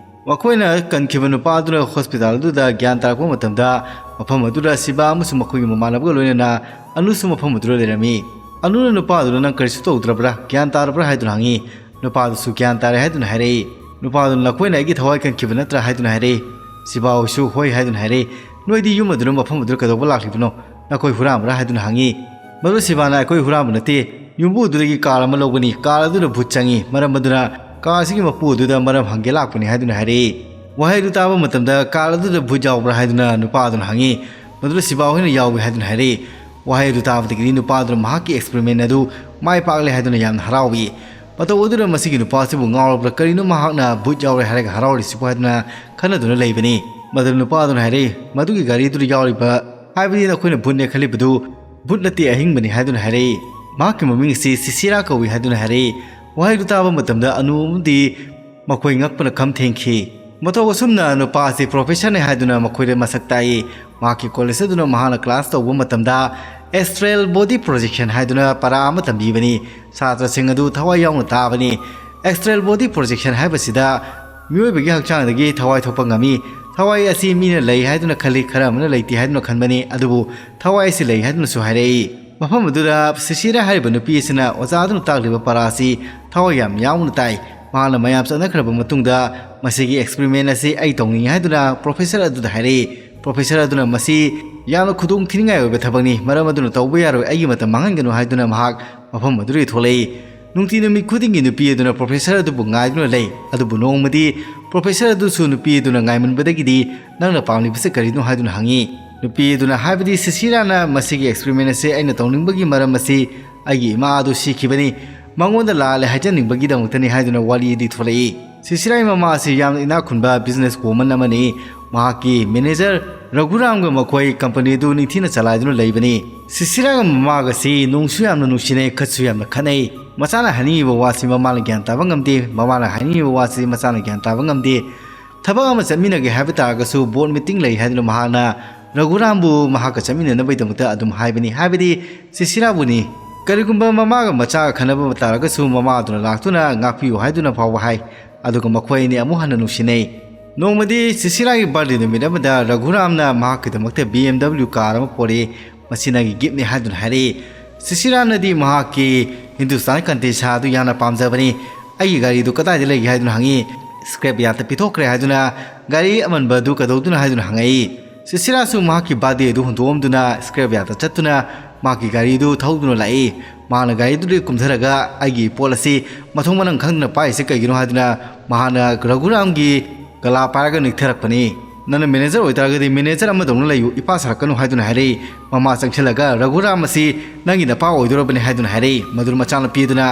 ꯃꯈꯣꯏꯅ ꯀꯟꯈꯤꯕ ꯅꯨꯄꯥ ꯑꯗꯨꯅ ꯍꯣꯁꯄꯤꯇꯥꯜ ꯑꯗꯨꯗ ꯒ꯭ꯌꯥꯟ ꯇꯥꯔꯛꯄ ꯃꯇꯝꯗ ꯃꯐꯝ ꯑꯗꯨꯗ ꯁꯤꯕꯥ ꯑꯃꯁꯨꯡ ꯃꯈꯣꯏꯒꯤ ꯃꯃꯥꯟꯅꯕꯒ ꯂꯣꯏꯅꯅ ꯑꯅꯨꯁꯨ ꯃꯐꯝ ꯑꯗꯨꯗ ꯂꯩꯔꯝꯃꯤ꯫ ꯑꯅꯨꯅ ꯅꯨꯄꯥ ꯑꯗꯨꯗ "ꯅꯪ ꯀꯔꯤꯁꯨ ꯇꯧꯗ꯭ꯔꯕ꯭ꯔꯥ? ꯒ꯭ꯌꯥꯟ ꯇꯥꯔꯕ꯭ꯔꯥ?" ꯍꯥꯏꯗꯨꯅ ꯍꯪꯉꯤ꯫ ꯅꯨꯄꯥ ꯑꯗꯨꯁꯨ ꯒ꯭ꯌꯥꯟ ꯇꯥꯔꯦ ꯍꯥꯏꯗꯨꯅ ꯍꯥꯏꯔꯛꯏ꯫ ꯅꯨꯄꯥ ꯑꯗꯨꯅ "ꯅꯈꯣꯏꯅ ꯑꯩꯒꯤ ꯊꯋꯥꯏ ꯀꯟꯈꯤꯕ ꯅꯠꯇ꯭ꯔꯥ?" ꯍꯥꯏꯗꯨꯅ ꯍꯥꯏꯔꯛꯏ꯫ ꯁꯤꯕꯥ ꯍꯣꯏꯁꯨ "ꯍꯣꯏ" ꯍꯥꯏꯗꯨꯅ ꯍꯥꯏꯔꯛꯏ꯫ "ꯅꯣꯏꯗꯤ ꯌꯨꯝ ꯑꯗꯨꯗ ꯃꯐꯝ ꯑꯗꯨꯗ ꯀꯩꯗꯧꯕ ꯂꯥꯛꯂꯤꯕꯅꯣ? ꯅꯈꯣꯏ ꯍꯨꯔꯥꯟꯕ꯭ꯔꯥ?" ꯍꯥꯏꯗꯨꯅ ꯍꯪꯉꯤ꯫ ꯃꯗꯨ ꯁꯤꯕꯥꯅ "ꯑꯩꯈꯣꯏ ꯍꯨꯔꯥꯟꯕ ꯅꯠꯇꯦ, ꯌꯨꯝꯕꯨ ꯑꯗꯨꯗꯒꯤ ꯀꯥꯔ ꯑꯃ ꯂꯧꯕꯅꯤ꯫ ꯀꯥꯔ ꯑꯗꯨꯗ ꯚꯨꯠ ꯆꯪꯉꯤ꯫ ꯃꯔꯝ ꯑꯗꯨꯅ ꯀꯥꯔ ꯑꯁꯤꯒꯤ ꯃꯄꯨ ꯑꯗꯨꯗ ꯃꯔꯝ ꯍꯪꯒꯦ ꯂꯥꯛꯄꯅꯤ" ꯍꯥꯏꯗꯨꯅ ꯍꯥꯏꯔꯛꯏ꯫ ꯋꯥꯍꯩ ꯑꯗꯨ ꯇꯥꯕ ꯃꯇꯝꯗ "ꯀꯥꯔ ꯑꯗꯨꯗ ꯚꯨꯠ ꯌꯥꯎꯕ꯭ꯔꯥ?" ꯍꯥꯏꯗꯨꯅ ꯅꯨꯄꯥ ꯑꯗꯨꯅ ꯍꯪꯉꯤ꯫ ꯃꯗꯨꯗ ꯁꯤꯕꯥ ꯍꯣꯏꯅ "ꯌꯥꯎꯏ" ꯍꯥꯏꯗꯨꯅ ꯍꯥꯏꯔꯛꯏ꯫ ꯋꯥꯍꯩ ꯑꯗꯨ ꯇꯥꯕꯗꯒꯤꯗꯤ ꯅꯨꯄꯥ ꯑꯗꯨꯅ ꯃꯍꯥꯛꯀꯤ ꯑꯦꯛꯁꯄꯦꯔꯤꯃꯦꯟ ꯑꯗꯨ ꯃꯥꯏ ꯄꯥꯛꯂꯦ ꯍꯥꯏꯗꯨꯅ ꯌꯥꯝꯅ ꯍꯔꯥꯎꯏ꯫ ꯃꯇꯧ ꯑꯗꯨꯅ "ꯃꯁꯤꯒꯤ ꯅꯨꯄꯥꯁꯤꯕꯨ ꯉꯥꯎꯔꯕ꯭ꯔꯥ? ꯀꯔꯤꯅꯣ ꯃꯍꯥꯛꯅ ꯚꯨꯠ ꯌꯥꯎꯔꯦ ꯍꯥꯏꯔꯒ ꯍꯔꯥꯎꯔꯤꯁꯤꯕꯨ?" ꯍꯥꯏꯗꯨꯅ ꯈꯟꯅꯗꯨꯅ ꯂꯩꯕꯅꯤ꯫ ꯃꯗꯨꯗ ꯅꯨꯄꯥ ꯑꯗꯨꯅ ꯍꯥꯏꯔꯛꯏ, "ꯃꯗꯨꯒꯤ ꯒꯥꯔꯤꯗꯨꯗ ꯌꯥꯎꯔꯤꯕ, ꯍꯥꯏꯕꯗꯤ ꯅꯈꯣꯏꯅ ꯚꯨꯠꯅꯦ ꯈꯜꯂꯤꯕꯗꯨ, ꯚꯨꯠ ꯅꯠꯇꯦ, ꯑꯍꯤꯡꯕꯅꯤ" ꯍꯥꯏꯗꯨꯅ ꯍꯥꯏꯔꯛꯏ꯫ "ꯃꯍꯥꯛꯀꯤ ꯃꯃꯤꯡ ꯑꯁꯤ ꯁꯤꯁꯤꯔꯥ ꯀꯧꯏ" ꯍꯥꯏꯗꯨꯅ ꯍꯥꯏꯔꯛꯏ꯫ ꯋꯥꯍꯩꯗꯨ ꯇꯥꯕ ꯃꯇꯝꯗ ꯑꯅꯨ ꯑꯃꯗꯤ ꯃꯈꯣꯏ ꯉꯛꯄꯅ ꯈꯝ ꯊꯦꯡꯈꯤ꯫ ꯃꯇꯧ ꯑꯁꯨꯝꯅ ꯅꯨꯄꯥ ꯑꯁꯤ ꯄ꯭ꯔꯣꯐꯦꯁꯔꯅꯤ ꯍꯥꯏꯗꯨꯅ ꯃꯈꯣꯏꯗ ꯃꯁꯛ ꯇꯥꯛꯏ꯫ ꯃꯍꯥꯛꯀꯤ ꯀꯣꯂꯦꯖ ꯑꯗꯨꯅ ꯃꯍꯥꯛꯅ ꯀ꯭ꯂꯥꯁ ꯇꯧꯕ ꯃꯇꯝꯗ ꯑꯦꯁꯇ꯭ꯔꯦꯜ ꯕꯣꯗꯤ ꯄ꯭ꯔꯣꯖꯦꯛꯁꯟ ꯍꯥꯏꯗꯨꯅ ꯄꯔꯥ ꯑꯃ ꯇꯝꯕꯤꯕꯅꯤ꯫ ꯁꯥꯇ꯭ꯔꯁꯤꯡ ꯑꯗꯨ ꯊꯋꯥꯏ ꯌꯥꯎꯅ ꯇꯥꯕꯅꯤ꯫ ꯑꯦꯁꯇ꯭ꯔꯦꯜ ꯕꯣꯗꯤ ꯄ꯭ꯔꯣꯖꯦꯛꯁꯟ ꯍꯥꯏꯕꯁꯤꯗ ꯃꯤꯑꯣꯏꯕꯒꯤ ꯍꯛꯆꯥꯡꯗꯒꯤ ꯊꯋꯥꯏ ꯊꯣꯛꯄ ꯉꯝꯃꯤ꯫ ꯊꯋꯥꯏ ꯑꯁꯤ ꯃꯤꯅ ꯂꯩ ꯍꯥꯏꯗꯨꯅ ꯈꯜꯂꯤ, ꯈꯔ ꯑꯃꯅ ꯂꯩꯇꯦ ꯍꯥꯏꯗꯨꯅ ꯈꯟꯕꯅꯤ, ꯑꯗꯨꯕꯨ ꯊꯋꯥꯏ ꯑꯁꯤ ꯂꯩ ꯍꯥꯏꯗꯨꯅꯁꯨ ꯍꯥꯏꯔꯛꯏ꯫ ꯃꯐꯝ ꯑꯗꯨꯗ ꯁꯤꯁꯤꯔꯥ ꯍꯥꯏꯔꯤꯕ ꯅꯨꯄꯤ ꯑꯁꯤꯅ ꯑꯣꯖꯥ ꯑꯗꯨꯅ ꯇꯥꯛꯂꯤꯕ ꯄꯔꯥ ꯑꯁꯤ ꯊꯋꯥꯏ ꯌꯥꯝ ꯌꯥꯎꯅ ꯇꯥꯏ꯫ ꯃꯍꯥꯛꯅ ꯃꯌꯥꯝ ꯆꯠꯅꯈ꯭ꯔꯕ ꯃꯇꯨꯡꯗ ꯃꯁꯤꯒꯤ ꯑꯦꯛꯁꯄꯦꯔꯤꯃꯦꯟ ꯑꯁꯤ ꯑꯩ ꯇꯧꯅꯤꯡꯏ ꯍꯥꯏꯗꯨꯅ ꯄ꯭ꯔꯣꯐꯦꯁꯔ ꯑꯗꯨꯗ ꯍꯥꯏꯔꯛꯏ꯫ ꯄ꯭ꯔꯣꯐꯦꯁꯔ ꯑꯗꯨꯅ ꯃꯁꯤ ꯌꯥꯝꯅ ꯈꯨꯗꯣꯡ ꯊꯤꯅꯤꯡꯉꯥꯏ ꯑꯣꯏꯕ ꯊꯕꯛꯅꯤ, ꯃꯔꯝ ꯑꯗꯨꯅ ꯇꯧꯕ ꯌꯥꯔꯣꯏ, ꯑꯩꯒꯤ ꯃꯇꯝ ꯃꯥꯡꯍꯟꯒꯅꯨ ꯍꯥꯏꯗꯨꯅ ꯃꯍꯥꯛ ꯃꯐꯝ ꯑꯗꯨꯗꯒꯤ ꯊꯣꯛꯂꯛꯏ꯫ ꯅꯨꯡꯇꯤ ꯅꯨꯃꯤꯠ ꯈꯨꯗꯤꯡꯒꯤ ꯅꯨꯄꯤ ꯑꯗꯨꯅ ꯄ꯭ꯔꯣꯐꯦꯁꯔ ꯑꯗꯨꯕꯨ ꯉꯥꯏꯗꯨꯅ ꯂꯩ꯫ ꯑꯗꯨꯕꯨ ꯅꯣꯡꯃꯗꯤ ꯄ꯭ꯔꯣꯐꯦꯁꯔ ꯑꯗꯨꯁꯨ ꯅꯨꯄꯤ ꯑꯗꯨꯅ ꯉꯥꯏꯃꯟꯕꯗꯒꯤꯗꯤ, "ꯅꯪꯅ ꯄꯥꯝꯂꯤꯕꯁꯤ ꯀꯔꯤꯅꯣ?" ꯍꯥꯏꯗꯨꯅ ꯍꯪꯉꯤ꯫ ꯅꯨꯄꯤ ꯑꯗꯨꯅ ꯍꯥꯏꯕꯗꯤ, "ꯁꯤꯁꯤꯔꯥꯅ ꯃꯁꯤꯒꯤ ꯑꯦꯛꯁꯄꯦꯔꯤꯃꯦꯟ ꯑꯁꯤ ꯑꯩꯅ ꯇꯧꯅꯤꯡꯕꯒꯤ ꯃꯔꯝ ꯑꯁꯤ ꯑꯩꯒꯤ ꯏꯃꯥ ꯑꯗꯨ ꯁꯤꯈꯤꯕꯅꯤ, ꯃꯉꯣꯟꯗ ꯂꯥꯜꯂꯦ ꯍꯥꯏꯖꯅꯤꯡꯕꯒꯤ ꯗꯃꯛꯇꯅꯤ" ꯍꯥꯏꯗꯨꯅ ꯋꯥꯔꯤ ꯑꯗꯨ ꯊꯣꯛꯂꯛꯏ꯫ ꯁꯤꯁꯤꯔꯥꯒꯤ ꯃꯃꯥ ꯑꯁꯤ ꯌꯥꯝꯅ ꯏꯅꯥꯛ ꯈꯨꯟꯕ ꯕꯤꯖꯤꯅꯦꯁ ꯋꯨꯃꯟ ꯑꯃꯅꯤ꯫ ꯃꯍꯥꯛꯀꯤ ꯃꯦꯅꯦꯖꯔ ꯔꯘꯨꯔꯥꯝꯒ ꯃꯈꯣꯏ ꯀꯝꯄꯅꯤ ꯑꯗꯨ ꯅꯤꯡꯊꯤꯅ ꯆꯂꯥꯏꯗꯨꯅ ꯂꯩꯕꯅꯤ꯫ ꯁꯤꯁꯤꯔꯥꯒ ꯃꯃꯥꯒꯁꯤ ꯅꯨꯡꯁꯨ ꯌꯥꯝꯅ ꯅꯨꯡꯁꯤꯅꯩ, ꯈꯠꯁꯨ ꯌꯥꯝꯅ ꯈꯠꯅꯩ꯫ ꯃꯆꯥꯅ ꯍꯥꯏꯅꯤꯡꯉꯤꯕ ꯋꯥꯁꯤ ꯃꯃꯥꯅ ꯒ꯭ꯌꯥꯟ ꯇꯥꯕ ꯉꯝꯗꯦ, ꯃꯃꯥꯅ ꯍꯥꯏꯅꯤꯡꯉꯤꯕ ꯋꯥꯁꯤ ꯃꯆꯥꯅ ꯒ꯭ꯌꯥꯟ ꯇꯥꯕ ꯉꯝꯗꯦ꯫ ꯊꯕꯛ ꯑꯃ ꯆꯠꯃꯤꯟꯅꯒꯦ ꯍꯥꯏꯕ ꯇꯥꯔꯒꯁꯨ ꯕꯣꯔꯗ ꯃꯤꯇꯤꯡ ꯂꯩ ꯍꯥꯏꯗꯨꯅ ꯃꯍꯥꯛꯅ ꯔꯘꯨꯔꯥꯝꯕꯨ ꯃꯍꯥꯛꯀ ꯆꯠꯃꯤꯟꯅꯅꯕꯒꯤꯗꯃꯛꯇ ꯑꯗꯨꯝ ꯍꯥꯏꯕꯅꯤ, ꯍꯥꯏꯕꯗꯤ ꯁꯤꯁꯤꯔꯥꯕꯨꯅꯤ꯫ ꯀꯔꯤꯒꯨꯝꯕ ꯃꯃꯥꯒ ꯃꯆꯥꯒ ꯈꯟꯅꯕ ꯇꯥꯔꯒꯁꯨ ꯃꯃꯥ ꯑꯗꯨꯅ ꯂꯥꯛꯇꯨꯅ ꯉꯥꯛꯄꯤꯌꯨ ꯍꯥꯏꯗꯨꯅ ꯐꯥꯎꯕ ꯍꯥꯏ꯫ ꯑꯗꯨꯒ ꯃꯈꯣꯏ ꯑꯅꯤ ꯑꯃꯨꯛ ꯍꯟꯅ ꯅꯨꯡꯁꯤꯅꯩ꯫ ꯅꯣꯡꯃꯗꯤ ꯁꯤꯁꯤꯔꯥꯒꯤ ꯕꯥꯔꯗꯦ ꯅꯨꯃꯤꯠ ꯑꯃꯗ ꯔꯘꯨꯔꯥꯝꯅ ꯃꯍꯥꯛꯀꯤꯗꯃꯛꯇ ꯕꯤ ꯑꯦꯝ ꯗꯕ꯭ꯂꯤꯎ ꯀꯥꯔ ꯑꯃ ꯄꯣꯔꯛꯏ꯫ "ꯃꯁꯤ ꯅꯪꯒꯤ ꯒꯤꯐꯅꯤ" ꯍꯥꯏꯗꯨꯅ ꯍꯥꯏꯔꯛꯏ꯫ ꯁꯤꯁꯤꯔꯥꯅꯗꯤ ꯃꯍꯥꯛꯀꯤ ꯍꯤꯟꯗꯨꯁꯇꯥꯟ ꯀꯟꯇꯦꯁꯥ ꯑꯗꯨ ꯌꯥꯝꯅ ꯄꯥꯝꯖꯕꯅꯤ꯫ "ꯑꯩꯒꯤ ꯒꯥꯔꯤꯗꯨ ꯀꯗꯥꯏꯗ ꯂꯩꯒꯦ?" ꯍꯥꯏꯗꯨꯅ ꯍꯪꯉꯤ꯫ "ꯁ꯭ꯀ꯭ꯔꯦꯞ ꯌꯥꯔꯗꯇ ꯄꯤꯊꯣꯛꯈ꯭ꯔꯦ" ꯍꯥꯏꯗꯨꯅ ꯒꯥꯔꯤ ꯑꯃꯟꯕ ꯑꯗꯨ ꯀꯩꯗꯧꯗꯨꯅ ꯍꯥꯏꯗꯨꯅ ꯍꯪꯉꯛꯏ꯫ ꯁꯤꯁꯤꯔꯥꯁꯨ ꯃꯍꯥꯛꯀꯤ ꯕꯥꯔꯗꯦ ꯑꯗꯨ ꯍꯨꯟꯗꯣꯛꯑꯝꯗꯨꯅ ꯁ꯭ꯀ꯭ꯔꯦꯞ ꯌꯥꯔꯗꯇ ꯆꯠꯇꯨꯅ ꯃꯍꯥꯛꯀꯤ ꯒꯥꯔꯤꯗꯨ ꯊꯧꯗꯨꯅ ꯂꯥꯛꯏ꯫ ꯃꯍꯥꯛꯅ ꯒꯥꯔꯤꯗꯨꯗꯒꯤ ꯀꯨꯝꯊꯔꯒ, "ꯑꯩꯒꯤ ꯄꯣꯠ ꯑꯁꯤ ꯃꯊꯣꯡ ꯃꯔꯝ ꯈꯪꯗꯅ ꯄꯥꯏꯔꯤꯁꯤ ꯀꯩꯒꯤꯅꯣ?" ꯍꯥꯏꯗꯨꯅ ꯃꯍꯥꯛꯅ ꯔꯘꯨꯔꯥꯝꯒꯤ ꯒꯂꯥ ꯄꯥꯏꯔꯒ ꯅꯤꯛꯊꯔꯛꯄꯅꯤ꯫ "ꯅꯪꯅ ꯃꯦꯅꯦꯖꯔ ꯑꯣꯏꯇꯥꯔꯒꯗꯤ ꯃꯦꯅꯦꯖꯔ ꯑꯃꯗꯧꯅ ꯂꯩꯌꯨ, ꯏꯄꯥ ꯁꯥꯔꯛꯀꯅꯨ" ꯍꯥꯏꯗꯨꯅ ꯍꯥꯏꯔꯛꯏ꯫ ꯃꯃꯥ ꯆꯪꯁꯤꯜꯂꯒ, "ꯔꯘꯨꯔꯥꯝ ꯑꯁꯤ ꯅꯪꯒꯤ ꯅꯄꯥ ꯑꯣꯏꯗꯧꯔꯕꯅꯤ" ꯍꯥꯏꯗꯨꯅ ꯍꯥꯏꯔꯛꯏ꯫ ꯃꯗꯨꯗ ꯃꯆꯥꯅꯨꯄꯤ ꯑꯗꯨꯅ,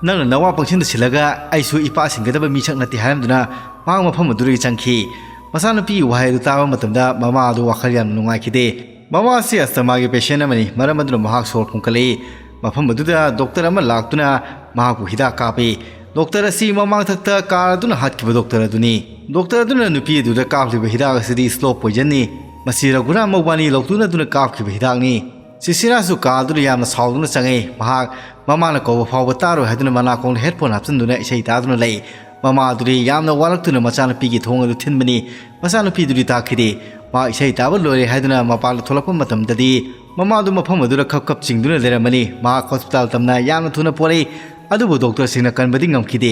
"ꯅꯪꯅ ꯅꯋꯥ ꯄꯪꯁꯤꯟꯗ ꯁꯤꯜꯂꯒ ꯑꯩꯁꯨ ꯏꯄꯥ ꯁꯤꯟꯒꯗꯕ ꯃꯤꯁꯛ ꯅꯠꯇꯦ" ꯍꯥꯏꯔꯝꯗꯨꯅ ꯃꯍꯥꯛ ꯃꯐꯝ ꯑꯗꯨꯗꯒꯤ ꯆꯪꯈꯤ꯫ ꯃꯆꯥꯅꯨꯄꯤꯒꯤ ꯋꯥꯍꯩ ꯑꯗꯨ ꯇꯥꯕ ꯃꯇꯝꯗ ꯃꯃꯥ ꯑꯗꯨ ꯋꯥꯈꯜ ꯌꯥꯝꯅ ꯅꯨꯡꯉꯥꯏꯈꯤꯗꯦ꯫ ꯃꯃꯥ ꯑꯁꯤ ꯑꯁꯇꯃꯥꯒꯤ ꯄꯦꯁꯦꯟ ꯑꯃꯅꯤ, ꯃꯔꯝ ꯑꯗꯨꯅ ꯃꯍꯥꯛ ꯁꯣꯔ ꯐꯨꯟꯀꯠꯂꯛꯏ꯫ ꯃꯐꯝ ꯑꯗꯨꯗ ꯗꯣꯛꯇꯔ ꯑꯃ ꯂꯥꯛꯇꯨꯅ ꯃꯍꯥꯛꯄꯨ ꯍꯤꯗꯥꯛ ꯀꯥꯞꯄꯤ꯫ ꯗꯣꯛꯇꯔ ꯑꯁꯤ ꯃꯃꯥꯡꯊꯛꯇ ꯀꯥꯔ ꯑꯗꯨꯅ ꯍꯥꯠꯈꯤꯕ ꯗꯣꯛꯇꯔ ꯑꯗꯨꯅꯤ꯫ ꯗꯣꯛꯇꯔ ꯑꯗꯨꯅ ꯅꯨꯄꯤ ꯑꯗꯨꯗ ꯀꯥꯞꯂꯤꯕ ꯍꯤꯗꯥꯛ ꯑꯁꯤꯗꯤ ꯁ꯭ꯂꯣ ꯄꯣꯏꯖꯟꯅꯤ꯫ ꯃꯁꯤ ꯔꯘꯨꯔꯥꯝ ꯃꯕꯥꯅꯤ ꯂꯧꯇꯨꯅꯗꯨꯅ ꯀꯥꯞꯈꯤꯕ ꯍꯤꯗꯥꯛꯅꯤ꯫ ꯁꯤꯁꯤꯔꯥꯁꯨ ꯀꯥ ꯑꯗꯨꯗ ꯌꯥꯝꯅ ꯁꯥꯎꯗꯨꯅ ꯆꯪꯉꯛꯏ꯫ ꯃꯍꯥꯛ ꯃꯃꯥꯅ ꯀꯧꯕ ꯐꯥꯎꯕ ꯇꯥꯔꯣꯏ ꯍꯥꯏꯗꯨꯅ ꯃꯅꯥꯀꯣꯡꯗ ꯍꯦꯗꯐꯣꯟ ꯍꯥꯞꯆꯤꯟꯗꯨꯅ ꯏꯁꯩ ꯇꯥꯗꯨꯅ ꯂꯩ꯫ ꯃꯃꯥ ꯑꯗꯨꯗꯤ ꯌꯥꯝꯅ ꯋꯥꯔꯛꯇꯨꯅ ꯃꯆꯥꯅꯨꯄꯤꯒꯤ ꯊꯣꯡ ꯑꯗꯨ ꯊꯤꯟꯕꯅꯤ꯫ ꯃꯆꯥꯅꯨꯄꯤꯗꯨꯗꯤ ꯇꯥꯈꯤꯗꯦ꯫ ꯃꯍꯥꯛ ꯏꯁꯩ ꯇꯥꯕ ꯂꯣꯏꯔꯦ ꯍꯥꯏꯗꯨꯅ ꯃꯄꯥꯟꯗ ꯊꯣꯛꯂꯛꯄ ꯃꯇꯝꯗꯗꯤ ꯃꯃꯥꯗꯨ ꯃꯐꯝ ꯑꯗꯨꯗ ꯈꯞ ꯈꯞ ꯆꯤꯡꯗꯨꯅ ꯂꯩꯔꯝꯃꯅꯤ꯫ ꯃꯍꯥꯛ ꯍꯣꯁꯄꯤꯇꯥꯜ ꯇꯝꯅ ꯌꯥꯝꯅ ꯊꯨꯅ ꯄꯣꯔꯛꯏ, ꯑꯗꯨꯕꯨ ꯗꯣꯛꯇꯔꯁꯤꯡꯅ ꯀꯟꯕꯗꯤ ꯉꯝꯈꯤꯗꯦ꯫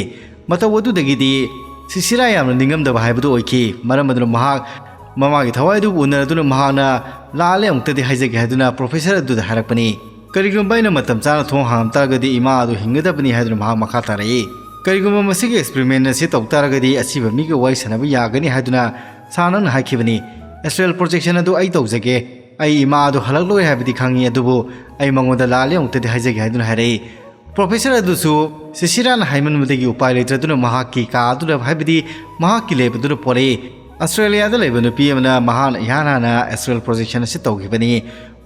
ꯃꯇꯧ ꯑꯗꯨꯗꯒꯤꯗꯤ ꯁꯤꯁꯤꯔꯥ ꯌꯥꯝꯅ ꯅꯤꯡꯉꯝꯗꯕ ꯍꯥꯏꯕꯗꯨ ꯑꯣꯏꯈꯤ꯫ ꯃꯔꯝ ꯑꯗꯨꯅ ꯃꯍꯥꯛ ꯃꯃꯥꯒꯤ ꯊꯋꯥꯏꯗꯨꯕꯨ ꯎꯅꯔꯗꯨꯅ ꯃꯍꯥꯛꯅ "ꯂꯥꯜꯂꯦ, ꯑꯃꯨꯛꯇꯗꯤ ꯍꯥꯏꯖꯒꯦ" ꯍꯥꯏꯗꯨꯅ ꯄ꯭ꯔꯣꯐꯦꯁꯔ ꯑꯗꯨꯗ ꯍꯥꯏꯔꯛꯄꯅꯤ꯫ "ꯀꯔꯤꯒꯨꯝꯕ ꯑꯩꯅ ꯃꯇꯝ ꯆꯥꯅ ꯊꯣꯡ ꯍꯥꯡꯂꯝ ꯇꯥꯔꯒꯗꯤ ꯏꯃꯥ ꯑꯗꯨ ꯍꯤꯡꯒꯗꯕꯅꯤ" ꯍꯥꯏꯗꯨꯅ ꯃꯍꯥꯛ ꯃꯈꯥ ꯇꯥꯔꯛꯏ꯫ "ꯀꯔꯤꯒꯨꯝꯕ ꯃꯁꯤꯒꯤ experiment ꯑꯁꯤ ꯇꯧ ꯇꯥꯔꯒꯗꯤ ꯑꯁꯤꯕ ꯃꯤꯒ ꯋꯥꯔꯤ ꯁꯥꯟꯅꯕ ꯌꯥꯒꯅꯤ" ꯍꯥꯏꯗꯨꯅ ꯁꯥꯔꯅ ꯍꯥꯏꯈꯤꯕꯅꯤ꯫ "Astral projection ꯑꯗꯨ ꯑꯩ ꯇꯧꯖꯒꯦ꯫ ꯑꯩ ꯏꯃꯥ ꯑꯗꯨ ꯍꯜꯂꯛꯂꯣꯏ ꯍꯥꯏꯕꯗꯤ ꯈꯪꯉꯤ, ꯑꯗꯨꯕꯨ ꯑꯩ ꯃꯉꯣꯟꯗ ꯂꯥꯜꯂꯦ ꯑꯃꯨꯛꯇꯗꯤ ꯍꯥꯏꯖꯒꯦ" ꯍꯥꯏꯗꯨꯅ ꯍꯥꯏꯔꯛꯏ꯫ Professor ꯑꯗꯨꯁꯨ ꯁꯤꯁꯤꯔꯥꯅ ꯍꯥꯏꯃꯟꯕꯗꯒꯤ ꯎꯄꯥꯏ ꯂꯩꯇ꯭ꯔꯗꯨꯅ ꯃꯍꯥꯛꯀꯤ ꯀꯥ ꯑꯗꯨꯗ, ꯍꯥꯏꯕꯗꯤ ꯃꯍꯥꯛꯀꯤ ꯂꯦꯞ ꯑꯗꯨꯗ ꯄꯣꯔꯛꯏ꯫ ꯑꯁꯇ꯭ꯔꯦꯂꯤꯌꯥꯗ ꯂꯩꯕ ꯅꯨꯄꯤ ꯑꯃꯅ ꯃꯍꯥꯛꯅ ꯏꯍꯥꯟ ꯍꯥꯟꯅ astral projection ꯑꯁꯤ ꯇꯧꯈꯤꯕꯅꯤ꯫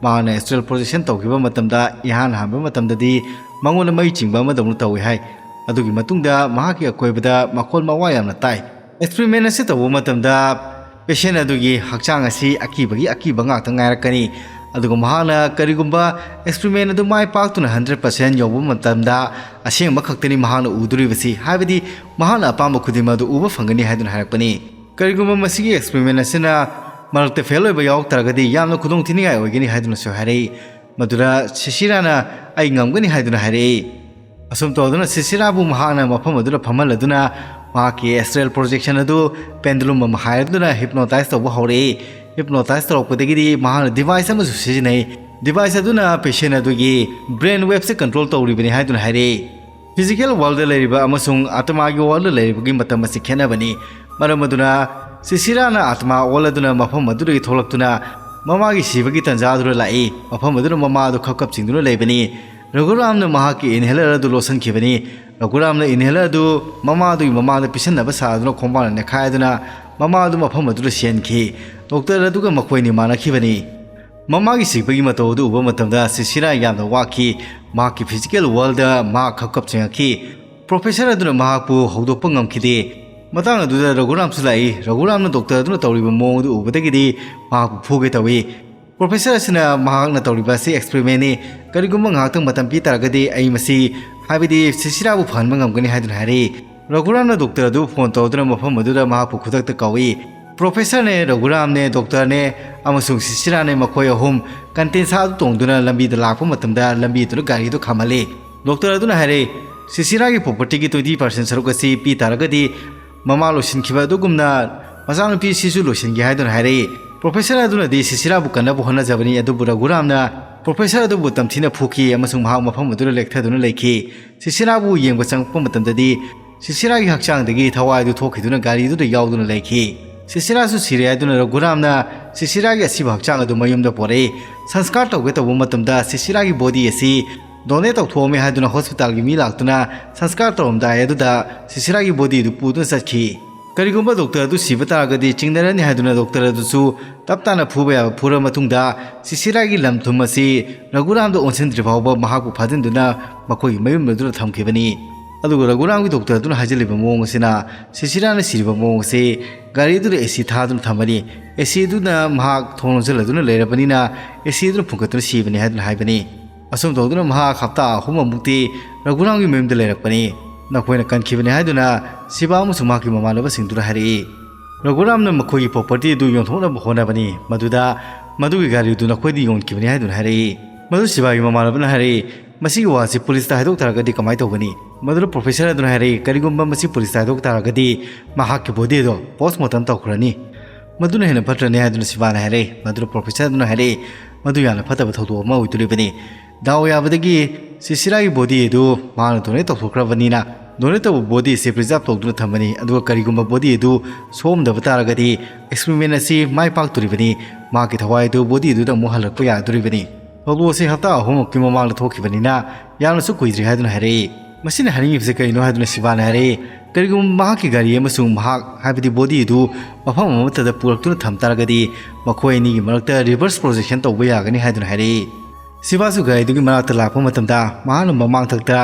ꯃꯍꯥꯛꯅ astral projection ꯇꯧꯈꯤꯕ ꯃꯇꯝꯗ, ꯏꯍꯥꯟ ꯍꯥꯟꯕ ꯃꯇꯝꯗꯗꯤ ꯃꯉꯣꯟꯗ ꯃꯩ ꯆꯤꯡꯕ ꯑꯃꯗꯧꯅ ꯇꯧꯏ ꯍꯥꯏ꯫ ꯑꯗꯨꯒꯤ ꯃꯇꯨꯡꯗ ꯃꯍꯥꯛꯀꯤ ꯑꯀꯣꯏꯕꯗ ꯃꯈꯣꯜ ꯃꯋꯥ ꯌꯥꯝꯅ ꯇꯥꯏ꯫ Experiment ꯑꯁꯤ ꯇꯧꯕ ꯃꯇꯝꯗ patient ꯑꯗꯨꯒꯤ ꯍꯛꯆꯥꯡ ꯑꯁꯤ ꯑꯀꯤꯕꯒꯤ ꯑꯀꯤꯕ ꯉꯥꯛꯇ ꯉꯥꯏꯔꯛꯀꯅꯤ꯫ ꯑꯗꯨꯒ ꯃꯍꯥꯛꯅ ꯀꯔꯤꯒꯨꯝꯕ experiment ꯑꯗꯨ ꯃꯥꯏ ꯄꯥꯛꯇꯨꯅ hundred percent ꯌꯧꯕ ꯃꯇꯝꯗ, ꯑꯁꯦꯡꯕ ꯈꯛꯇꯅꯤ ꯃꯍꯥꯛꯅ ꯎꯗꯣꯔꯤꯕꯁꯤ, ꯍꯥꯏꯕꯗꯤ ꯃꯍꯥꯛꯅ ꯑꯄꯥꯝꯕ ꯈꯨꯗꯤꯡꯃꯛ ꯑꯗꯨ ꯎꯕ ꯐꯪꯒꯅꯤ ꯍꯥꯏꯗꯨꯅ ꯍꯥꯏꯔꯛꯄꯅꯤ꯫ "ꯀꯔꯤꯒꯨꯝꯕ ꯃꯁꯤꯒꯤ experiment ꯑꯁꯤꯅ ꯃꯔꯛꯇ fail ꯑꯣꯏꯕ ꯌꯥꯎꯔꯛ ꯇꯥꯔꯒꯗꯤ ꯌꯥꯝꯅ ꯈꯨꯗꯣꯡꯊꯤꯅꯤꯡꯉꯥꯏ ꯑꯣꯏꯒꯅꯤ" ꯍꯥꯏꯗꯨꯅꯁꯨ ꯍꯥꯏꯔꯛꯏ꯫ ꯃꯗꯨꯗ ꯁꯤꯁꯤꯔꯥꯅ "ꯑꯩ ꯉꯝꯒꯅꯤ" ꯍꯥꯏꯗꯨꯅ ꯍꯥꯏꯔꯛꯏ꯫ ꯑꯁꯨꯝ ꯇꯧꯗꯨꯅ ꯁꯤꯁꯤꯔꯥꯕꯨ ꯃꯍꯥꯛꯅ ꯃꯐꯝ ꯑꯗꯨꯗ ꯐꯝꯍꯜꯂꯗꯨꯅ ꯃꯍꯥꯛꯀꯤ astral projection ꯑꯗꯨ pendulum ꯑꯃ ꯍꯥꯏꯔꯗꯨꯅ hypnotize ꯇꯧꯕ ꯍꯧꯔꯛꯏ꯫ Hypnotize ꯇꯧꯔꯛꯄꯗꯒꯤꯗꯤ ꯃꯍꯥꯛꯅ device ꯑꯃꯁꯨ ꯁꯤꯖꯤꯟꯅꯩ꯫ Device ꯑꯗꯨꯅ patient ꯑꯗꯨꯒꯤ brain waves ꯁꯦ control ꯇꯧꯔꯤꯕꯅꯤ ꯍꯥꯏꯗꯨꯅ ꯍꯥꯏꯔꯛꯏ꯫ Physical world ꯗ ꯂꯩꯔꯤꯕ ꯑꯃꯁꯨꯡ ꯑꯥꯇꯃꯥꯒꯤ world ꯗ ꯂꯩꯔꯤꯕꯒꯤ ꯃꯇꯝ ꯑꯁꯤ ꯈꯦꯠꯅꯕꯅꯤ꯫ ꯃꯔꯝ ꯑꯗꯨꯅ ꯁꯤꯁꯤꯔꯥꯅ ꯑꯥꯇꯃꯥ ꯑꯣꯜꯂꯗꯨꯅ ꯃꯐꯝ ꯑꯗꯨꯗꯒꯤ ꯊꯣꯛꯂꯛꯇꯨꯅ ꯃꯃꯥꯒꯤ ꯁꯤꯕꯒꯤ ꯇꯟꯖꯥ ꯑꯗꯨꯗ ꯂꯥꯛꯏ꯫ ꯃꯐꯝ ꯑꯗꯨꯗ ꯃꯃꯥ ꯑꯗꯨ ꯈꯞ ꯀꯞ ꯆꯤꯡꯗꯨꯅ ꯂꯩꯕꯅꯤ꯫ ꯔꯘꯨꯔꯥꯝꯅ ꯃꯍꯥꯛꯀꯤ inhaler ꯑꯗꯨ ꯂꯣꯠꯁꯤꯟꯈꯤꯕꯅꯤ꯫ ꯔꯘꯨꯔꯥꯝꯅ inhaler ꯑꯗꯨ ꯃꯃꯥ ꯑꯗꯨꯒꯤ ꯃꯃꯥꯡꯗ ꯄꯤꯁꯟꯅꯕ ꯁꯥꯗꯨꯅ ꯈꯣꯡꯕꯥꯡꯅ ꯅꯦꯠꯈꯥꯏꯗꯨꯅ ꯃꯃꯥ ꯑꯗꯨ ꯃꯐꯝ ꯑꯗꯨꯗ ꯁꯤꯍꯟꯈꯤ꯫ Doctor ꯑꯗꯨꯒ ꯃꯈꯣꯏꯅꯤ ꯃꯥꯟꯅꯈꯤꯕꯅꯤ꯫ ꯃꯃꯥꯒꯤ ꯁꯤꯕꯒꯤ ꯃꯇꯧ ꯑꯗꯨ ꯎꯕ ꯃꯇꯝꯗ ꯁꯤꯁꯤꯔꯥ ꯌꯥꯝꯅ ꯋꯥꯈꯤ꯫ ꯃꯍꯥꯛꯀꯤ physical world ꯗ ꯃꯍꯥꯛ ꯈꯞ ꯀꯞ ꯆꯤꯡꯉꯛꯈꯤ꯫ Professor ꯑꯗꯨꯅ ꯃꯍꯥꯛꯄꯨ ꯍꯧꯗꯣꯛꯄ ꯉꯝꯈꯤꯗꯦ꯫ ꯃꯇꯥꯡ ꯑꯗꯨꯗ ꯔꯘꯨꯔꯥꯝꯁꯨ ꯂꯥꯛꯏ꯫ ꯔꯘꯨꯔꯥꯝꯅ doctor ꯑꯗꯨꯅ ꯇꯧꯔꯤꯕ ꯃꯑꯣꯡ ꯑꯗꯨ ꯎꯕꯗꯒꯤꯗꯤ ꯃꯍꯥꯛꯄꯨ ꯐꯨꯒꯦ ꯇꯧꯏ꯫ Professor ꯑꯁꯤꯅ ꯃꯍꯥꯛꯅ ꯇꯧꯔꯤꯕ ꯑꯁꯤ experiment ꯅꯤ, ꯀꯔꯤꯒꯨꯝꯕ ꯉꯥꯏꯍꯥꯛꯇꯪ ꯃꯇꯝ ꯄꯤ ꯇꯥꯔꯒꯗꯤ ꯑꯩ ꯃꯁꯤ, ꯍꯥꯏꯕꯗꯤ ꯁꯤꯁꯤꯔꯥꯕꯨ ꯐꯍꯟꯕ ꯉꯝꯒꯅꯤ ꯍꯥꯏꯗꯨꯅ ꯍꯥꯏꯔꯛꯏ꯫ ꯔꯘꯨꯔꯥꯝꯅ doctor ꯑꯗꯨ phone ꯇꯧꯗꯨꯅ ꯃꯐꯝ ꯑꯗꯨꯗ ꯃꯍꯥꯛꯄꯨ ꯈꯨꯗꯛꯇ ꯀꯧꯏ꯫ Professor ꯅꯦ, ꯔꯘꯨꯔꯥꯝꯅꯦ, doctor ꯅꯦ ꯑꯃꯁꯨꯡ ꯁꯤꯁꯤꯔꯥꯅꯦ, ꯃꯈꯣꯏ ꯑꯍꯨꯝ ꯀꯟꯇꯦꯟꯁꯥ ꯑꯗꯨ ꯇꯣꯡꯗꯨꯅ ꯂꯝꯕꯤꯗ ꯂꯥꯛꯄ ꯃꯇꯝꯗ ꯂꯝꯕꯤ ꯑꯗꯨꯗ ꯒꯥꯔꯤ ꯑꯗꯨ ꯈꯥꯝꯍꯜꯂꯤ꯫ Doctor ꯑꯗꯨꯅ ꯍꯥꯏꯔꯛꯏ, "ꯁꯤꯁꯤꯔꯥꯒꯤ property ꯒꯤ twenty percent ꯁꯔꯨꯛ ꯑꯁꯤ ꯄꯤ ꯇꯥꯔꯒꯗꯤ ꯃꯃꯥ ꯂꯣꯏꯁꯤꯟꯈꯤꯕ ꯑꯗꯨꯒꯨꯝꯅ ꯃꯆꯥꯅꯨꯄꯤ ꯁꯤꯁꯨ ꯂꯣꯏꯁꯤꯟꯒꯦ" ꯍꯥꯏꯗꯨꯅ ꯍꯥꯏꯔꯛꯏ꯫ Professor ꯑꯗꯨꯅꯗꯤ ꯁꯤꯁꯤꯔꯥꯕꯨ ꯀꯟꯅꯕ ꯍꯣꯠꯅꯖꯕꯅꯤ, ꯑꯗꯨꯕꯨ ꯔꯘꯨꯔꯥꯝꯅ ꯄ꯭ꯔꯣꯐꯦꯁꯔ ꯑꯗꯨꯕꯨ ꯇꯝꯊꯤꯅ ꯐꯨꯈꯤ ꯑꯃꯁꯨꯡ ꯃꯍꯥꯛ ꯃꯐꯝ ꯑꯗꯨꯗ ꯂꯦꯛꯊꯗꯨꯅ ꯂꯩꯈꯤ꯫ ꯁꯤꯁꯤꯔꯥꯕꯨ ꯌꯦꯡꯕ ꯆꯪꯂꯛꯄ ꯃꯇꯝꯗꯗꯤ ꯁꯤꯁꯤꯔꯥꯒꯤ ꯍꯛꯆꯥꯡꯗꯒꯤ ꯊꯋꯥꯏ ꯑꯗꯨ ꯊꯣꯛꯈꯤꯗꯨꯅ ꯒꯥꯔꯤ ꯑꯗꯨꯗ ꯌꯥꯎꯗꯨꯅ ꯂꯩꯈꯤ꯫ ꯁꯤꯁꯤꯔꯥꯁꯨ ꯁꯤꯔꯦ ꯍꯥꯏꯗꯨꯅ ꯔꯘꯨꯔꯥꯝꯅ ꯁꯤꯁꯤꯔꯥꯒꯤ ꯑꯁꯤꯕ ꯍꯛꯆꯥꯡ ꯑꯗꯨ ꯃꯌꯨꯝꯗ ꯄꯣꯔꯛꯏ꯫ ꯁꯪꯁꯀꯥꯔ ꯇꯧꯒꯦ ꯇꯧꯕ ꯃꯇꯝꯗ ꯁꯤꯁꯤꯔꯥꯒꯤ ꯕꯣꯗꯤ ꯑꯁꯤ ꯗꯣꯅꯦꯠ ꯇꯧꯊꯣꯛꯑꯝꯃꯦ ꯍꯥꯏꯗꯨꯅ ꯍꯣꯁꯄꯤꯇꯥꯜꯒꯤ ꯃꯤ ꯂꯥꯛꯇꯨꯅ ꯁꯪꯁꯀꯥꯔ ꯇꯧꯔꯝꯗꯥꯏ ꯑꯗꯨꯗ ꯁꯤꯁꯤꯔꯥꯒꯤ ꯕꯣꯗꯤ ꯑꯗꯨ ꯄꯨꯗꯨꯅ ꯆꯠꯈꯤ꯫ ꯀꯔꯤꯒꯨꯝꯕ ꯗꯣꯛꯇꯔ ꯑꯗꯨ ꯁꯤꯕ ꯇꯥꯔꯒꯗꯤ ꯆꯤꯡꯅꯔꯅꯤ ꯍꯥꯏꯗꯨꯅ ꯗꯣꯛꯇꯔ ꯑꯗꯨꯁꯨ ꯇꯞ ꯇꯥꯅ ꯐꯨꯕ ꯌꯥꯕ ꯐꯨꯔ ꯃꯇꯨꯡꯗ ꯁꯤꯁꯤꯔꯥꯒꯤ ꯂꯝ ꯊꯨꯝ ꯑꯁꯤ ꯔꯘꯨꯔꯥꯝꯗ ꯑꯣꯟꯁꯤꯟꯗ꯭ꯔꯤ ꯐꯥꯎꯕ ꯃꯍꯥꯛꯄꯨ ꯐꯥꯖꯤꯟꯗꯨꯅ ꯃꯈꯣꯏꯒꯤ ꯃꯌꯨꯝ ꯑꯗꯨꯗ ꯊꯝꯈꯤꯕꯅꯤ꯫ ꯑꯗꯨꯒ ꯔꯘꯨꯔꯥꯝꯒꯤ ꯗꯣꯛꯇꯔ ꯑꯗꯨꯅ ꯍꯥꯏꯖꯤꯜꯂꯤꯕ ꯃꯑꯣꯡ ꯑꯁꯤꯅ ꯁꯤꯁꯤꯔꯥꯅ ꯁꯤꯔꯤꯕ ꯃꯑꯣꯡ ꯑꯁꯤ ꯒꯥꯔꯤ ꯑꯗꯨꯗ ꯑꯦ ꯁꯤ ꯊꯥꯗꯨꯅ ꯊꯝꯕꯅꯤ꯫ ꯑꯦ ꯁꯤ ꯑꯗꯨꯅ ꯃꯍꯥꯛ ꯊꯣꯡ ꯂꯣꯟꯁꯤꯜꯂꯗꯨꯅ ꯂꯩꯔꯕꯅꯤꯅ ꯑꯦ ꯁꯤ ꯑꯗꯨꯅ ꯐꯨꯟꯒꯠꯇꯨꯅ ꯁꯤꯕꯅꯤ ꯍꯥꯏꯗꯨꯅ ꯍꯥꯏꯕꯅꯤ꯫ ꯑꯁꯨꯝ ꯇꯧꯗꯨꯅ ꯃꯍꯥꯛ ꯍꯞꯇꯥ ꯑꯍꯨꯝꯃꯨꯛꯇꯤ ꯔꯘꯨꯔꯥꯝꯒꯤ ꯃꯌꯨꯝꯗ ꯂꯩꯔꯛꯄꯅꯤ꯫ ꯅꯈꯣꯏꯅ ꯀꯟꯈꯤꯕꯅꯤ ꯍꯥꯏꯗꯨꯅ ꯁꯤꯕꯥ ꯑꯃꯁꯨꯡ ꯃꯍꯥꯛꯀꯤ ꯃꯃꯥꯟꯅꯕꯁꯤꯡꯗꯨꯅ ꯍꯥꯏꯔꯛꯏ꯫ ꯔꯘꯨꯔꯥꯝꯅ ꯃꯈꯣꯏꯒꯤ ꯄ꯭ꯔꯣꯄꯔꯇꯤ ꯑꯗꯨ ꯌꯣꯟꯊꯣꯛꯅꯕ ꯍꯣꯠꯅꯕꯅꯤ꯫ ꯃꯗꯨꯗ ꯃꯗꯨꯒꯤ ꯒꯥꯔꯤꯗꯨ ꯅꯈꯣꯏꯗ ꯌꯣꯟꯈꯤꯕꯅꯤ ꯍꯥꯏꯗꯨꯅ ꯍꯥꯏꯔꯛꯏ꯫ ꯃꯗꯨ ꯁꯤꯕꯥꯒꯤ ꯃꯃꯥꯟꯅꯕꯅ ꯍꯥꯏꯔꯛꯏ, "ꯃꯁꯤꯒꯤ ꯋꯥꯁꯤ ꯄꯨꯂꯤꯁꯇ ꯍꯥꯏꯗꯣꯛ ꯇꯥꯔꯒꯗꯤ ꯀꯃꯥꯏꯅ ꯇꯧꯒꯅꯤ?" ꯃꯗꯨꯗ ꯄ꯭ꯔꯣꯐꯦꯁꯔ ꯑꯗꯨꯅ ꯍꯥꯏꯔꯛꯏ, "ꯀꯔꯤꯒꯨꯝꯕ ꯃꯁꯤ ꯄꯨꯂꯤꯁꯇ ꯍꯥꯏꯗꯣꯛ ꯇꯥꯔꯒꯗꯤ ꯃꯍꯥꯛꯀꯤ ꯕꯣꯗꯤ ꯑꯗꯨ ꯄꯣꯁꯃꯣꯔꯇꯝ ꯇꯧꯈ꯭ꯔꯅꯤ꯫ ꯃꯗꯨꯅ ꯍꯦꯟꯅ ꯐꯠꯇ꯭ꯔꯅꯤ" ꯍꯥꯏꯗꯨꯅ ꯁꯤꯕꯥꯅ ꯍꯥꯏꯔꯛꯏ꯫ ꯃꯗꯨꯗ ꯄ꯭ꯔꯣꯐꯦꯁꯔ ꯑꯗꯨꯅ ꯍꯥꯏꯔꯛꯏ, "ꯃꯗꯨ ꯌꯥꯝꯅ ꯐꯠꯇꯕ ꯊꯧꯗꯣꯛ ꯑꯃ ꯑꯣꯏꯗꯣꯔꯤꯕꯅꯤ꯫ ꯗꯥꯎ ꯌꯥꯕꯗꯒꯤ ꯁꯤꯁꯤꯔꯥꯒꯤ ꯕꯣꯗꯤ ꯑꯗꯨ ꯃꯍꯥꯛꯅ ꯗꯣꯅꯦꯠ ꯇꯧꯊꯣꯛꯈ꯭ꯔꯕꯅꯤꯅ ꯗꯣꯅꯦꯠ ꯇꯧꯕ ꯕꯣꯗꯤ ꯑꯁꯤ ꯄ꯭ꯔꯤꯖꯥꯔꯚ ꯇꯧꯗꯨꯅ ꯊꯝꯕꯅꯤ꯫ ꯑꯗꯨꯒ ꯀꯔꯤꯒꯨꯝꯕ ꯕꯣꯗꯤ ꯑꯗꯨ ꯁꯣꯛꯂꯝꯗꯕ ꯇꯥꯔꯒꯗꯤ ꯑꯦꯛꯁꯄꯦꯔꯤꯃꯦꯟ ꯑꯁꯤ ꯃꯥꯏ ꯄꯥꯛꯇꯣꯔꯤꯕꯅꯤ꯫ ꯃꯍꯥꯛꯀꯤ ꯊꯋꯥꯏ ꯑꯗꯨ ꯕꯣꯗꯤ ꯑꯗꯨꯗ ꯑꯃꯨꯛ ꯍꯜꯂꯛꯄ ꯌꯥꯗꯣꯔꯤꯕꯅꯤ꯫ ꯊꯧꯗꯣꯛ ꯑꯁꯤ ꯍꯞꯇꯥ ꯑꯍꯨꯝꯃꯨꯛꯀꯤ ꯃꯃꯥꯡꯗ ꯊꯣꯛꯈꯤꯕꯅꯤꯅ ꯌꯥꯝꯅꯁꯨ ꯀꯨꯏꯗ꯭ꯔꯤ" ꯍꯥꯏꯗꯨꯅ ꯍꯥꯏꯔꯛꯏ꯫ ꯃꯁꯤꯅ ꯍꯥꯏꯅꯤꯡꯉꯤꯕꯁꯤ ꯀꯔꯤꯅꯣ ꯍꯥꯏꯗꯨꯅ ꯁꯤꯕꯥꯅ ꯍꯥꯏꯔꯛꯏ, "ꯀꯔꯤꯒꯨꯝꯕ ꯃꯍꯥꯛꯀꯤ ꯒꯥꯔꯤ ꯑꯃꯁꯨꯡ ꯃꯍꯥꯛ, ꯍꯥꯏꯕꯗꯤ ꯕꯣꯗꯤ ꯑꯗꯨ ꯃꯐꯝ ꯑꯃꯠꯇꯗ ꯄꯨꯔꯛꯇꯨꯅ ꯊꯝ ꯇꯥꯔꯒꯗꯤ ꯃꯈꯣꯏ ꯑꯅꯤꯒꯤ ꯃꯔꯛꯇ ꯔꯤꯚꯔꯁ ꯄ꯭ꯔꯣꯖꯦꯛꯁꯟ ꯇꯧꯕ ꯌꯥꯒꯅꯤ" ꯍꯥꯏꯗꯨꯅ ꯍꯥꯏꯔꯛꯏ꯫ ꯁꯤꯕꯥꯁꯨ ꯒꯥꯔꯤꯗꯨꯒꯤ ꯃꯅꯥꯛꯇ ꯂꯥꯛꯄ ꯃꯇꯝꯗ ꯃꯍꯥꯛꯅ ꯃꯃꯥꯡꯊꯛꯇ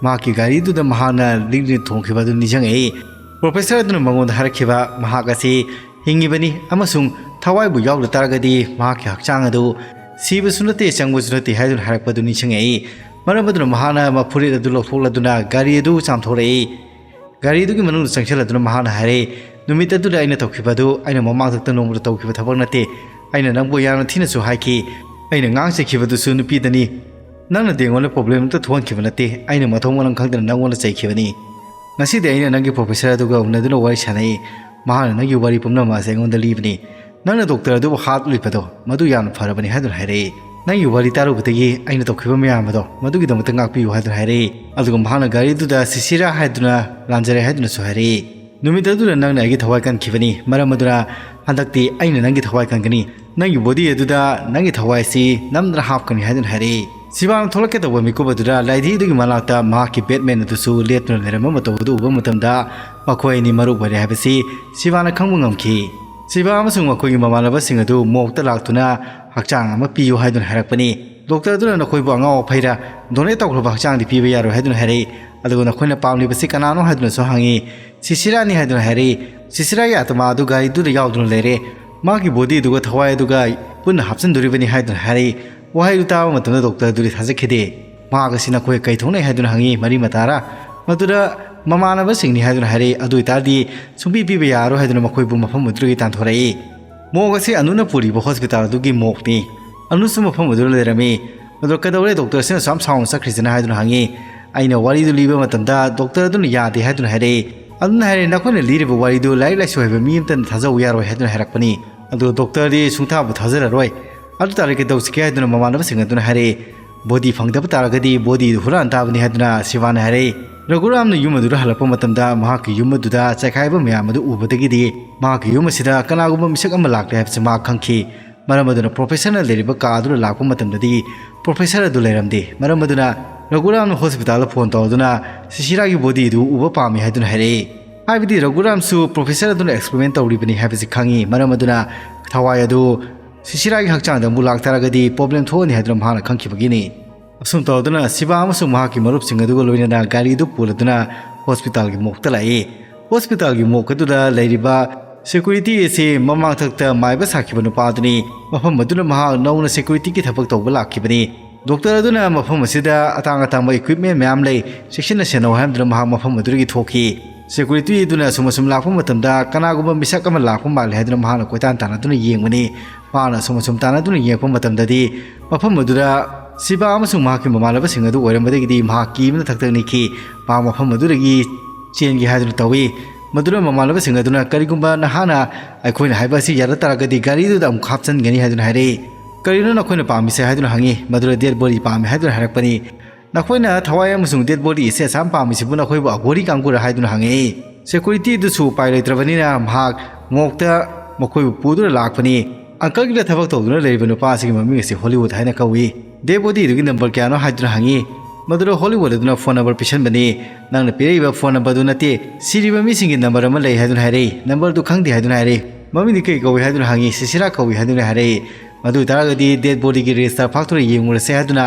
ꯃꯍꯥꯛꯀꯤ ꯒꯥꯔꯤꯗꯨꯗ ꯃꯍꯥꯛꯅ ꯂꯤꯛꯂꯤ ꯊꯣꯡꯈꯤꯕ ꯑꯗꯨ ꯅꯤꯡꯁꯤꯡꯉꯛꯏ꯫ ꯄ꯭ꯔꯣꯐꯦꯁꯔ ꯑꯗꯨꯅ ꯃꯉꯣꯟꯗ ꯍꯥꯏꯔꯛꯈꯤꯕ, ꯃꯍꯥꯛ ꯑꯁꯤ ꯍꯤꯡꯉꯤꯕꯅꯤ ꯑꯃꯁꯨꯡ ꯊꯋꯥꯏꯕꯨ ꯌꯥꯎꯗ ꯇꯥꯔꯒꯗꯤ ꯃꯍꯥꯛꯀꯤ ꯍꯛꯆꯥꯡ ꯑꯗꯨ ꯁꯤꯕꯁꯨ ꯅꯠꯇꯦ, ꯆꯪꯕꯁꯨ ꯅꯠꯇꯦ ꯍꯥꯏꯗꯨꯅ ꯍꯥꯏꯔꯛꯄꯗꯨ ꯅꯤꯡꯁꯤꯡꯉꯛꯏ꯫ ꯃꯔꯝ ꯑꯗꯨꯅ ꯃꯍꯥꯛꯅ ꯃꯐꯨꯔꯤꯠ ꯑꯗꯨ ꯂꯧꯊꯣꯛꯂꯗꯨꯅ ꯒꯥꯔꯤ ꯑꯗꯨ ꯆꯥꯝꯊꯣꯔꯛꯏ꯫ ꯒꯥꯔꯤ ꯑꯗꯨꯒꯤ ꯃꯅꯨꯡꯗ ꯆꯪꯁꯤꯜꯂꯗꯨꯅ ꯃꯍꯥꯛꯅ ꯍꯥꯏꯔꯛꯏ, "ꯅꯨꯃꯤꯠ ꯑꯗꯨꯗ ꯑꯩꯅ ꯇꯧꯈꯤꯕ ꯑꯗꯨ ꯑꯩꯅ ꯃꯃꯥꯡꯊꯛꯇ ꯅꯣꯡꯃꯗ ꯇꯧꯈꯤꯕ ꯊꯕꯛ ꯅꯠꯇꯦ꯫ ꯑꯩꯅ ꯅꯪꯕꯨ ꯌꯥꯝꯅ ꯊꯤꯅꯁꯨ ꯍꯥꯏꯈꯤ꯫ ꯑꯩꯅ ꯉꯥꯡ ꯆꯩꯈꯤꯕꯗꯨꯁꯨ ꯅꯨꯄꯤꯗꯅꯤ꯫ ꯅꯪꯅꯗꯤ ꯑꯩꯉꯣꯟꯗ ꯄ꯭ꯔꯣꯕ꯭ꯂꯦꯝ ꯑꯃꯠꯇ ꯊꯣꯛꯍꯟꯈꯤꯕ ꯅꯠꯇꯦ꯫ ꯑꯩꯅ ꯃꯊꯣꯡ ꯃꯔꯝ ꯈꯪꯗꯅ ꯅꯪꯉꯣꯟꯗ ꯆꯩꯈꯤꯕꯅꯤ꯫ ꯉꯁꯤꯗꯤ ꯑꯩꯅ ꯅꯪꯒꯤ ꯄ꯭ꯔꯣꯐꯦꯁꯔ ꯑꯗꯨꯒ ꯎꯅꯗꯨꯅ ꯋꯥꯔꯤ ꯁꯥꯟꯅꯩ꯫ ꯃꯍꯥꯛꯅ ꯅꯪꯒꯤ ꯋꯥꯔꯤ ꯄꯨꯝꯅꯃꯛ ꯑꯁꯤ ꯑꯩꯉꯣꯟꯗ ꯂꯤꯕꯅꯤ꯫ ꯅꯪꯅ ꯗꯣꯛꯇꯔ ꯑꯗꯨꯕꯨ ꯍꯥꯠꯂꯨꯔꯤꯕꯗꯣ ꯃꯗꯨ ꯌꯥꯝꯅ ꯐꯔꯕꯅꯤ" ꯍꯥꯏꯗꯨꯅ ꯍꯥꯏꯔꯛꯏ꯫ "ꯅꯪꯒꯤ ꯋꯥꯔꯤ ꯇꯥꯔꯨꯕꯗꯒꯤ ꯑꯩꯅ ꯇꯧꯈꯤꯕ ꯃꯌꯥꯝ ꯑꯗꯣ ꯃꯗꯨꯒꯤꯗꯃꯛꯇ ꯉꯥꯛꯄꯤꯌꯨ" ꯍꯥꯏꯗꯨꯅ ꯍꯥꯏꯔꯛꯏ꯫ ꯑꯗꯨꯒ ꯃꯍꯥꯛꯅ ꯒꯥꯔꯤꯗꯨꯗ "ꯁꯤꯁꯤꯔꯥ" ꯍꯥꯏꯗꯨꯅ ꯂꯥꯟꯖꯔꯦ ꯍꯥꯏꯗꯨꯅꯁꯨ ꯍꯥꯏꯔꯛꯏ꯫ "ꯅꯨꯃꯤꯠ ꯑꯗꯨꯗ ꯅꯪꯅ ꯑꯩꯒꯤ ꯊꯋꯥꯏ ꯀꯟꯈꯤꯕꯅꯤ, ꯃꯔꯝ ꯑꯗꯨꯅ ꯍꯟꯗꯛꯇꯤ ꯑꯩꯅ ꯅꯪꯒꯤ ꯊꯋꯥꯏ ꯀꯟꯒꯅꯤ꯫ ꯅꯪꯒꯤ ꯕꯣꯗꯤ ꯑꯗꯨꯗ ꯅꯪꯒꯤ ꯊꯋꯥꯏꯁꯤ ꯅꯝꯗꯅ ꯍꯥꯞꯀꯅꯤ" ꯍꯥꯏꯗꯨꯅ ꯍꯥꯏꯔꯛꯏ꯫ ꯁꯤꯕꯥꯅ ꯊꯣꯛꯂꯛꯀꯦ ꯇꯧꯕ ꯃꯤꯀꯨꯞ ꯑꯗꯨꯗ ꯂꯥꯏꯙꯤ ꯑꯗꯨꯒꯤ ꯃꯅꯥꯛꯇ ꯃꯍꯥꯛꯀꯤ ꯕꯦꯠꯃꯦꯟ ꯑꯗꯨꯁꯨ ꯂꯦꯞꯇꯨꯅ ꯂꯩꯔꯝꯕ ꯃꯇꯧ ꯑꯗꯨ ꯎꯕ ꯃꯇꯝꯗ ꯃꯈꯣꯏ ꯑꯅꯤ ꯃꯔꯨꯞ ꯑꯣꯏꯔꯦ ꯍꯥꯏꯕꯁꯤ ꯁꯤꯕꯥꯅ ꯈꯪꯕ ꯉꯝꯈꯤ꯫ ꯁꯤꯕꯥ ꯑꯃꯁꯨꯡ ꯃꯈꯣꯏꯒꯤ ꯃꯃꯥꯟꯅꯕꯁꯤꯡ ꯑꯗꯨ ꯃꯣꯛꯇ ꯂꯥꯛꯇꯨꯅ "ꯍꯛꯆꯥꯡ ꯑꯃ ꯄꯤꯌꯨ" ꯍꯥꯏꯗꯨꯅ ꯍꯥꯏꯔꯛꯄꯅꯤ꯫ "ꯗꯣꯛꯇꯔ ꯑꯗꯨꯅ ꯅꯈꯣꯏꯕꯨ ꯑꯉꯥꯎ ꯑꯐꯩꯔꯥ, ꯗꯣꯅꯦꯠ ꯇꯧꯈ꯭ꯔꯕ ꯍꯛꯆꯥꯡꯗꯤ ꯄꯤꯕ ꯌꯥꯔꯣꯏ" ꯍꯥꯏꯗꯨꯅ ꯍꯥꯏꯔꯛꯏ꯫ ꯑꯗꯨꯒ "ꯅꯈꯣꯏꯅ ꯄꯥꯝꯂꯤꯕꯁꯤ ꯀꯅꯥꯅꯣ?" ꯍꯥꯏꯗꯨꯅꯁꯨ ꯍꯪꯉꯤ꯫ "ꯁꯤꯁꯤꯔꯥꯅꯤ" ꯍꯥꯏꯗꯨꯅ ꯍꯥꯏꯔꯛꯏ꯫ ꯁꯤꯁꯤꯔꯥꯒꯤ ꯑꯥꯇꯃꯥ ꯑꯗꯨ ꯒꯥꯔꯤꯗꯨꯗ ꯌꯥꯎꯗꯨꯅ ꯂꯩꯔꯦ꯫ "ꯃꯥꯒꯤ ꯕꯣꯗꯤ ꯑꯗꯨꯒ ꯊꯋꯥꯏ ꯑꯗꯨꯒ ꯄꯨꯟꯅ ꯍꯥꯞꯆꯤꯟꯗꯣꯔꯤꯕꯅꯤ" ꯍꯥꯏꯗꯨꯅ ꯍꯥꯏꯔꯛꯏ꯫ ꯋꯥꯍꯩꯗꯨ ꯇꯥꯕ ꯃꯇꯝꯗ ꯗꯣꯛꯇꯔ ꯑꯗꯨꯗꯤ ꯊꯥꯖꯈꯤꯗꯦ꯫ "ꯃꯍꯥꯛ ꯑꯁꯤ ꯅꯈꯣꯏ ꯀꯩ ꯊꯣꯛꯅꯩ ꯍꯥꯏꯗꯨꯅ ꯍꯪꯉꯤ, ꯃꯔꯤ ꯃꯇꯥꯔꯥ?" ꯃꯗꯨꯗ "ꯃꯃꯥꯟꯅꯕꯁꯤꯡꯅꯤ" ꯍꯥꯏꯗꯨꯅ ꯍꯥꯏꯔꯛꯏ꯫ "ꯑꯗꯨ ꯑꯣꯏꯇꯥꯔꯗꯤ ꯁꯨꯡꯄꯤ ꯄꯤꯕ ꯌꯥꯔꯣꯏ" ꯍꯥꯏꯗꯨꯅ ꯃꯈꯣꯏꯕꯨ ꯃꯐꯝ ꯑꯗꯨꯗꯒꯤ ꯇꯥꯟꯊꯣꯔꯛꯏ꯫ ꯃꯣꯛ ꯑꯁꯤ ꯑꯅꯨꯅ ꯄꯨꯔꯤꯕ ꯍꯣꯁꯄꯤꯇꯥꯜ ꯑꯗꯨꯒꯤ ꯃꯣꯛꯅꯤ꯫ ꯑꯅꯨꯁꯨ ꯃꯐꯝ ꯑꯗꯨꯗ ꯂꯩꯔꯝꯃꯤ꯫ ꯑꯗꯣ "ꯀꯩꯗꯧꯔꯦ ꯗꯣꯛꯇꯔꯁꯤꯅ ꯑꯁꯨꯛ ꯌꯥꯝ ꯁꯥꯎꯅ ꯆꯠꯈ꯭ꯔꯤꯁꯤꯅ?" ꯍꯥꯏꯗꯨꯅ ꯍꯪꯉꯤ꯫ "ꯑꯩꯅ ꯋꯥꯔꯤꯗꯨ ꯂꯤꯕ ꯃꯇꯝꯗ ꯗꯣꯛꯇꯔ ꯑꯗꯨꯅ ꯌꯥꯗꯦ" ꯍꯥꯏꯗꯨꯅ ꯍꯥꯏꯔꯛꯏ꯫ ꯑꯗꯨꯅ ꯍꯥꯏꯔꯦ, "ꯅꯈꯣꯏꯅ ꯂꯤꯔꯤꯕ ꯋꯥꯔꯤꯗꯨ ꯂꯥꯏꯔꯤꯛ ꯂꯥꯏꯁꯨ ꯍꯩꯕ ꯃꯤ ꯑꯃꯠꯇꯅ ꯊꯥꯖꯧ ꯌꯥꯔꯣꯏ" ꯍꯥꯏꯗꯨꯅ ꯍꯥꯏꯔꯛꯄꯅꯤ꯫ ꯑꯗꯨꯒ ꯗꯣꯛꯇꯔꯗꯤ ꯁꯨꯡꯊꯥꯕꯨ ꯊꯥꯖꯔꯔꯣꯏ꯫ "ꯑꯗꯨ ꯇꯥꯔꯗꯤ ꯀꯩꯗꯧꯁꯤꯒꯦ?" ꯍꯥꯏꯗꯨꯅ ꯃꯃꯥꯟꯅꯕꯁꯤꯡ ꯑꯗꯨꯅ ꯍꯥꯏꯔꯛꯏ꯫ "ꯕꯣꯗꯤ ꯐꯪꯗꯕ ꯇꯥꯔꯒꯗꯤ ꯕꯣꯗꯤꯗꯨ ꯍꯨꯔꯥꯟ ꯇꯥꯕꯅꯤ" ꯍꯥꯏꯗꯨꯅ ꯁꯤꯕꯥꯅ ꯍꯥꯏꯔꯛꯏ꯫ ꯔꯘꯨꯔꯥꯝꯅ ꯌꯨꯝ ꯑꯗꯨꯗ ꯍꯜꯂꯛꯄ ꯃꯇꯝꯗ ꯃꯍꯥꯛꯀꯤ ꯌꯨꯝ ꯑꯗꯨꯗ ꯆꯥꯏꯈꯥꯏꯕ ꯃꯌꯥꯝ ꯑꯗꯨ ꯎꯕꯗꯒꯤꯗꯤ ꯃꯍꯥꯛꯀꯤ ꯌꯨꯝ ꯑꯁꯤꯗ ꯀꯅꯥꯒꯨꯝꯕ ꯃꯤꯁꯛ ꯑꯃ ꯂꯥꯛꯂꯦ ꯍꯥꯏꯕꯁꯤ ꯃꯍꯥꯛ ꯈꯪꯈꯤ꯫ ꯃꯔꯝ ꯑꯗꯨꯅ ꯄ꯭ꯔꯣꯐꯦꯁꯔꯅ ꯂꯩꯔꯤꯕ ꯀꯥ ꯑꯗꯨꯗ ꯂꯥꯛꯄ ꯃꯇꯝꯗꯗꯤ ꯄ꯭ꯔꯣꯐꯦꯁꯔ ꯑꯗꯨ ꯂꯩꯔꯝꯗꯦ꯫ ꯃꯔꯝ ꯑꯗꯨꯅ ꯔꯘꯨꯔꯥꯝꯅ ꯍꯣꯁꯄꯤꯇꯥꯜꯗ ꯐꯣꯟ ꯇꯧꯗꯨꯅ ꯁꯤꯁꯤꯔꯥꯒꯤ ꯕꯣꯗꯤ ꯑꯗꯨ ꯎꯕ ꯄꯥꯝꯃꯤ ꯍꯥꯏꯗꯨꯅ ꯍꯥꯏꯔꯛꯏ꯫ ꯍꯥꯏꯕꯗꯤ ꯔꯘꯨꯔꯥꯝꯁꯨ ꯄ꯭ꯔꯣꯐꯦꯁꯔ ꯑꯗꯨꯅ ꯑꯦꯛꯁꯄꯦꯔꯤꯃꯦꯟ ꯇꯧꯔꯤꯕꯅꯤ ꯍꯥꯏꯕꯁꯤ ꯈꯪꯉꯤ꯫ ꯃꯔꯝ ꯑꯗꯨꯅ ꯊꯋꯥꯏ ꯑꯗꯨ ꯁꯤꯁꯤꯔꯥꯒꯤ ꯍꯛꯆꯥꯡꯗ ꯑꯃꯨꯛ ꯂꯥꯛꯇꯥꯔꯒꯗꯤ ꯄ꯭ꯔꯣꯕ꯭ꯂꯦꯝ ꯊꯣꯛꯑꯅꯤ ꯍꯥꯏꯗꯨꯅ ꯃꯍꯥꯛꯅ ꯈꯪꯈꯤꯕꯒꯤꯅꯤ꯫ ꯑꯁꯨꯝ ꯇꯧꯗꯨꯅ ꯁꯤꯕꯥ ꯑꯃꯁꯨꯡ ꯃꯍꯥꯛꯀꯤ ꯃꯔꯨꯞꯁꯤꯡ ꯑꯗꯨꯒ ꯂꯣꯏꯅꯅ ꯒꯥꯔꯤꯗꯨ ꯄꯨꯂꯗꯨꯅ ꯍꯣꯁꯄꯤꯇꯥꯜꯒꯤ ꯃꯣꯛꯇ ꯂꯥꯛꯏ꯫ ꯍꯣꯁꯄꯤꯇꯥꯜꯒꯤ ꯃꯣꯛ ꯑꯗꯨꯗ ꯂꯩꯔꯤꯕ ꯁꯦꯀ꯭ꯌꯨꯔꯤꯇꯤ ꯑꯁꯤ ꯃꯃꯥꯡꯊꯛꯇ ꯃꯥꯏꯕ ꯁꯥꯈꯤꯕ ꯅꯨꯄꯥ ꯑꯗꯨꯅꯤ꯫ ꯃꯐꯝ ꯑꯗꯨꯅ ꯃꯍꯥꯛ ꯅꯧꯅ ꯁꯦꯀ꯭ꯌꯨꯔꯤꯇꯤꯒꯤ ꯊꯕꯛ ꯇꯧꯕ ꯂꯥꯛꯈꯤꯕꯅꯤ꯫ ꯗꯣꯛꯇꯔ ꯑꯗꯨꯅ ꯃꯐꯝ ꯑꯁꯤꯗ ꯑꯇꯥꯡ ꯑꯇꯥꯡꯕ ꯏꯀ꯭ꯋꯤꯞꯃꯦꯟ ꯃꯌꯥꯝ ꯂꯩ, ꯆꯦꯛꯁꯤꯟꯅ ꯁꯦꯟꯅꯧ ꯍꯥꯏꯗꯨꯅ ꯃꯍꯥꯛ ꯃꯐꯝ ꯑꯗꯨꯗꯒꯤ ꯊꯣꯛꯈꯤ꯫ ꯁꯦꯀ꯭ꯌꯨꯔꯤꯇꯤ ꯑꯗꯨꯅ ꯑꯁꯨꯝ ꯑꯁꯨꯝ ꯂꯥꯛꯄ ꯃꯇꯝꯗ ꯀꯅꯥꯒꯨꯝꯕ ꯃꯤꯁꯛ ꯑꯃ ꯂꯥꯛꯄ ꯃꯥꯜꯂꯦ ꯍꯥꯏꯗꯨꯅ ꯃꯍꯥꯛꯅ ꯀꯣꯏꯇꯥꯟ ꯇꯥꯟꯅꯗꯨꯅ ꯌꯦꯡꯕꯅꯤ꯫ ꯃꯍꯥꯛꯅ ꯑꯁꯨꯝ ꯑꯁꯨꯝ ꯇꯥꯟꯅꯗꯨꯅ ꯌꯦꯡꯉꯛꯄ ꯃꯇꯝꯗꯗꯤ ꯃꯐꯝ ꯑꯗꯨꯗ ꯁꯤꯕꯥ ꯑꯃꯁꯨꯡ ꯃꯍꯥꯛꯀꯤ ꯃꯃꯥꯟꯅꯕꯁꯤꯡ ꯑꯗꯨ ꯑꯣꯏꯔꯝꯕꯗꯒꯤꯗꯤ ꯃꯍꯥꯛ ꯀꯤꯕꯅ ꯊꯛꯊꯛ ꯅꯤꯛꯈꯤ꯫ ꯃꯍꯥꯛ ꯃꯐꯝ ꯑꯗꯨꯗꯒꯤ ꯆꯦꯟꯒꯦ ꯍꯥꯏꯗꯨꯅ ꯇꯧꯏ꯫ ꯃꯗꯨꯅ ꯃꯃꯥꯟꯅꯕꯁꯤꯡ ꯑꯗꯨꯅ "ꯀꯔꯤꯒꯨꯝꯕ ꯅꯍꯥꯛꯅ ꯑꯩꯈꯣꯏꯅ ꯍꯥꯏꯕ ꯑꯁꯤ ꯌꯥꯗ ꯇꯥꯔꯒꯗꯤ ꯒꯥꯔꯤꯗꯨꯗ ꯑꯃꯨꯛ ꯍꯥꯞꯆꯤꯟꯒꯅꯤ" ꯍꯥꯏꯗꯨꯅ ꯍꯥꯏꯔꯛꯏ꯫ "ꯀꯔꯤꯅꯣ ꯅꯈꯣꯏꯅ ꯄꯥꯝꯃꯤꯁꯦ?" ꯍꯥꯏꯗꯨꯅ ꯍꯪꯉꯤ꯫ ꯃꯗꯨꯗ dead body ꯄꯥꯝꯃꯤ ꯍꯥꯏꯗꯨꯅ ꯍꯥꯏꯔꯛꯄꯅꯤ꯫ "ꯅꯈꯣꯏꯅ ꯊꯋꯥꯏ ꯑꯃꯁꯨꯡ dead body ꯑꯁꯦ ꯑꯁꯥꯝ ꯄꯥꯝꯃꯤꯁꯤꯕꯨ ꯅꯈꯣꯏꯕꯨ ꯑꯒꯣꯔꯤ ꯀꯥꯡꯕꯨꯔꯥ?" ꯍꯥꯏꯗꯨꯅ ꯍꯪꯉꯛꯏ꯫ Security ꯑꯗꯨꯁꯨ ꯎꯄꯥꯏ ꯂꯩꯇ꯭ꯔꯕꯅꯤꯅ ꯃꯍꯥꯛ morgue ꯇ ꯃꯈꯣꯏꯕꯨ ꯄꯨꯗꯨꯅ ꯂꯥꯛꯄꯅꯤ꯫ Uncle ꯒꯤꯗ ꯊꯕꯛ ꯇꯧꯗꯨꯅ ꯂꯩꯔꯤꯕ ꯅꯨꯄꯥ ꯑꯁꯤꯒꯤ ꯃꯃꯤꯡ ꯑꯁꯤ Hollywood ꯍꯥꯏꯅ ꯀꯧꯏ꯫ "Dead body ꯑꯗꯨꯒꯤ number ꯀꯌꯥꯅꯣ?" ꯍꯥꯏꯗꯨꯅ ꯍꯪꯉꯤ꯫ ꯃꯗꯨꯗ Hollywood ꯑꯗꯨꯅ phone number ꯄꯤꯁꯟꯕꯅꯤ꯫ "ꯅꯪꯅ ꯄꯤꯔꯛꯏꯕ phone number ꯗꯨ ꯅꯠꯇꯦ, ꯁꯤꯔꯤꯕ ꯃꯤꯁꯤꯡꯒꯤ number ꯑꯃ ꯂꯩ" ꯍꯥꯏꯗꯨꯅ ꯍꯥꯏꯔꯛꯏ꯫ "Number ꯗꯨ ꯈꯪꯗꯦ" ꯍꯥꯏꯗꯨꯅ ꯍꯥꯏꯔꯛꯏ꯫ "ꯃꯃꯤꯡꯗꯤ ꯀꯩ ꯀꯧꯏ?" ꯍꯥꯏꯗꯨꯅ ꯍꯪꯉꯤ꯫ "ꯁꯤꯁꯤꯔꯥ ꯀꯧꯏ" ꯍꯥꯏꯗꯨꯅ ꯍꯥꯏꯔꯛꯏ꯫ "ꯃꯗꯨ ꯑꯣꯏꯇꯥꯔꯒꯗꯤ dead body ꯒꯤ register ꯐꯥꯛꯇꯨꯅ ꯌꯦꯡꯉꯨꯔꯁꯦ" ꯍꯥꯏꯗꯨꯅ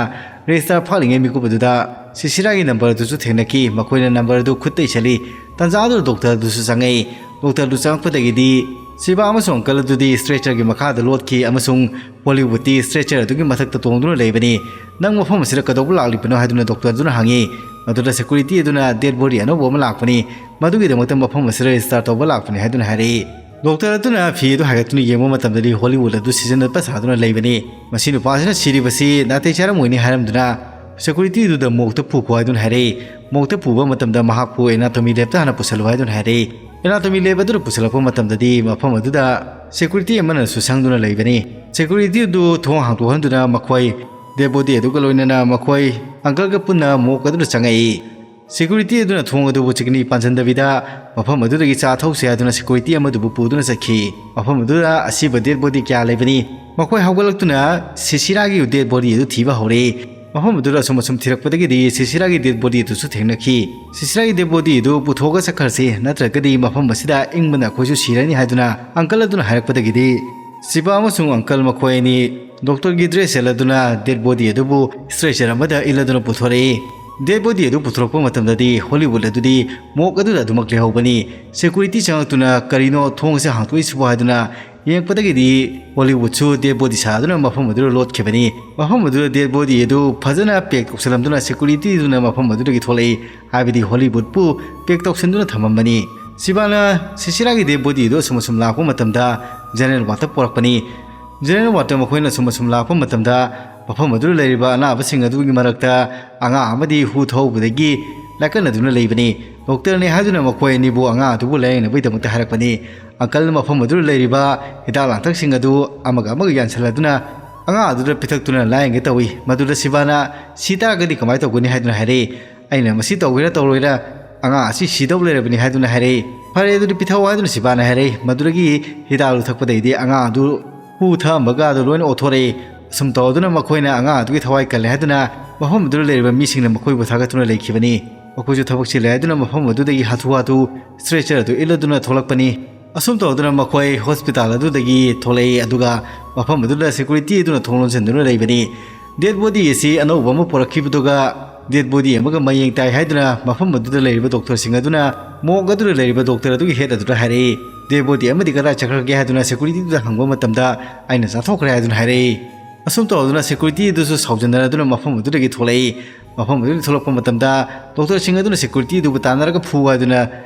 register ꯐꯥꯛꯂꯤꯉꯩ ꯃꯤꯀꯨꯞ ꯑꯗꯨꯗ ꯁꯤꯁꯤꯔꯥꯒꯤ number ꯑꯗꯨꯁꯨ ꯊꯦꯡꯅꯈꯤ꯫ ꯃꯈꯣꯏꯅ number ꯑꯗꯨ ꯈꯨꯠꯇ ꯏꯁꯜꯂꯤ꯫ ꯇꯟꯖꯥ ꯑꯗꯨꯗ doctor ꯑꯗꯨꯁꯨ ꯆꯪꯉꯛꯏ꯫ Doctor ꯑꯗꯨ ꯆꯪꯉꯛꯄꯗꯒꯤꯗꯤ ꯁꯤꯕꯥ ꯑꯃꯁꯨꯡ uncle ꯑꯗꯨꯗꯤ stretcher ꯒꯤ ꯃꯈꯥꯗ ꯂꯣꯠꯈꯤ ꯑꯃꯁꯨꯡ Hollywood ꯇꯤ stretcher ꯑꯗꯨꯒꯤ ꯃꯊꯛꯇ ꯇꯣꯡꯗꯨꯅ ꯂꯩꯕꯅꯤ꯫ "ꯅꯪ ꯃꯐꯝ ꯑꯁꯤꯗ ꯀꯩꯗꯧꯕ ꯂꯥꯛꯂꯤꯕꯅꯣ?" ꯍꯥꯏꯗꯨꯅ doctor ꯑꯗꯨꯅ ꯍꯪꯉꯤ꯫ ꯃꯗꯨꯗ security ꯑꯗꯨꯅ dead body ꯑꯅꯧꯕ ꯑꯃ ꯂꯥꯛꯄꯅꯤ, ꯃꯗꯨꯒꯤꯗꯃꯛꯇ ꯃꯐꯝ ꯑꯁꯤꯗ register ꯇꯧꯕ ꯂꯥꯛꯄꯅꯤ ꯍꯥꯏꯗꯨꯅ ꯍꯥꯏꯔꯛꯏ꯫ Doctor ꯑꯗꯨꯅ ꯐꯤ ꯑꯗꯨ ꯍꯥꯏꯒꯠꯇꯨꯅ ꯌꯦꯡꯕ ꯃꯇꯝꯗꯗꯤ Hollywood ꯑꯗꯨ ꯁꯤꯖꯤꯟꯅꯕ ꯁꯥꯗꯨꯅ ꯂꯩꯕꯅꯤ꯫ "ꯃꯁꯤ ꯅꯨꯄꯥꯁꯤꯅ ꯁꯤꯔꯤꯕꯁꯤ ꯅꯥꯇꯩ ꯆꯥꯔꯝꯃꯣꯏꯅꯤ" ꯍꯥꯏꯔꯝꯗꯨꯅ security ꯑꯗꯨꯗ morgue ꯇ ꯄꯨꯈꯣ ꯍꯥꯏꯗꯨꯅ ꯍꯥꯏꯔꯛꯏ꯫ Morgue ꯇ ꯄꯨꯕ ꯃꯇꯝꯗ ꯃꯍꯥꯛꯄꯨ anatomy lab ꯇ ꯍꯥꯟꯅ ꯄꯨꯁꯜꯂꯨ ꯍꯥꯏꯗꯨꯅ ꯍꯥꯏꯔꯛꯏ꯫ Anatomy lab ꯑꯗꯨꯗ ꯄꯨꯁꯜꯂꯛꯄ ꯃꯇꯝꯗꯗꯤ ꯃꯐꯝ ꯑꯗꯨꯗ security ꯑꯃꯅꯁꯨ ꯁꯪꯗꯨꯅ ꯂꯩꯕꯅꯤ꯫ Security ꯑꯗꯨ ꯊꯣꯡ ꯍꯥꯡꯗꯣꯛꯍꯟꯗꯨꯅ ꯃꯈꯣꯏ dead body ꯑꯗꯨꯒ ꯂꯣꯏꯅꯅ ꯃꯈꯣꯏ uncle ꯒ ꯄꯨꯟꯅ morgue ꯑꯗꯨꯗ ꯆꯪꯉꯛꯏ꯫ Security ꯑꯗꯨꯅ ꯊꯣꯡ ꯑꯗꯨꯕꯨ ꯆꯤꯛꯅꯤ ꯄꯥꯟꯁꯤꯟꯗꯕꯤꯗ ꯃꯐꯝ ꯑꯗꯨꯗꯒꯤ ꯆꯥ ꯊꯧꯁꯤ ꯍꯥꯏꯗꯨꯅ security ꯑꯃꯗꯨꯕꯨ ꯄꯨꯗꯨꯅ ꯆꯠꯈꯤ꯫ ꯃꯐꯝ ꯑꯗꯨꯗ ꯑꯁꯤꯕ dead body ꯀꯌꯥ ꯂꯩꯕꯅꯤ꯫ ꯃꯈꯣꯏ ꯍꯧꯒꯠꯂꯛꯇꯨꯅ ꯁꯤꯁꯤꯔꯥꯒꯤ dead body ꯑꯗꯨ ꯊꯤꯕ ꯍꯧꯔꯛꯏ꯫ ꯃꯐꯝ ꯑꯗꯨꯗ ꯑꯁꯨꯝ ꯑꯁꯨꯝ ꯊꯤꯔꯛꯄꯗꯒꯤꯗꯤ ꯁꯤꯁꯤꯔꯥꯒꯤ dead body ꯑꯗꯨꯁꯨ ꯊꯦꯡꯅꯈꯤ꯫ "ꯁꯤꯁꯤꯔꯥꯒꯤ dead body ꯑꯗꯨ ꯄꯨꯊꯣꯛꯑꯒ ꯆꯠꯈ꯭ꯔꯁꯤ, ꯅꯠꯇ꯭ꯔꯒꯗꯤ ꯃꯐꯝ ꯑꯁꯤꯗ ꯏꯪꯕꯅ ꯑꯩꯈꯣꯏꯁꯨ ꯁꯤꯔꯅꯤ" ꯍꯥꯏꯗꯨꯅ uncle ꯑꯗꯨꯅ ꯍꯥꯏꯔꯛꯄꯗꯒꯤꯗꯤ ꯁꯤꯕꯥ ꯑꯃꯁꯨꯡ uncle ꯃꯈꯣꯏ ꯑꯅꯤ doctor ꯒꯤ dress ꯁꯦꯠꯂꯗꯨꯅ dead body ꯑꯗꯨꯕꯨ stretcher ꯑꯃꯗ ꯏꯜꯂꯗꯨꯅ ꯄꯨꯊꯣꯔꯛꯏ꯫ Dead body ꯑꯗꯨ ꯄꯨꯊꯣꯔꯛꯄ ꯃꯇꯝꯗꯗꯤ Hollywood ꯑꯗꯨꯗꯤ morgue ꯑꯗꯨꯗ ꯑꯗꯨꯃꯛ ꯂꯩꯍꯧꯕꯅꯤ꯫ Security ꯆꯪꯉꯛꯇꯨꯅ "ꯀꯔꯤꯅꯣ ꯊꯣꯡ ꯑꯁꯤ ꯍꯥꯡꯗꯣꯛꯏꯁꯤꯕꯣ?" ꯍꯥꯏꯗꯨꯅ ꯌꯦꯡꯉꯛꯄꯗꯒꯤꯗꯤ Hollywood ꯁꯨ dead body ꯁꯥꯗꯨꯅ ꯃꯐꯝ ꯑꯗꯨꯗ ꯂꯣꯠꯈꯤꯕꯅꯤ꯫ ꯃꯐꯝ ꯑꯗꯨꯗ dead body ꯑꯗꯨ ꯐꯖꯅ pack ꯇꯧꯁꯤꯜꯂꯝꯗꯨꯅ security ꯑꯗꯨꯅ ꯃꯐꯝ ꯑꯗꯨꯗꯒꯤ ꯊꯣꯛꯂꯛꯏ, ꯍꯥꯏꯕꯗꯤ Hollywood ꯄꯨ pack ꯇꯧꯁꯤꯟꯗꯨꯅ ꯊꯝꯃꯝꯕꯅꯤ꯫ ꯁꯤꯕꯥꯅ ꯁꯤꯁꯤꯔꯥꯒꯤ dead body ꯑꯗꯨ ꯑꯁꯨꯝ ꯑꯁꯨꯝ ꯂꯥꯛꯄ ꯃꯇꯝꯗ general ward ꯇ ꯄꯨꯔꯛꯄꯅꯤ꯫ General ward ꯇ ꯃꯈꯣꯏꯅ ꯑꯁꯨꯝ ꯑꯁꯨꯝ ꯂꯥꯛꯄ ꯃꯇꯝꯗ ꯃꯐꯝ ꯑꯗꯨꯗ ꯂꯩꯔꯤꯕ ꯑꯅꯥꯕꯁꯤꯡ ꯑꯗꯨꯒꯤ ꯃꯔꯛꯇ ꯑꯉꯥꯡ ꯑꯃꯗꯤ ꯍꯨ ꯊꯧꯕꯗꯒꯤ ꯂꯥꯏꯀꯠꯅꯗꯨꯅ ꯂꯩꯕꯅꯤ꯫ Doctor ꯅꯤ ꯍꯥꯏꯗꯨꯅ ꯃꯈꯣꯏ ꯑꯅꯤꯕꯨ ꯑꯉꯥꯡ ꯑꯗꯨꯕꯨ ꯂꯥꯌꯦꯡꯅꯕꯒꯤꯗꯃꯛꯇ ꯍꯥꯏꯔꯛꯄꯅꯤ꯫ Uncle ꯃꯐꯝ ꯑꯗꯨꯗ ꯂꯩꯔꯤꯕ ꯍꯤꯗꯥꯛ ꯂꯥꯡꯊꯛꯁꯤꯡ ꯑꯗꯨ ꯑꯃꯒ ꯑꯃꯒ ꯌꯥꯟꯁꯤꯜꯂꯗꯨꯅ ꯑꯉꯥꯡ ꯑꯗꯨꯗ ꯄꯤꯊꯛꯇꯨꯅ ꯂꯥꯌꯦꯡꯒꯦ ꯇꯧꯏ꯫ ꯃꯗꯨꯗ ꯁꯤꯕꯥꯅ "ꯁꯤ ꯇꯥꯔꯒꯗꯤ ꯀꯃꯥꯏꯅ ꯇꯧꯒꯅꯤ?" ꯍꯥꯏꯗꯨꯅ ꯍꯥꯏꯔꯛꯏ꯫ "ꯑꯩꯅ ꯃꯁꯤ ꯇꯧꯒꯦꯔꯥ ꯇꯧꯔꯣꯏꯔꯥ, ꯑꯉꯥꯡ ꯑꯁꯤ ꯁꯤꯗꯧ ꯂꯩꯔꯕꯅꯤ" ꯍꯥꯏꯗꯨꯅ ꯍꯥꯏꯔꯛꯏ꯫ "ꯐꯔꯦ, ꯑꯗꯨꯗꯤ ꯄꯤꯊꯛꯑꯣ" ꯍꯥꯏꯗꯨꯅ ꯁꯤꯕꯥꯅ ꯍꯥꯏꯔꯛꯏ꯫ ꯃꯗꯨꯗꯒꯤ ꯍꯤꯗꯥꯛ ꯑꯗꯨ ꯊꯛꯄꯗꯩꯗꯤ ꯑꯉꯥꯡ ꯑꯗꯨ ꯍꯨ ꯊꯛꯑꯝꯕꯒ ꯑꯗꯨ ꯂꯣꯏꯅ ꯑꯣꯊꯣꯔꯛꯏ꯫ ꯑꯁꯨꯝ ꯇꯧꯗꯨꯅ ꯃꯈꯣꯏꯅ ꯑꯉꯥꯡ ꯑꯗꯨꯒꯤ ꯊꯋꯥꯏ ꯀꯜꯂꯦ ꯍꯥꯏꯗꯨꯅ ꯃꯐꯝ ꯑꯗꯨꯗ ꯂꯩꯔꯤꯕ ꯃꯤꯁꯤꯡꯅ ꯃꯈꯣꯏꯕꯨ ꯊꯥꯒꯠꯇꯨꯅ ꯂꯩꯈꯤꯕꯅꯤ꯫ ꯃꯈꯣꯏꯁꯨ ꯊꯕꯛ ꯆꯤꯜꯂꯦ ꯍꯥꯏꯗꯨꯅ ꯃꯐꯝ ꯑꯗꯨꯗꯒꯤ ꯍꯥꯊꯨ ꯍꯥꯊꯨ stretcher ꯑꯗꯨ ꯏꯜꯂꯗꯨꯅ ꯊꯣꯛꯂꯛꯄꯅꯤ꯫ ꯑꯁꯨꯝ ꯇꯧꯗꯨꯅ ꯃꯈꯣꯏ ꯍꯣꯁꯄꯤꯇꯥꯜ ꯑꯗꯨꯗꯒꯤ ꯊꯣꯛꯂꯛꯏ, ꯑꯗꯨꯒ ꯃꯐꯝ ꯑꯗꯨꯗ security ꯑꯗꯨꯅ ꯊꯣꯡ ꯂꯣꯟꯁꯤꯟꯗꯨꯅ ꯂꯩꯕꯅꯤ꯫ Dead body ꯑꯁꯤ ꯑꯅꯧꯕ ꯑꯃ ꯄꯨꯔꯛꯈꯤꯕꯗꯨꯒ dead body ꯑꯃꯒ ꯃꯌꯦꯡ ꯇꯥꯏ ꯍꯥꯏꯗꯨꯅ ꯃꯐꯝ ꯑꯗꯨꯗ ꯂꯩꯔꯤꯕ ꯗꯣꯛꯇꯔꯁꯤꯡ ꯑꯗꯨꯅ morgue ꯑꯗꯨꯗ ꯂꯩꯔꯤꯕ ꯗꯣꯛꯇꯔ ꯑꯗꯨꯒꯤ head ꯑꯗꯨꯗ ꯍꯥꯏꯔꯛꯏ꯫ Dead body ꯑꯃꯗꯤ ꯀꯗꯥꯏ ꯆꯠꯈ꯭ꯔꯒꯦ ꯍꯥꯏꯗꯨꯅ security ꯗꯨꯗ ꯍꯪꯕ ꯃꯇꯝꯗ ꯑꯩꯅ ꯆꯥꯊꯣꯛꯈ꯭ꯔꯦ ꯍꯥꯏꯗꯨꯅ ꯍꯥꯏꯔꯛꯏ꯫ ꯑꯁꯨꯝ ꯇꯧꯗꯨꯅ security ꯑꯗꯨꯁꯨ ꯁꯥꯎꯖꯟꯅꯔꯗꯨꯅ ꯃꯐꯝ ꯑꯗꯨꯗꯒꯤ ꯊꯣꯛꯂꯛꯏ꯫ ꯃꯐꯝ ꯑꯗꯨꯗꯒꯤ ꯊꯣꯛꯂꯛꯄ ꯃꯇꯝꯗ ꯗꯣꯛꯇꯔꯁꯤꯡ ꯑꯗꯨꯅ security ꯑꯗꯨꯕꯨ ꯇꯥꯟꯅꯔꯒ ꯐꯨ ꯍꯥꯏꯗꯨꯅ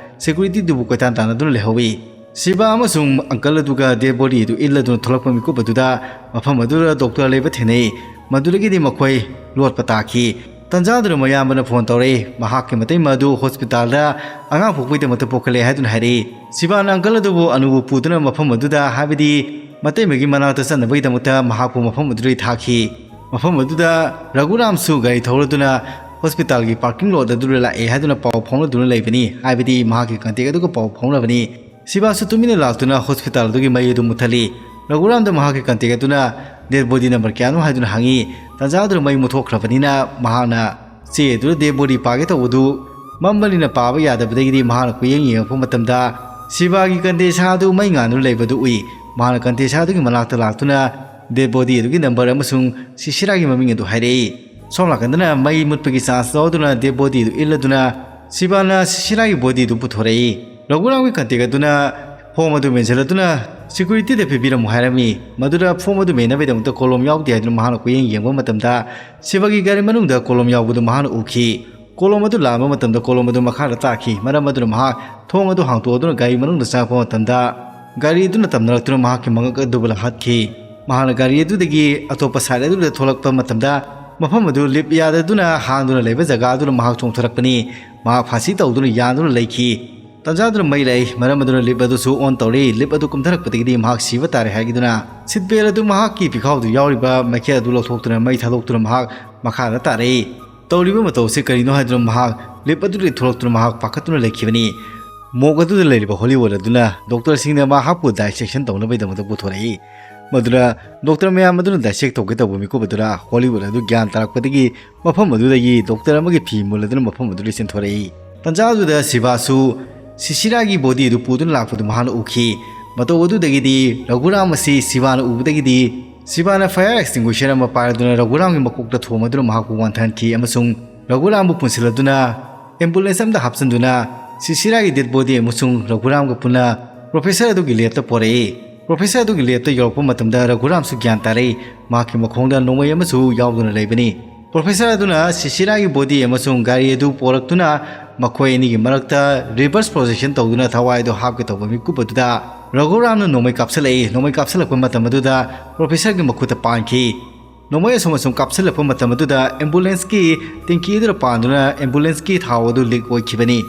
security ꯑꯗꯨꯕꯨ ꯀꯣꯏꯇꯥꯟ ꯇꯥꯟꯅꯗꯨꯅ ꯂꯩꯍꯧꯏ꯫ ꯁꯤꯕꯥ ꯑꯃꯁꯨꯡ uncle ꯑꯗꯨꯒ dead body ꯑꯗꯨ ꯏꯜꯂꯗꯨꯅ ꯊꯣꯛꯂꯛꯄ ꯃꯤꯀꯨꯞ ꯑꯗꯨꯗ ꯃꯐꯝ ꯑꯗꯨꯗ ꯗꯣꯛꯇꯔ ꯂꯩꯕ ꯊꯦꯡꯅꯩ꯫ ꯃꯗꯨꯗꯒꯤꯗꯤ ꯃꯈꯣꯏ ꯂꯣꯠꯄ ꯇꯥꯈꯤ꯫ ꯇꯟꯖꯥꯗꯨꯗ ꯃꯌꯥꯝꯕꯅ ꯐꯣꯟ ꯇꯧꯔꯛꯏ꯫ ꯃꯍꯥꯛꯀꯤ ꯃꯇꯩꯃ ꯑꯗꯨ ꯍꯣꯁꯄꯤꯇꯥꯜꯗ ꯑꯉꯥꯡ ꯄꯣꯛꯄꯒꯤꯗꯃꯛꯇ ꯄꯨꯈꯠꯂꯦ ꯍꯥꯏꯗꯨꯅ ꯍꯥꯏꯔꯛꯏ꯫ ꯁꯤꯕꯥꯅ uncle ꯑꯗꯨꯕꯨ ꯑꯅꯨꯕꯨ ꯄꯨꯗꯨꯅ ꯃꯐꯝ ꯑꯗꯨꯗ, ꯍꯥꯏꯕꯗꯤ ꯃꯇꯩꯃꯒꯤ ꯃꯅꯥꯛꯇ ꯆꯠꯅꯕꯒꯤꯗꯃꯛꯇ ꯃꯍꯥꯛꯄꯨ ꯃꯐꯝ ꯑꯗꯨꯗꯒꯤ ꯊꯥꯈꯤ꯫ ꯃꯐꯝ ꯑꯗꯨꯗ ꯔꯘꯨꯔꯥꯝꯁꯨ ꯒꯥꯔꯤ ꯊꯧꯔꯗꯨꯅ ꯍꯣꯁꯄꯤꯇꯥꯜꯒꯤ parking lot ꯑꯗꯨꯗ ꯂꯥꯛꯑꯦ ꯍꯥꯏꯗꯨꯅ ꯄꯥꯎ ꯐꯥꯎꯅꯗꯨꯅ ꯂꯩꯕꯅꯤ, ꯍꯥꯏꯕꯗꯤ ꯃꯍꯥꯛꯀꯤ contact ꯑꯗꯨꯒ ꯄꯥꯎ ꯐꯥꯎꯅꯕꯅꯤ꯫ ꯁꯤꯕꯥꯁꯨ ꯇꯨꯃꯤꯟꯅ ꯂꯥꯛꯇꯨꯅ ꯍꯣꯁꯄꯤꯇꯥꯜ ꯑꯗꯨꯒꯤ ꯃꯩ ꯑꯗꯨ ꯃꯨꯠꯊꯠꯂꯤ꯫ ꯔꯘꯨꯔꯥꯝꯗ ꯃꯍꯥꯛꯀꯤ contact ꯑꯗꯨꯅ dead body number ꯀꯌꯥꯅꯣ ꯍꯥꯏꯗꯨꯅ ꯍꯪꯉꯤ꯫ ꯇꯟꯖꯥꯗꯨꯗ ꯃꯩ ꯃꯨꯠꯊꯣꯛꯈ꯭ꯔꯕꯅꯤꯅ ꯃꯍꯥꯛꯅ ꯆꯦ ꯑꯗꯨꯗ dead body ꯄꯥꯒꯦ ꯇꯧꯕꯗꯨ ꯃꯝꯕꯅꯤꯅ ꯄꯥꯕ ꯌꯥꯗꯕꯗꯒꯤꯗꯤ ꯃꯍꯥꯛꯅ ꯀꯣꯏꯌꯦꯡ ꯌꯦꯡꯉꯛꯄ ꯃꯇꯝꯗ ꯁꯤꯕꯥꯒꯤ ꯀꯟꯗꯦꯁꯥ ꯑꯗꯨ ꯃꯩ ꯉꯥꯟꯗꯨꯅ ꯂꯩꯕꯗꯨ ꯎꯏ꯫ ꯃꯍꯥꯛꯅ ꯀꯟꯗꯦꯁꯥ ꯑꯗꯨꯒꯤ ꯃꯅꯥꯛꯇ ꯂꯥꯛꯇꯨꯅ dead body ꯑꯗꯨꯒꯤ number ꯑꯃꯁꯨꯡ ꯁꯤꯁꯤꯔꯥꯒꯤ ꯃꯃꯤꯡ ꯑꯗꯨ ꯍꯥꯏꯔꯛꯏ꯫ ꯁꯣꯝ ꯅꯥꯀꯟꯗꯅ ꯃꯩ ꯃꯨꯠꯄꯒꯤ chance ꯂꯧꯗꯨꯅ dead body ꯑꯗꯨ ꯏꯜꯂꯗꯨꯅ ꯁꯤꯕꯥꯅ ꯁꯤꯁꯤꯔꯥꯒꯤ body ꯑꯗꯨ ꯄꯨꯊꯣꯔꯛꯏ꯫ ꯔꯘꯨꯔꯥꯝꯒꯤ contact ꯑꯗꯨꯅ form ꯑꯗꯨ ꯃꯦꯟꯁꯤꯜꯂꯗꯨꯅ security ꯗ ꯄꯤꯕꯤꯔꯝꯃꯨ ꯍꯥꯏꯔꯝꯃꯤ꯫ ꯃꯗꯨꯗ form ꯑꯗꯨ ꯃꯦꯟꯅꯕꯒꯤꯗꯃꯛꯇ ꯀꯣꯂꯣꯝ ꯌꯥꯎꯗꯦ ꯍꯥꯏꯗꯨꯅ ꯃꯍꯥꯛꯅ ꯀꯣꯏꯌꯦꯡ ꯌꯦꯡꯕ ꯃꯇꯝꯗ ꯁꯤꯕꯥꯒꯤ ꯒꯥꯔꯤ ꯃꯅꯨꯡꯗ ꯀꯣꯂꯣꯝ ꯌꯥꯎꯕꯗꯨ ꯃꯍꯥꯛꯅ ꯎꯈꯤ꯫ ꯀꯣꯂꯣꯝ ꯑꯗꯨ ꯂꯥꯝꯕ ꯃꯇꯝꯗ ꯀꯣꯂꯣꯝ ꯑꯗꯨ ꯃꯈꯥꯗ ꯇꯥꯈꯤ꯫ ꯃꯔꯝ ꯑꯗꯨꯅ ꯃꯍꯥꯛ ꯊꯣꯡ ꯑꯗꯨ ꯍꯥꯡꯗꯣꯛꯑꯗꯨꯅ ꯒꯥꯔꯤ ꯃꯅꯨꯡꯗ ꯆꯪꯉꯛꯄ ꯃꯇꯝꯗ ꯒꯥꯔꯤ ꯑꯗꯨꯅ ꯇꯝꯅꯔꯛꯇꯨꯅ ꯃꯍꯥꯛꯀꯤ ꯃꯉꯛ ꯑꯗꯨꯕꯨ ꯂꯥꯍꯠꯈꯤ꯫ ꯃꯍꯥꯛꯅ ꯒꯥꯔꯤ ꯑꯗꯨꯗꯒꯤ ꯑꯇꯣꯞꯄ side ꯑꯗꯨꯗ ꯊꯣꯛꯂꯛꯄ ꯃꯇꯝꯗ ꯃꯐꯝ ꯑꯗꯨ lift ꯌꯥꯗꯗꯨꯅ ꯍꯥꯡꯗꯨꯅ ꯂꯩꯕ ꯖꯒꯥ ꯑꯗꯨꯗ ꯃꯍꯥꯛ ꯆꯣꯡꯊꯔꯛꯄꯅꯤ꯫ ꯃꯍꯥꯛ ꯐꯥꯁꯤ ꯇꯧꯗꯨꯅ ꯌꯥꯟꯗꯨꯅ ꯂꯩꯈꯤ꯫ ꯇꯥꯟꯖꯥꯗꯨꯅ ꯃꯩ ꯂꯥꯛꯏ꯫ ꯃꯔꯝ ꯑꯗꯨꯅ lift ꯑꯗꯨꯁꯨ on ꯇꯧꯔꯛꯏ꯫ Lift ꯑꯗꯨ ꯀꯨꯝꯊꯔꯛꯄꯗꯒꯤꯗꯤ ꯃꯍꯥꯛ ꯁꯤꯕ ꯇꯥꯔꯦ ꯍꯥꯏꯗꯨꯅ seat belt ꯑꯗꯨ ꯃꯍꯥꯛꯀꯤ ꯄꯤꯈꯥꯎꯗꯨ ꯌꯥꯎꯔꯤꯕ ꯃꯩꯈꯦꯠ ꯑꯗꯨ ꯂꯧꯊꯣꯛꯇꯨꯅ ꯃꯩ ꯊꯥꯗꯣꯛꯇꯨꯅ ꯃꯍꯥꯛ ꯃꯈꯥꯗ ꯇꯥꯔꯛꯏ꯫ ꯇꯧꯔꯤꯕ ꯃꯇꯧ ꯑꯁꯤ ꯀꯔꯤꯅꯣ ꯍꯥꯏꯗꯨꯅ ꯃꯍꯥꯛ lift ꯑꯗꯨꯗꯒꯤ ꯊꯣꯛꯂꯛꯇꯨꯅ ꯃꯍꯥꯛ ꯄꯥꯈꯠꯇꯨꯅ ꯂꯩꯈꯤꯕꯅꯤ꯫ Morgue ꯑꯗꯨꯗ ꯂꯩꯔꯤꯕ ꯍꯣꯂꯤꯋꯨꯗ ꯑꯗꯨꯅ doctorꯁꯤꯡꯅ ꯃꯍꯥꯛꯄꯨ dissection ꯇꯧꯅꯕꯒꯤꯗꯃꯛꯇ ꯄꯨꯊꯣꯔꯛꯏ꯫ ꯃꯗꯨꯗ doctor ꯃꯌꯥꯝ ꯑꯗꯨꯅ dissect ꯇꯧꯒꯦ ꯇꯧꯕ ꯃꯤꯀꯨꯞ ꯑꯗꯨꯗ ꯍꯣꯂꯤꯋꯨꯗ ꯑꯗꯨ ꯒ꯭ꯌꯥꯟ ꯇꯥꯔꯛꯄꯗꯒꯤ ꯃꯐꯝ ꯑꯗꯨꯗꯒꯤ doctor ꯑꯃꯒꯤ ꯐꯤ ꯃꯨꯜꯂꯗꯨꯅ ꯃꯐꯝ ꯑꯗꯨꯗꯒꯤ ꯆꯦꯟꯊꯣꯔꯛꯏ꯫ ꯇꯟꯖꯥ ꯑꯗꯨꯗ ꯁꯤꯕꯥꯁꯨ ꯁꯤꯁꯤꯔꯥꯒꯤ body ꯑꯗꯨ ꯄꯨꯗꯨꯅ ꯂꯥꯛꯄꯗꯨ ꯃꯍꯥꯛꯅ ꯎꯈꯤ꯫ ꯃꯇꯧ ꯑꯗꯨꯗꯒꯤꯗꯤ ꯔꯘꯨꯔꯥꯝ ꯑꯁꯤ ꯁꯤꯕꯥꯅ ꯎꯕꯗꯒꯤꯗꯤ ꯁꯤꯕꯥꯅ fire extinguisher ꯑꯃ ꯄꯥꯏꯔꯗꯨꯅ ꯔꯘꯨꯔꯥꯝꯒꯤ ꯃꯀꯣꯛꯇ ꯊꯣꯝꯃꯗꯨꯅ ꯃꯍꯥꯛꯄꯨ ꯋꯥꯟꯊꯍꯟꯈꯤ ꯑꯃꯁꯨꯡ ꯔꯘꯨꯔꯥꯝꯕꯨ ꯄꯨꯟꯁꯤꯜꯂꯗꯨꯅ ambulance ꯑꯃꯗ ꯍꯥꯞꯆꯤꯟꯗꯨꯅ ꯁꯤꯁꯤꯔꯥꯒꯤ dead body ꯑꯃꯁꯨꯡ ꯔꯘꯨꯔꯥꯝꯒ ꯄꯨꯟꯅ professor ꯑꯗꯨꯒꯤ labꯇ ꯄꯣꯔꯛꯏ꯫ Professor ꯑꯗꯨꯒꯤ labꯇ ꯌꯧꯔꯛꯄ ꯃꯇꯝꯗ ꯔꯘꯨꯔꯥꯝꯁꯨ ꯒ꯭ꯌꯥꯟ ꯇꯥꯔꯛꯏ꯫ ꯃꯍꯥꯛꯀꯤ ꯃꯈꯣꯡꯗ ꯅꯣꯡꯃꯩ ꯑꯃꯁꯨ ꯌꯥꯎꯗꯨꯅ ꯂꯩꯕꯅꯤ꯫ Professor ꯑꯗꯨꯅ ꯁꯤꯁꯤꯔꯥꯒꯤ body ꯑꯃꯁꯨꯡ ꯒꯥꯔꯤ ꯑꯗꯨ ꯄꯣꯔꯛꯇꯨꯅ ꯃꯈꯣꯏ ꯑꯅꯤꯒꯤ ꯃꯔꯛꯇ reverse possession ꯇꯧꯗꯨꯅ ꯊꯋꯥꯏ ꯑꯗꯨ ꯍꯥꯞꯀꯦ ꯇꯧꯕ ꯃꯤꯀꯨꯞ ꯑꯗꯨꯗ ꯔꯘꯨꯔꯥꯝꯅ ꯅꯣꯡꯃꯩ ꯀꯥꯞꯁꯤꯜꯂꯛꯏ꯫ ꯅꯣꯡꯃꯩ ꯀꯥꯞꯁꯤꯜꯂꯛꯄ ꯃꯇꯝ ꯑꯗꯨꯗ professorꯒꯤ ꯃꯈꯨꯠꯇ ꯄꯥꯟꯈꯤ꯫ ꯅꯣꯡꯃꯩ ꯑꯁꯨꯝ ꯑꯁꯨꯝ ꯀꯥꯞꯁꯤꯜꯂꯛꯄ ꯃꯇꯝ ꯑꯗꯨꯗ ambulanceꯀꯤ tank ꯑꯗꯨꯗ ꯄꯥꯟꯗꯨꯅ ambulanceꯀꯤ ꯊꯥꯎ ꯑꯗꯨ leak ꯑꯣꯏꯈꯤꯕꯅꯤ꯫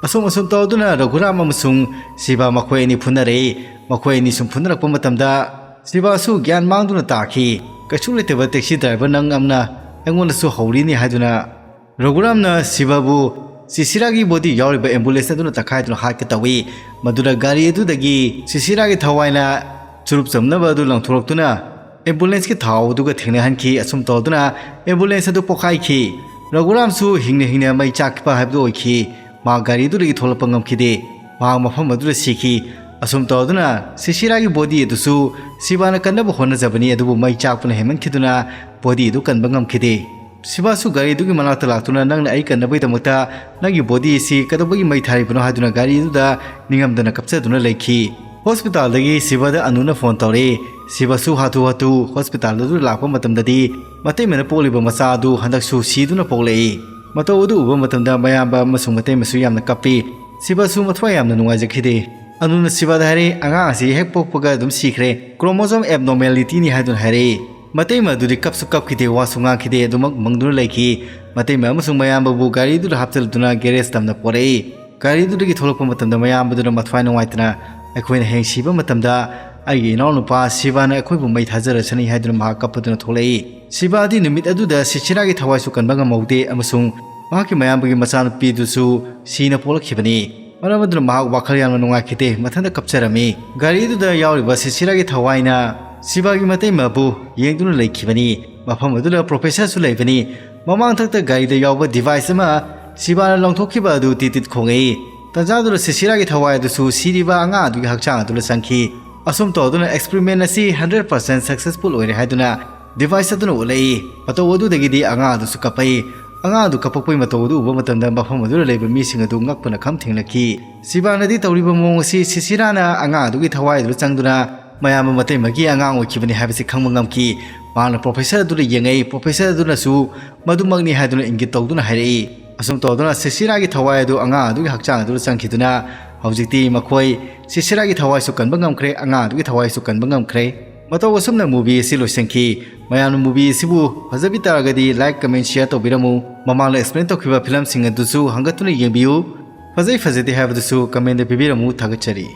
ꯑꯁꯨꯝ ꯑꯁꯨꯝ ꯇꯧꯗꯨꯅ ꯔꯘꯨꯔꯥꯝ ꯑꯃꯁꯨꯡ ꯁꯤꯕꯥ ꯃꯈꯣꯏ ꯑꯅꯤ ꯐꯨꯅꯔꯛꯏ꯫ ꯃꯈꯣꯏ ꯑꯅꯤ ꯁꯨꯝ ꯐꯨꯅꯔꯛꯄ ꯃꯇꯝꯗ ꯁꯤꯕꯥꯁꯨ ꯒ꯭ꯌꯥꯟ ꯃꯥꯡꯗꯨꯅ ꯇꯥꯈꯤ꯫ ꯀꯩꯁꯨ ꯂꯩꯇꯕ taxi driver ꯅꯪ ꯑꯃꯅ ꯑꯩꯉꯣꯟꯗꯁꯨ ꯍꯧꯔꯤꯅꯤ ꯍꯥꯏꯗꯨꯅ ꯔꯘꯨꯔꯥꯝꯅ ꯁꯤꯕꯥꯕꯨ ꯁꯤꯁꯤꯔꯥꯒꯤ body ꯌꯥꯎꯔꯤꯕ ambulance ꯑꯗꯨꯅ ꯇꯛꯈꯥꯏꯗꯨꯅ ꯍꯥꯠꯀꯦ ꯇꯧꯏ꯫ ꯃꯗꯨꯗ ꯒꯥꯔꯤ ꯑꯗꯨꯗꯒꯤ ꯁꯤꯁꯤꯔꯥꯒꯤ ꯊꯋꯥꯏꯅ ꯆꯨꯔꯨꯞ ꯆꯝꯅꯕ ꯑꯗꯨ ꯂꯪꯊꯣꯔꯛꯇꯨꯅ ambulanceꯀꯤ ꯊꯥꯎ ꯑꯗꯨꯒ ꯊꯦꯡꯅꯍꯟꯈꯤ꯫ ꯑꯁꯨꯝ ꯇꯧꯗꯨꯅ ambulance ꯑꯗꯨ ꯄꯣꯈꯥꯏꯈꯤ꯫ ꯔꯘꯨꯔꯥꯝꯁꯨ ꯍꯤꯡꯅ ꯍꯤꯡꯅ ꯃꯩ ꯆꯥꯛꯄ ꯍꯥꯏꯕꯗꯨ ꯑꯣꯏꯈꯤ꯫ ꯃꯍꯥꯛ ꯒꯥꯔꯤ ꯑꯗꯨꯗꯒꯤ ꯊꯣꯛꯂꯛꯄ ꯉꯝꯈꯤꯗꯦ꯫ ꯃꯍꯥꯛ ꯃꯐꯝ ꯑꯗꯨꯗ ꯁꯤꯈꯤ꯫ ꯑꯁꯨꯝ ꯇꯧꯗꯨꯅ ꯁꯤꯁꯤꯔꯥꯒꯤ body ꯑꯗꯨꯁꯨ ꯁꯤꯕꯥꯅ ꯀꯟꯅꯕ ꯍꯣꯠꯅꯖꯕꯅꯤ, ꯑꯗꯨꯕꯨ ꯃꯩ ꯆꯥꯛꯄꯅ ꯍꯦꯟꯃꯟꯈꯤꯗꯨꯅ body ꯑꯗꯨ ꯀꯟꯕ ꯉꯝꯈꯤꯗꯦ꯫ ꯁꯤꯕꯥꯁꯨ ꯒꯥꯔꯤ ꯑꯗꯨꯒꯤ ꯃꯅꯥꯛꯇ ꯂꯥꯛꯇꯨꯅ, "ꯅꯪꯅ ꯑꯩ ꯀꯟꯅꯕꯒꯤꯗꯃꯛꯇ ꯅꯪꯒꯤ body ꯑꯁꯤ ꯀꯩꯗꯧꯕꯒꯤ ꯃꯩ ꯊꯥꯔꯤꯕꯅꯣ?" ꯍꯥꯏꯗꯨꯅ ꯒꯥꯔꯤ ꯑꯗꯨꯗ ꯅꯤꯡꯉꯝꯗꯅ ꯀꯞꯆꯗꯨꯅ ꯂꯩꯈꯤ꯫ Hospitalꯗꯒꯤ ꯁꯤꯕꯥꯗ ꯑꯅꯨꯅ phone ꯇꯧꯔꯛꯏ꯫ ꯁꯤꯕꯥꯁꯨ ꯍꯥꯊꯨ ꯍꯥꯊꯨ hospital ꯑꯗꯨꯗ ꯂꯥꯛꯄ ꯃꯇꯝꯗꯗꯤ ꯃꯇꯩꯃꯅ ꯄꯣꯛꯂꯤꯕ ꯃꯆꯥ ꯑꯗꯨ ꯍꯟꯗꯛꯁꯨ ꯁꯤꯗꯨꯅ ꯄꯣꯛꯂꯛꯏ꯫ ꯃꯇꯧ ꯑꯗꯨ ꯎꯕ ꯃꯇꯝꯗ ꯃꯌꯥꯝꯕ ꯑꯃꯁꯨꯡ ꯃꯇꯩꯃꯁꯨ ꯌꯥꯝꯅ ꯀꯞꯄꯤ꯫ ꯁꯤꯕꯥꯁꯨ ꯃꯊ꯭ꯋꯥꯏ ꯌꯥꯝꯅ ꯅꯨꯡꯉꯥꯏꯖꯈꯤꯗꯦ꯫ ꯑꯅꯨꯅ ꯁꯤꯕꯥꯗ ꯍꯥꯏꯔꯦ, "ꯑꯉꯥꯡ ꯑꯁꯤ ꯍꯦꯛ ꯄꯣꯛꯄꯒ ꯑꯗꯨꯝ ꯁꯤꯈ꯭ꯔꯦ꯫ Chromosome abnormalityꯅꯤ" ꯍꯥꯏꯗꯨꯅ ꯍꯥꯏꯔꯛꯏ꯫ ꯃꯇꯩꯃ ꯑꯗꯨꯗꯤ ꯀꯞꯁꯨ ꯀꯞꯈꯤꯗꯦ, ꯋꯥꯁꯨ ꯉꯥꯡꯈꯤꯗꯦ, ꯑꯗꯨꯃꯛ ꯃꯪꯗꯨꯅ ꯂꯩꯈꯤ꯫ ꯃꯇꯩꯃ ꯑꯃꯁꯨꯡ ꯃꯌꯥꯝꯕꯕꯨ ꯒꯥꯔꯤꯗꯨꯗ ꯍꯥꯞꯆꯤꯜꯂꯗꯨꯅ garage ꯇꯝꯅ ꯄꯣꯔꯛꯏ꯫ ꯒꯥꯔꯤꯗꯨꯗꯒꯤ ꯊꯣꯛꯂꯛꯄ ꯃꯇꯝꯗ ꯃꯌꯥꯝꯕꯗꯨꯅ ꯃꯊ꯭ꯋꯥꯏ ꯅꯨꯡꯉꯥꯏꯇꯅ, "ꯑꯩꯈꯣꯏꯅ ꯍꯌꯦꯡ ꯁꯤꯕ ꯃꯇꯝꯗ ꯑꯩꯒꯤ ꯏꯅꯥꯎꯅꯨꯄꯥ ꯁꯤꯕꯥꯅ ꯑꯩꯈꯣꯏꯕꯨ ꯃꯩ ꯊꯥꯖꯔꯁꯅꯤ" ꯍꯥꯏꯗꯨꯅ ꯃꯍꯥꯛ ꯀꯞꯄꯗꯨꯅ ꯊꯣꯛꯂꯛꯏ꯫ ꯁꯤꯕꯥꯗꯤ ꯅꯨꯃꯤꯠ ꯑꯗꯨꯗ ꯁꯤꯁꯤꯔꯥꯒꯤ ꯊꯋꯥꯏꯁꯨ ꯀꯟꯕ ꯉꯝꯍꯧꯗꯦ ꯑꯃꯁꯨꯡ ꯃꯍꯥꯛꯀꯤ ꯃꯌꯥꯝꯕꯒꯤ ꯃꯆꯥꯅꯨꯄꯤꯗꯨꯁꯨ ꯁꯤꯅ ꯄꯣꯛꯂꯛꯈꯤꯕꯅꯤ꯫ ꯃꯔꯝ ꯑꯗꯨꯅ ꯃꯍꯥꯛ ꯋꯥꯈꯜ ꯌꯥꯝꯅ ꯅꯨꯡꯉꯥꯏꯈꯤꯗꯦ, ꯃꯊꯟꯇ ꯀꯞꯆꯔꯝꯃꯤ꯫ ꯒꯥꯔꯤꯗꯨꯗ ꯌꯥꯎꯔꯤꯕ ꯁꯤꯁꯤꯔꯥꯒꯤ ꯊꯋꯥꯏꯅ ꯁꯤꯕꯥꯒꯤ ꯃꯇꯩꯃꯕꯨ ꯌꯦꯡꯗꯨꯅ ꯂꯩꯈꯤꯕꯅꯤ꯫ ꯃꯐꯝ ꯑꯗꯨꯗ ꯄ꯭ꯔꯣꯐꯦꯁꯔꯁꯨ ꯂꯩꯕꯅꯤ꯫ ꯃꯃꯥꯡꯊꯛꯇ ꯒꯥꯔꯤꯗ ꯌꯥꯎꯕ ꯗꯤꯚꯥꯏꯁ ꯑꯃ ꯁꯤꯕꯥꯅ ꯂꯪꯊꯣꯛꯈꯤꯕ ꯑꯗꯨ ꯇꯤꯠ ꯇꯤꯠ ꯈꯣꯡꯉꯛꯏ꯫ ꯇꯟꯖꯥꯗꯨꯗ ꯁꯤꯁꯤꯔꯥꯒꯤ ꯊꯋꯥꯏ ꯑꯗꯨꯁꯨ ꯁꯤꯔꯤꯕ ꯑꯉꯥꯡ ꯑꯗꯨꯒꯤ ꯍꯛꯆꯥꯡ ꯑꯗꯨꯗ ꯆꯪꯈꯤ꯫ ꯑꯁꯨꯝ ꯇꯧꯗꯨꯅ ꯑꯦꯛꯁꯄꯦꯔꯤꯃꯦꯟ ꯑꯁꯤ ꯍꯟꯗ꯭ꯔꯦꯠ ꯄꯥꯔꯁꯦꯟ ꯁꯛꯁꯦꯁꯐꯨꯜ ꯑꯣꯏꯔꯦ ꯍꯥꯏꯗꯨꯅ ꯗꯤꯚꯥꯏꯁ ꯑꯗꯨꯅ ꯎꯠꯂꯛꯏ꯫ ꯃꯇꯧ ꯑꯗꯨꯗꯒꯤꯗꯤ ꯑꯉꯥꯡ ꯑꯗꯨꯁꯨ ꯀꯞꯄꯛꯏ꯫ ꯑꯉꯥꯡ ꯑꯗꯨ ꯀꯞꯄꯛꯄꯒꯤ ꯃꯇꯧ ꯑꯗꯨ ꯎꯕ ꯃꯇꯝꯗ ꯃꯐꯝ ꯑꯗꯨꯗ ꯂꯩꯕ ꯃꯤꯁꯤꯡ ꯑꯗꯨ ꯉꯛꯄꯅ ꯈꯝ ꯊꯦꯡꯂꯛꯈꯤ꯫ ꯁꯤꯕꯥꯅꯗꯤ ꯇꯧꯔꯤꯕ ꯃꯑꯣꯡ ꯑꯁꯤ ꯁꯤꯁꯤꯔꯥꯅ ꯑꯉꯥꯡ ꯑꯗꯨꯒꯤ ꯊꯋꯥꯏ ꯑꯗꯨꯗ ꯆꯪꯗꯨꯅ ꯃꯌꯥꯝꯕ ꯃꯇꯩꯃꯒꯤ ꯑꯉꯥꯡ ꯑꯣꯏꯈꯤꯕꯅꯤ ꯍꯥꯏꯕꯁꯤ ꯈꯪꯕ ꯉꯝꯈꯤ꯫ ꯃꯍꯥꯛꯅ ꯄ꯭ꯔꯣꯐꯦꯁꯔ ꯑꯗꯨꯗ ꯌꯦꯡꯉꯛꯏ꯫ ꯄ꯭ꯔꯣꯐꯦꯁꯔ ꯑꯗꯨꯅꯁꯨ ꯃꯗꯨꯃꯛꯅꯤ ꯍꯥꯏꯗꯨꯅ ꯏꯪꯒꯤꯠ ꯇꯧꯗꯨꯅ ꯍꯥꯏꯔꯛꯏ꯫ ꯑꯁꯨꯝ ꯇꯧꯗꯨꯅ ꯁꯤꯁꯤꯔꯥꯒꯤ ꯊꯋꯥꯏ ꯑꯗꯨ ꯑꯉꯥꯡ ꯑꯗꯨꯒꯤ ꯍꯛꯆꯥꯡ ꯑꯗꯨꯗ ꯆꯪꯈꯤꯗꯨꯅ ꯍꯧꯖꯤꯛꯇꯤ ꯃꯈꯣꯏ ꯁꯤꯁꯤꯔꯥꯒꯤ ꯊꯋꯥꯏꯁꯨ ꯀꯟꯕ ꯉꯝꯈ꯭ꯔꯦ, ꯑꯉꯥꯡ ꯑꯗꯨꯒꯤ ꯊꯋꯥꯏꯁꯨ ꯀꯟꯕ ꯉꯝꯈ꯭ꯔꯦ꯫ ꯃꯇꯧ ꯑꯁꯨꯝꯅ ꯃꯨꯚꯤ ꯑꯁꯤ ꯂꯣꯏꯁꯤꯟꯈꯤ꯫ ꯃꯌꯥꯝꯅ ꯃꯨꯚꯤ ꯑꯁꯤꯕꯨ ꯐꯖꯕꯤ ꯇꯥꯔꯒꯗꯤ ꯂꯥꯏꯛ, ꯀꯃꯦꯟ, ꯁꯤꯌꯔ ꯇꯧꯕꯤꯔꯝꯃꯨ꯫ ꯃꯃꯥꯡꯗ ꯑꯦꯛꯁꯄ꯭ꯂꯦꯟ ꯇꯧꯈꯤꯕ ꯐꯤꯂꯝꯁꯤꯡ ꯑꯗꯨꯁꯨ ꯍꯪꯒꯠꯇꯨꯅ ꯌꯦꯡꯕꯤꯌꯨ꯫ ꯐꯖꯩ ꯐꯖꯗꯦ ꯍꯥꯏꯕꯗꯨꯁꯨ ꯀꯃꯦꯟꯗ ꯄꯤꯕꯤꯔꯝꯃꯨ꯫ ꯊꯥꯒꯠꯆꯔꯤ꯫